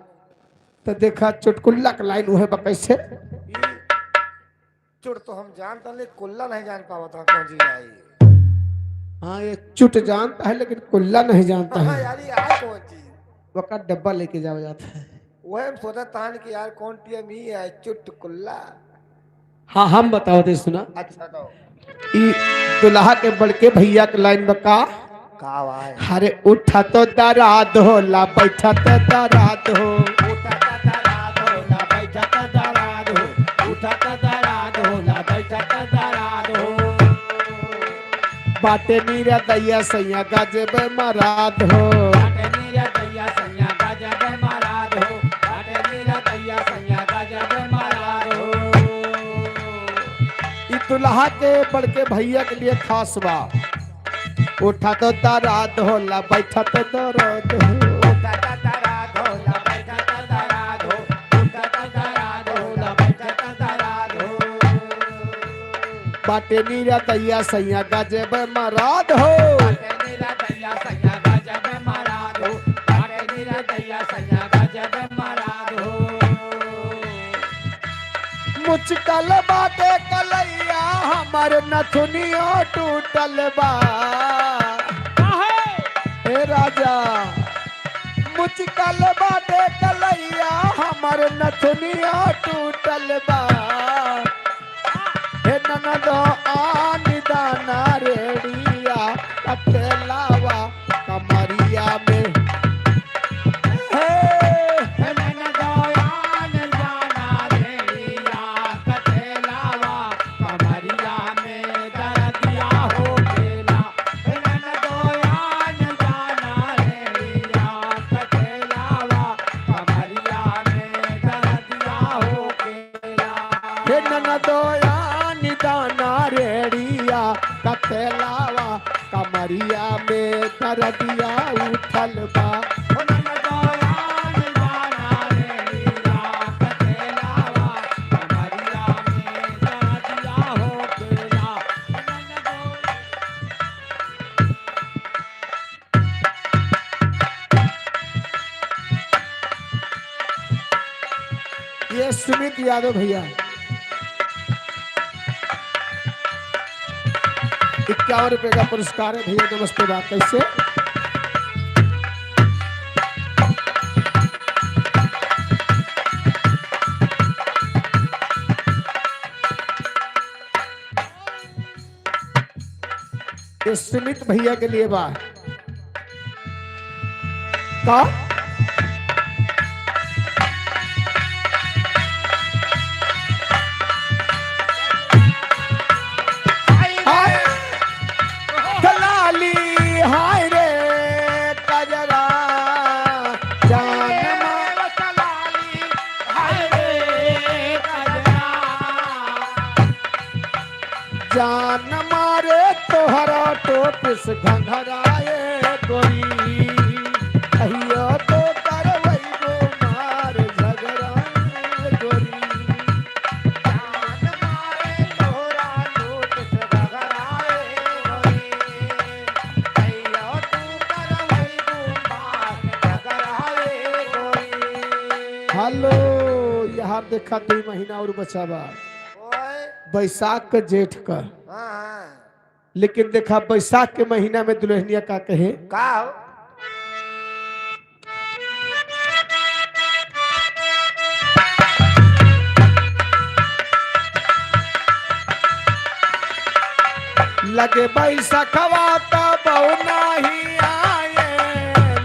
[SPEAKER 4] तो देखा चुटकुल्ला का लाइन हुए बा कैसे।
[SPEAKER 2] ये चुड़ तो हम जानता नहीं, कुल्ला नहीं जान पावा था कौन चीज आई।
[SPEAKER 4] हाँ, ये चुट जानता है लेकिन कुल्ला नहीं जानता
[SPEAKER 2] हाँ
[SPEAKER 4] है।
[SPEAKER 2] यार, ये आए कौन चीज?
[SPEAKER 4] वका डब्बा लेके जाओ जाता है।
[SPEAKER 2] वह हम सोचा तान कि यार कौन टीएम ही है चुटकुल्ला।
[SPEAKER 4] हाँ, हम बताओ दे सुना।
[SPEAKER 2] अच्छा तो
[SPEAKER 4] ई दुल्हा के बड़के भैया के लाइन में का
[SPEAKER 2] का भाई?
[SPEAKER 4] अरे उठा तो दराद होला, बैठा तो दराद हो।
[SPEAKER 6] उठा दराद होला, बैठा दराद हो। उठा दराद होला, बैठा दराद हो।
[SPEAKER 4] बाटे मीरा दैया सैया गजब मराद हो।
[SPEAKER 6] बाटे मीरा दैया सैया गजब मराद हो। बाटे मीरा दैया सैया गजब मराद हो।
[SPEAKER 4] ई दुल्हा के बड़के भैया के लिए खास बा। उठा तो दराद होला, बैठा तो दराद हो।
[SPEAKER 6] उठा दराद होला, बैठा दराद हो। उठा दराद होला, बैठा दराद हो।
[SPEAKER 4] बाटे नीरा दैया सैया गजब मराद हो।
[SPEAKER 6] बाटे नीरा दैया सैया गजब मराद हो। बाटे नीरा दैया सैया गजब मराद हो।
[SPEAKER 4] मुचकल बाटे कलैया हमर नथुनियो टूटल बा। हे राजा, मुचकल बाटे कलैया हमर नथुनियो टूटल बा। हे ननदो आन दाना रेडिया कटेलावा कमरिया में। हे
[SPEAKER 6] ननदोयान जाना रेडिया कटेलावा कमरिया में दर्दिया हो गेला। ननदोयान जाना रेडिया कटेलावा कमरिया में दर्दिया हो गेला।
[SPEAKER 4] हे ननदोया निदाना रेडिया कतेलावा कमरिया में दर्दिया उठल बा।
[SPEAKER 6] ननदोयान जाना रेडिया कटेलावा कमरिया में दर्दिया हो गेला। ननदोया
[SPEAKER 4] ये सुमित यादव भैया 51 रुपए का पुरस्कार है भैया। नमस्ते बात कैसे? ये सुमित भैया के लिए बात का हाय दलाली हाय रे कजरा जान जान मारे तोहरा टोपिस घंघराए गोरी, कहियो तो करवैबो मार झगड़ाए गोरी।
[SPEAKER 6] जान मारे तोहरा टोपिस घंघराए गोरी, कहियो तू करवैबो मार झगड़ाए गोरी।
[SPEAKER 4] हेलो, यहाँ देखा 2 महीना और बचावा बैसाख के जेठ का।
[SPEAKER 2] हाँ हाँ।
[SPEAKER 4] लेकिन देखा बैसाख के महीना में दुल्हनिया का कहे?
[SPEAKER 2] का हो?
[SPEAKER 4] लगे बैसखवा तब नहीं आए,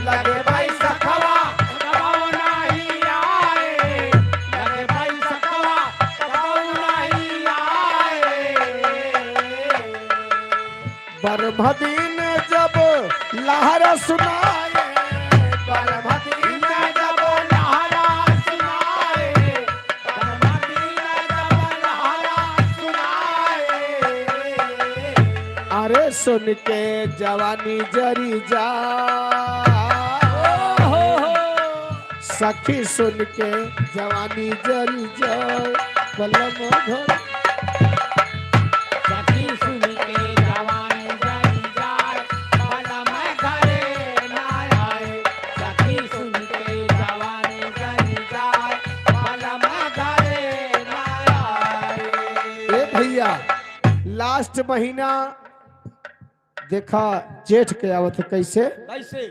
[SPEAKER 4] लगे बैसखवा
[SPEAKER 6] तब नहीं आए, लगे बैसखवा तब नहीं आए।
[SPEAKER 4] बरमदीन जब लहर सुनाए, बरमदीन
[SPEAKER 6] जब लहरा सुनाए, बरमदीन जब लहरा सुनाए।
[SPEAKER 4] अरे सुन के जवानी जरी जा सखी, सुन के जवानी जरी जा बलम घर।
[SPEAKER 6] सखी सुन के जवानी जरी जाए, बलम घरे ना आए। सखी सुन के जवानी जरी जाए, बलम घरे ना आए।
[SPEAKER 4] ए भैया, लास्ट महीना देखा जेठ के आवत है कैसे।
[SPEAKER 6] कैसे?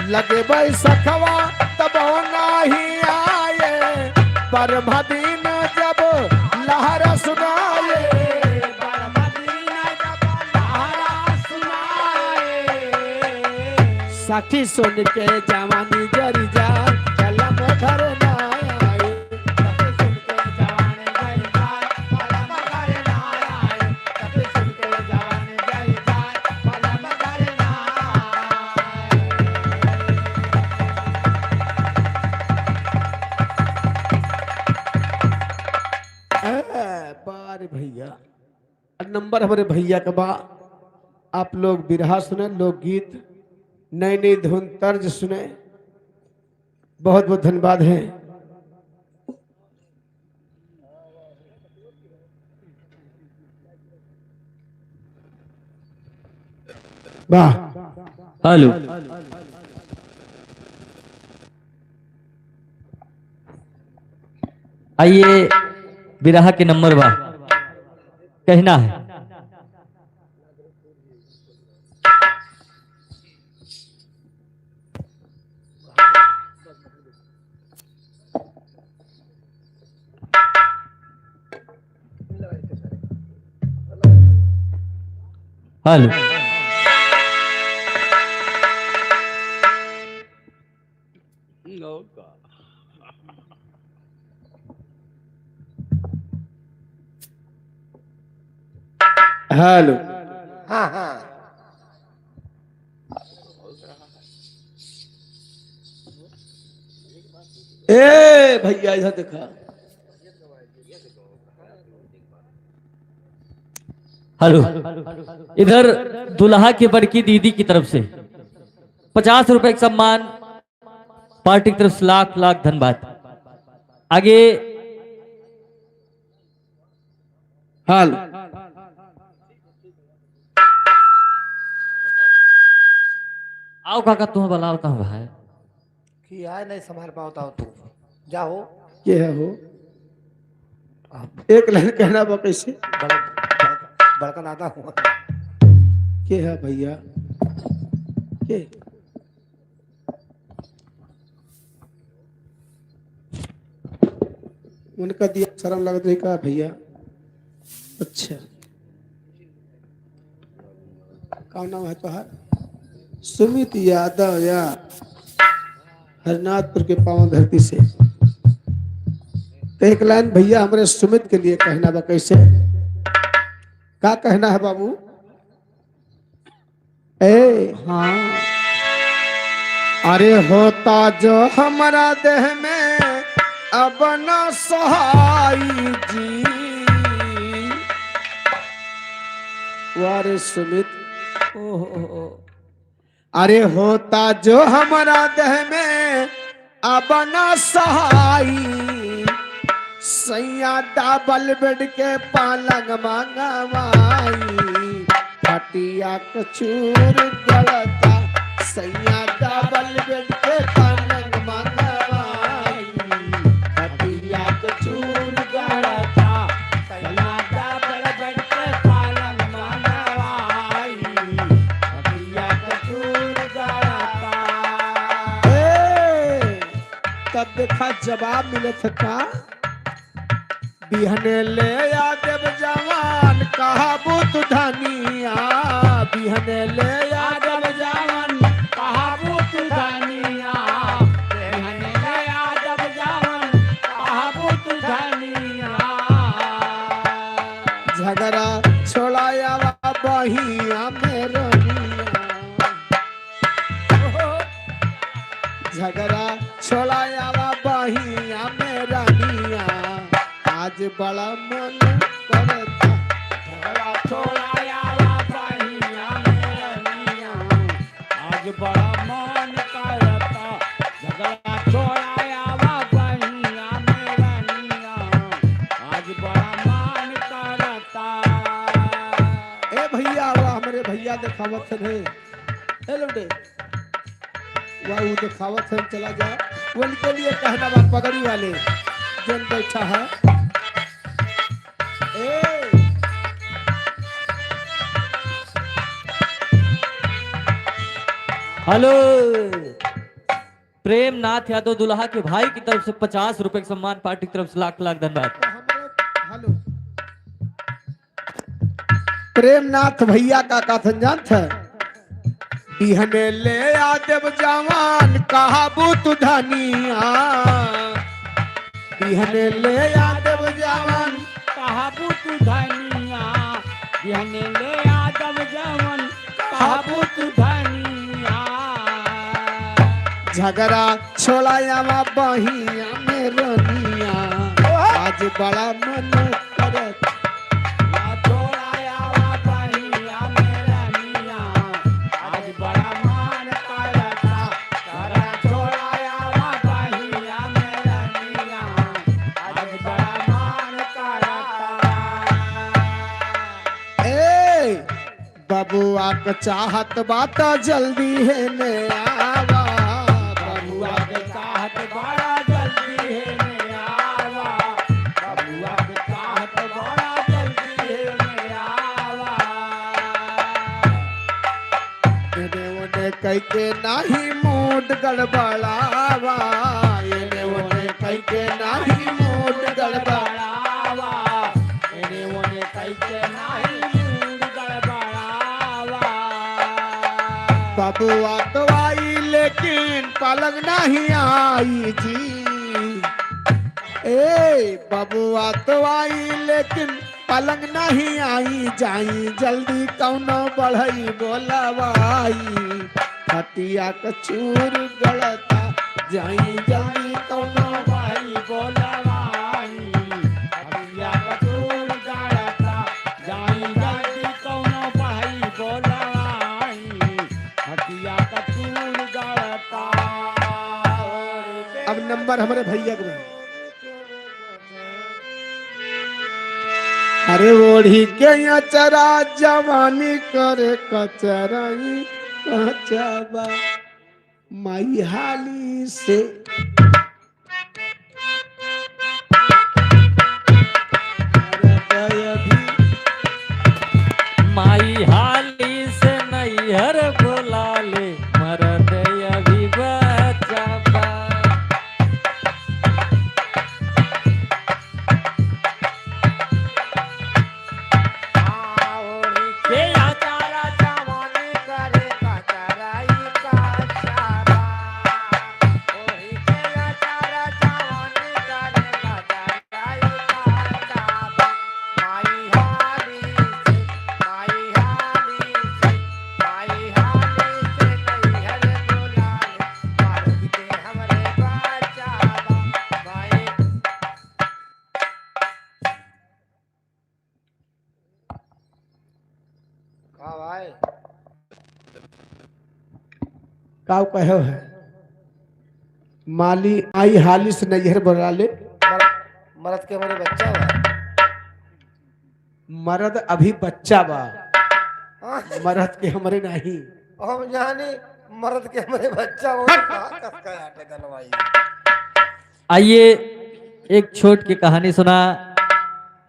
[SPEAKER 4] लगे बैसखवा तब नाही आए, पर भदीन जब लहर सुनाए। सखी सुन के जवानी जरी जा कलम घर ना आए। ए, बारे भैया नंबर हमारे भैया का बा। आप लोग बिरहा सुने, लोकगीत, नई नई धुन तर्ज सुने। बहुत बहुत धन्यवाद है। वाह।
[SPEAKER 7] हेलो। आइए बिरहा के नंबर बा कहना है। हेलो।
[SPEAKER 4] हेलो।
[SPEAKER 2] हाँ हाँ।
[SPEAKER 4] ए भैया इधर देखा।
[SPEAKER 7] हेलो। इधर दुल्हा की बड़की दीदी की तरफ से 50 रुपए का सम्मान, पार्टी की तरफ से लाख लाख धन्यवाद। आगे
[SPEAKER 4] हेलो।
[SPEAKER 7] आओ काका तुम बुलाओ तुम भाई।
[SPEAKER 2] कि आए नहीं संभाल पाता हो तू, जाओ।
[SPEAKER 4] ये है हो एक लाइन कहना बा कैसे।
[SPEAKER 2] बड़ा बड़का नाता हुआ।
[SPEAKER 4] के है भैया के? उनका दिया शर्म लगत रही का भैया? अच्छा कौन नाम है तुहार? सुमित यादव या हरनाथपुर के पावन धरती से। तो एक लाइन भैया हमारे सुमित के लिए कहना बा कैसे। का कहना है बाबू? ए हाँ, अरे होता जो हमारा देह में अब न सहाई जी। वारे सुमित, ओहो, अरे होता जो हमारा देह में अब न सहाई, सैया डबल बेड के पालंग मंगवाई, फटिया कचूर गलता, सैया डबल बेड के पालंग मंगवाई, फटिया कचूर गलता, सैया डबल बेड के पालंग मंगवाई, फटिया कचूर गलता। ए, तब देखा जवाब मिले था, बिहने ले आ देव जवान कहाबुत धनिया, बिहने ले आ देव जवान कहाबुत धनिया, बिहने ले आ देव जवान कहाबुत धनिया। झगड़ा छोड़ाया बहिया में रनिया, झगड़ा छोड़ाया बहिया में रनिया, आज बड़ा मन करता, झगड़ा छोड़ाया बहिया में रनिया, आज बड़ा मन करता, झगड़ा छोड़ाया बहिया में रनिया, आज बड़ा मन करता। ए भैया वाह, हमारे भैया दिखावत थे, ए लौटे वाह, वो दिखावत है, चला जा। उनके लिए कहना बात पगड़ी वाले। जन बैठा है। ए
[SPEAKER 7] हेलो, प्रेम नाथ यादव दुल्हा के भाई की तरफ से 50 रुपए के सम्मान, पार्टी की तरफ से लाख लाख धन्यवाद।
[SPEAKER 4] हेलो प्रेमनाथ भैया का कथन जानत है, बिहने ले आदेव जवान कहाबू तू धनिया, बिहने ले आदेव जवान
[SPEAKER 6] कहाबू तू धनिया, बिहने ले आदम जवन कहाबू तू धनिया।
[SPEAKER 4] झगड़ा छोड़ाया बहिया में रनिया, आज बड़ा मन करत।
[SPEAKER 6] छोड़ाया बहिया मेरा निया, आज बड़ा मान करता। तारा छोड़ाया बहिया मेरा निया, आज बड़ा मान करता।
[SPEAKER 4] ए बबुआ के चाहत बात जल्दी है ने आवा,
[SPEAKER 6] बबुआ के चाहत बड़ा जल्दी है ने आवा, बबुआ के चाहत बड़ा जल्दी है ने आवा।
[SPEAKER 4] एने ओने कह के नाही मूड गड़बड़ावा, एने ओने कह के नाही मूड गड़बड़ा।
[SPEAKER 6] गड़बड़ावा, एने ओने कह के नाही मूड गड़बड़ावा।
[SPEAKER 4] बबुआ तो आई लेकिन पलंग नहीं आई जी, ए बबुआ तो आई लेकिन पलंग नहीं आई, जाई जल्दी कौनो बढ़ई बोलवाई, खटिया के चूर गलता, जाई जल्दी कौनो
[SPEAKER 6] भाई बोलवाई, हटिया कचूर गड़ता, जाई जल्दी कौनो भाई बोलवाई, हटिया कचूर गड़ता।
[SPEAKER 4] अब नंबर हमारे भैया के बा। अरे ओढ़ी के अचरा जवानी करे कचराई कचबा माई हाली से। अरे भी
[SPEAKER 7] माई हाली से नैहर बोला ले, मरद अभी बच्चा बा। के
[SPEAKER 6] चारा जवानी करे कचराई कचरा, ओढ़ी के चारा जवानी करे कचराई कचरा, माई हाली से, माई हाली से, माई हाली से नैहर बोला ले, मर्द के हमरे बचावा, माई
[SPEAKER 2] का भाई
[SPEAKER 4] काव कहो है माली आई हाली से नैहर बोला ले,
[SPEAKER 2] मर्द के हमारे बच्चा बा।
[SPEAKER 4] मर्द अभी बच्चा बा,
[SPEAKER 2] हाँ,
[SPEAKER 4] मर्द के हमरे नहीं।
[SPEAKER 2] हम जानी मर्द के हमारे बच्चा हो कसका आटे गलवाई।
[SPEAKER 7] आइए एक छोट की कहानी सुना,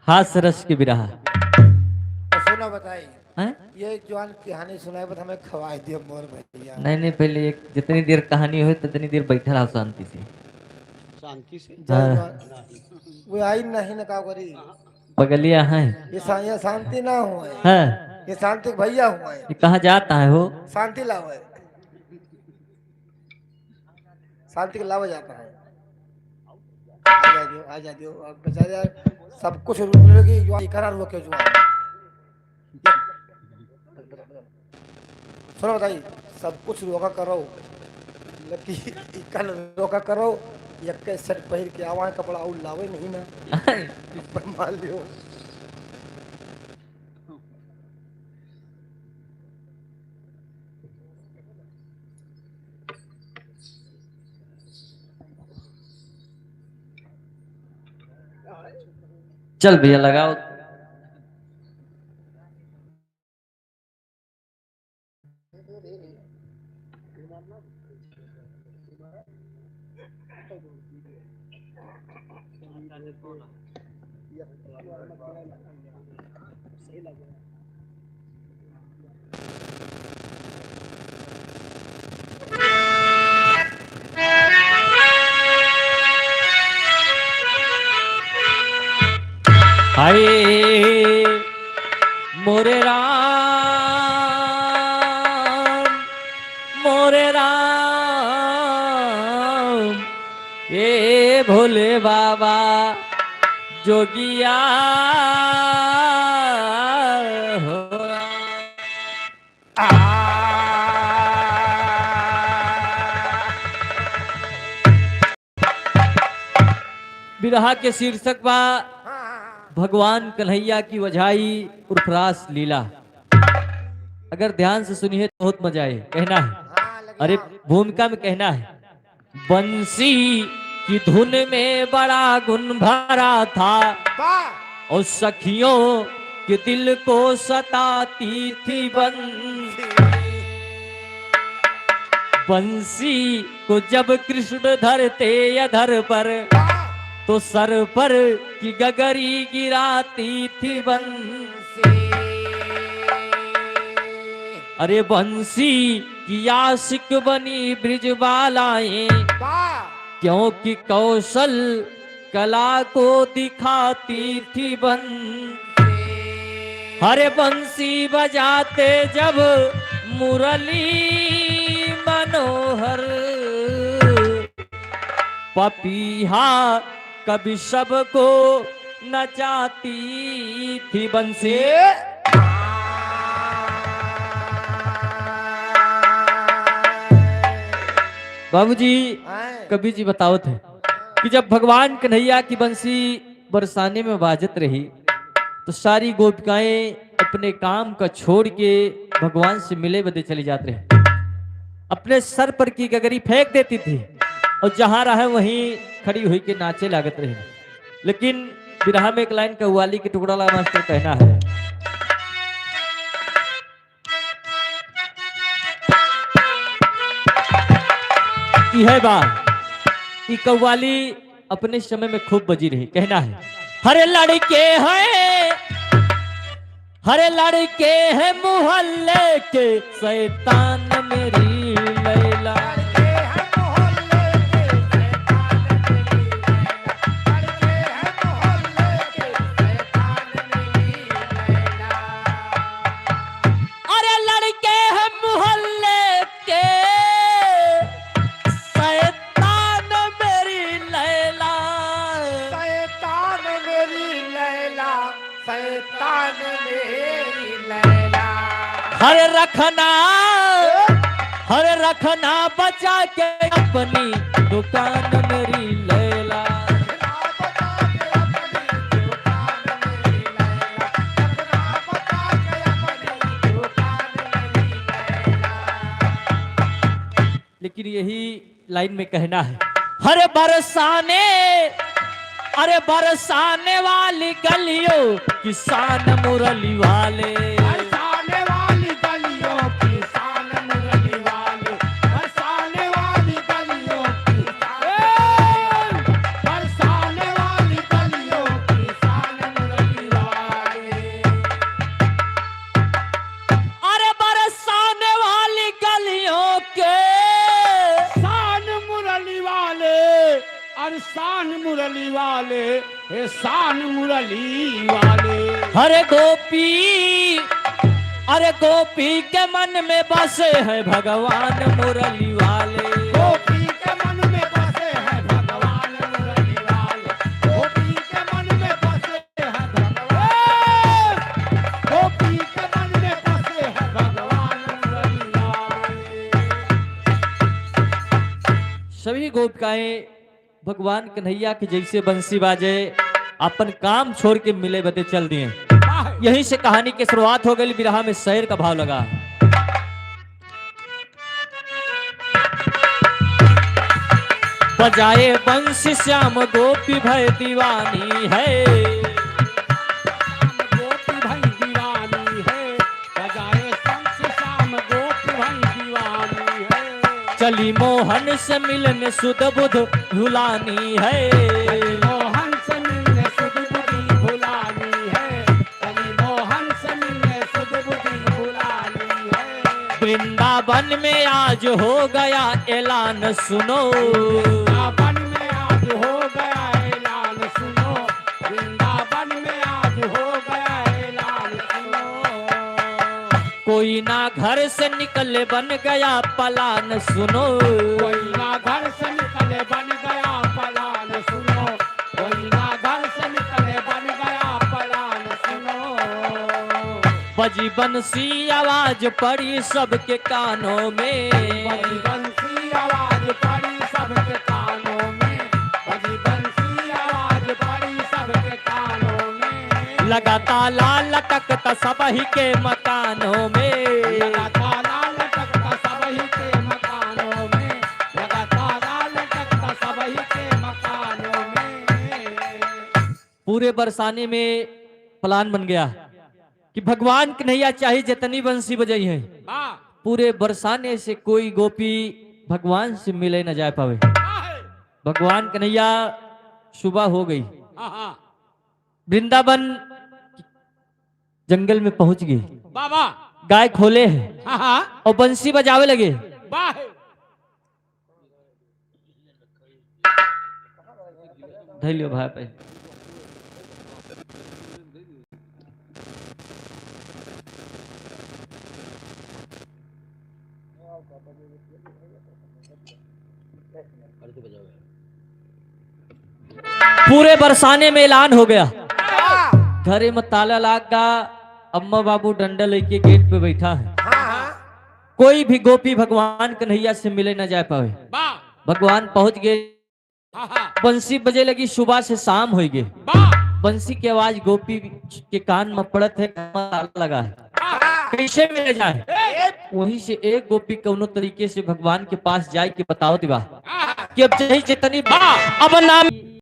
[SPEAKER 7] हास्य रस की बिरहा।
[SPEAKER 2] और सुना बताई
[SPEAKER 7] हैं?
[SPEAKER 2] ये जवान कहानी सुनाए बस हमें खवाई दियो मोर भैया।
[SPEAKER 7] नहीं नहीं, पहले एक जितनी देर कहानी हो तितनी देर बैठा रहो शांति से।
[SPEAKER 3] शांति से
[SPEAKER 2] जय जवान। वो आई नहीं ना का करी,
[SPEAKER 7] बगलिया है।
[SPEAKER 2] ये शांति ना हुआ है,
[SPEAKER 7] हाँ,
[SPEAKER 2] ये शांति के भैया हुआ है,
[SPEAKER 7] ये कहाँ जाता है हो?
[SPEAKER 2] शांति लाओ है, शांति के लावा जाता है। आ जा दियो, आ जा दियो। अब बेचारे यार सब कुछ रोक की जो करार हुआ क्यों जुआ। सुनो बताइए, सब कुछ रोका करो, लेकिन इकन रोका करो, यक्के सेट पहिर के आवा कपड़ा और लावे नहीं ना, पर मान लियो।
[SPEAKER 7] चल भैया लगाओ। हाय मोरे राम, मोरे राम, ए भोले बाबा जोगिया हो बिरहा के शीर्षक बा भगवान कन्हैया की वजाई उर्फ रास लीला। अगर ध्यान से सुनिए तो बहुत मजा आए। कहना है, अरे भूमिका में कहना है, बंसी की धुन में बड़ा गुण भरा था और सखियों के दिल को सताती थी बंसी। बंसी को जब कृष्ण धरते अधर पर तो सर पर की गगरी गिराती थी बंसी। अरे बंसी की आशिक बनी ब्रिजबालाएं, क्योंकि कौशल कला को दिखाती थी बंसी। हरे बंसी बजाते जब मुरली मनोहर, पपीहा कभी सबको नचाती थी बंसी। बाबूजी कबीर जी बताओ थे कि जब भगवान कन्हैया की बंसी बरसाने में बाजत रही तो सारी गोपिकाएं अपने काम का छोड़ के भगवान से मिले बदे चली जाते रहे। अपने सर पर की गगरी फेंक देती थी और जहां रहे वहीं खड़ी हुई के नाचे लागत रहे। लेकिन बिरहा में एक लाइन कव्वाली के टुकड़ा ला मास्टर कहना है, यह बात ई कव्वाली अपने समय में खूब बजी रही। कहना है, हरे लड़के हैं, हरे लड़के हैं मोहल्ले के शैतान मेरी लैला। अरे लड़के हैं मोहल्ले के शैतान मेरी लैला।
[SPEAKER 6] शैतान मेरी लैला, शैतान मेरी लैला।
[SPEAKER 7] हर रखना, हर रखना बचा के अपनी दुकान मेरी लैला। लेकिन यही लाइन में कहना है, हर बरसाने, अरे बरसाने वाली गलियों किसान मुरली वाले।
[SPEAKER 6] बरसाने वाली गलियों किसान मुरली वाले, बरसाने वाली गलियों किसान, बरसाने वाली गलियों किसान मुरली वाले।
[SPEAKER 7] अरे बरसाने वाली गलियों के
[SPEAKER 6] शान मुरली वाले, अरे शान मुरली वाले, हे शान मुरली वाले।
[SPEAKER 7] हरे गोपी, अरे गोपी के मन में बसे है भगवान मुरली वाले।
[SPEAKER 6] गोपी के मन में बसे हैं भगवान मुरली वाले, गोपी के मन में बसे हैं भगवान, गोपी के मन में बसे हैं भगवान मुरली वाले।
[SPEAKER 7] सभी गोपिकाएं भगवान कन्हैया के जैसे बंसी बाजे अपन काम छोड़ के मिले बदे चल दिए। यहीं से कहानी की शुरुआत हो गई। बिरहा में शेर का भाव लगा। बजाए बंसी श्याम गोपी भय दीवानी है,
[SPEAKER 6] गोपी भाई दीवानी है, बजाए शंख श्याम गोपी भाई दीवानी है।
[SPEAKER 7] चली मोहन से मिलने सुध बुध भुलानी है।
[SPEAKER 6] मोहन से मिलने सुध बुद्धि भुलानी
[SPEAKER 7] वृंदावन में आज हो गया ऐलान सुनो।
[SPEAKER 6] वृंदावन में आज हो गया ऐलान सुनो, वृंदावन में आज हो गया ऐलान सुनो।
[SPEAKER 7] कोई ना घर से निकले बन गया पलान सुनो।
[SPEAKER 6] कोई ना घर से निकले बन गया पलान सुनो, कोई ना घर से निकले बन गया पलान सुनो।
[SPEAKER 7] बजी बंसी आवाज पड़ी सबके कानों में।
[SPEAKER 6] बजी बंसी आवाज पड़ी सबके कानों में, बजी बंसी आवाज पड़ी सबके कानों में।
[SPEAKER 7] लगा ताला लटकता सबही के मकानों में।
[SPEAKER 6] लगा ताला लटकता सबही के मकानों में, लगा ताला लटकता सबही के मकानों में।
[SPEAKER 7] पूरे बरसाने में प्लान बन गया कि भगवान कन्हैया चाहे जितनी बंसी बजाई है, पूरे बरसाने से कोई गोपी भगवान से मिले न जा पावे। भगवान कन्हैया सुबह हो गई, वृंदावन जंगल में पहुंच गई,
[SPEAKER 6] बाबा
[SPEAKER 7] गाय खोले है और बंसी बजावे लगे। धैलियो भाई पे। पूरे बरसाने में ऐलान हो गया, घरे में ताला लाग गा, अम्मा बाबू डंडा लेके गेट पे बैठा है। कोई भी गोपी भगवान कन्हैया से मिले न जा पावे। भगवान पहुंच गए, बंसी बजे लगी, सुबह से शाम हो गई। बंसी की आवाज गोपी के कान में पड़त है, ताला लगा है, कैसे मिले जाए। वहीं से एक गोपी कौनो तरीके से भगवान के पास जाए के बताओ दिवा कि अब चाहे जितनी अब नाम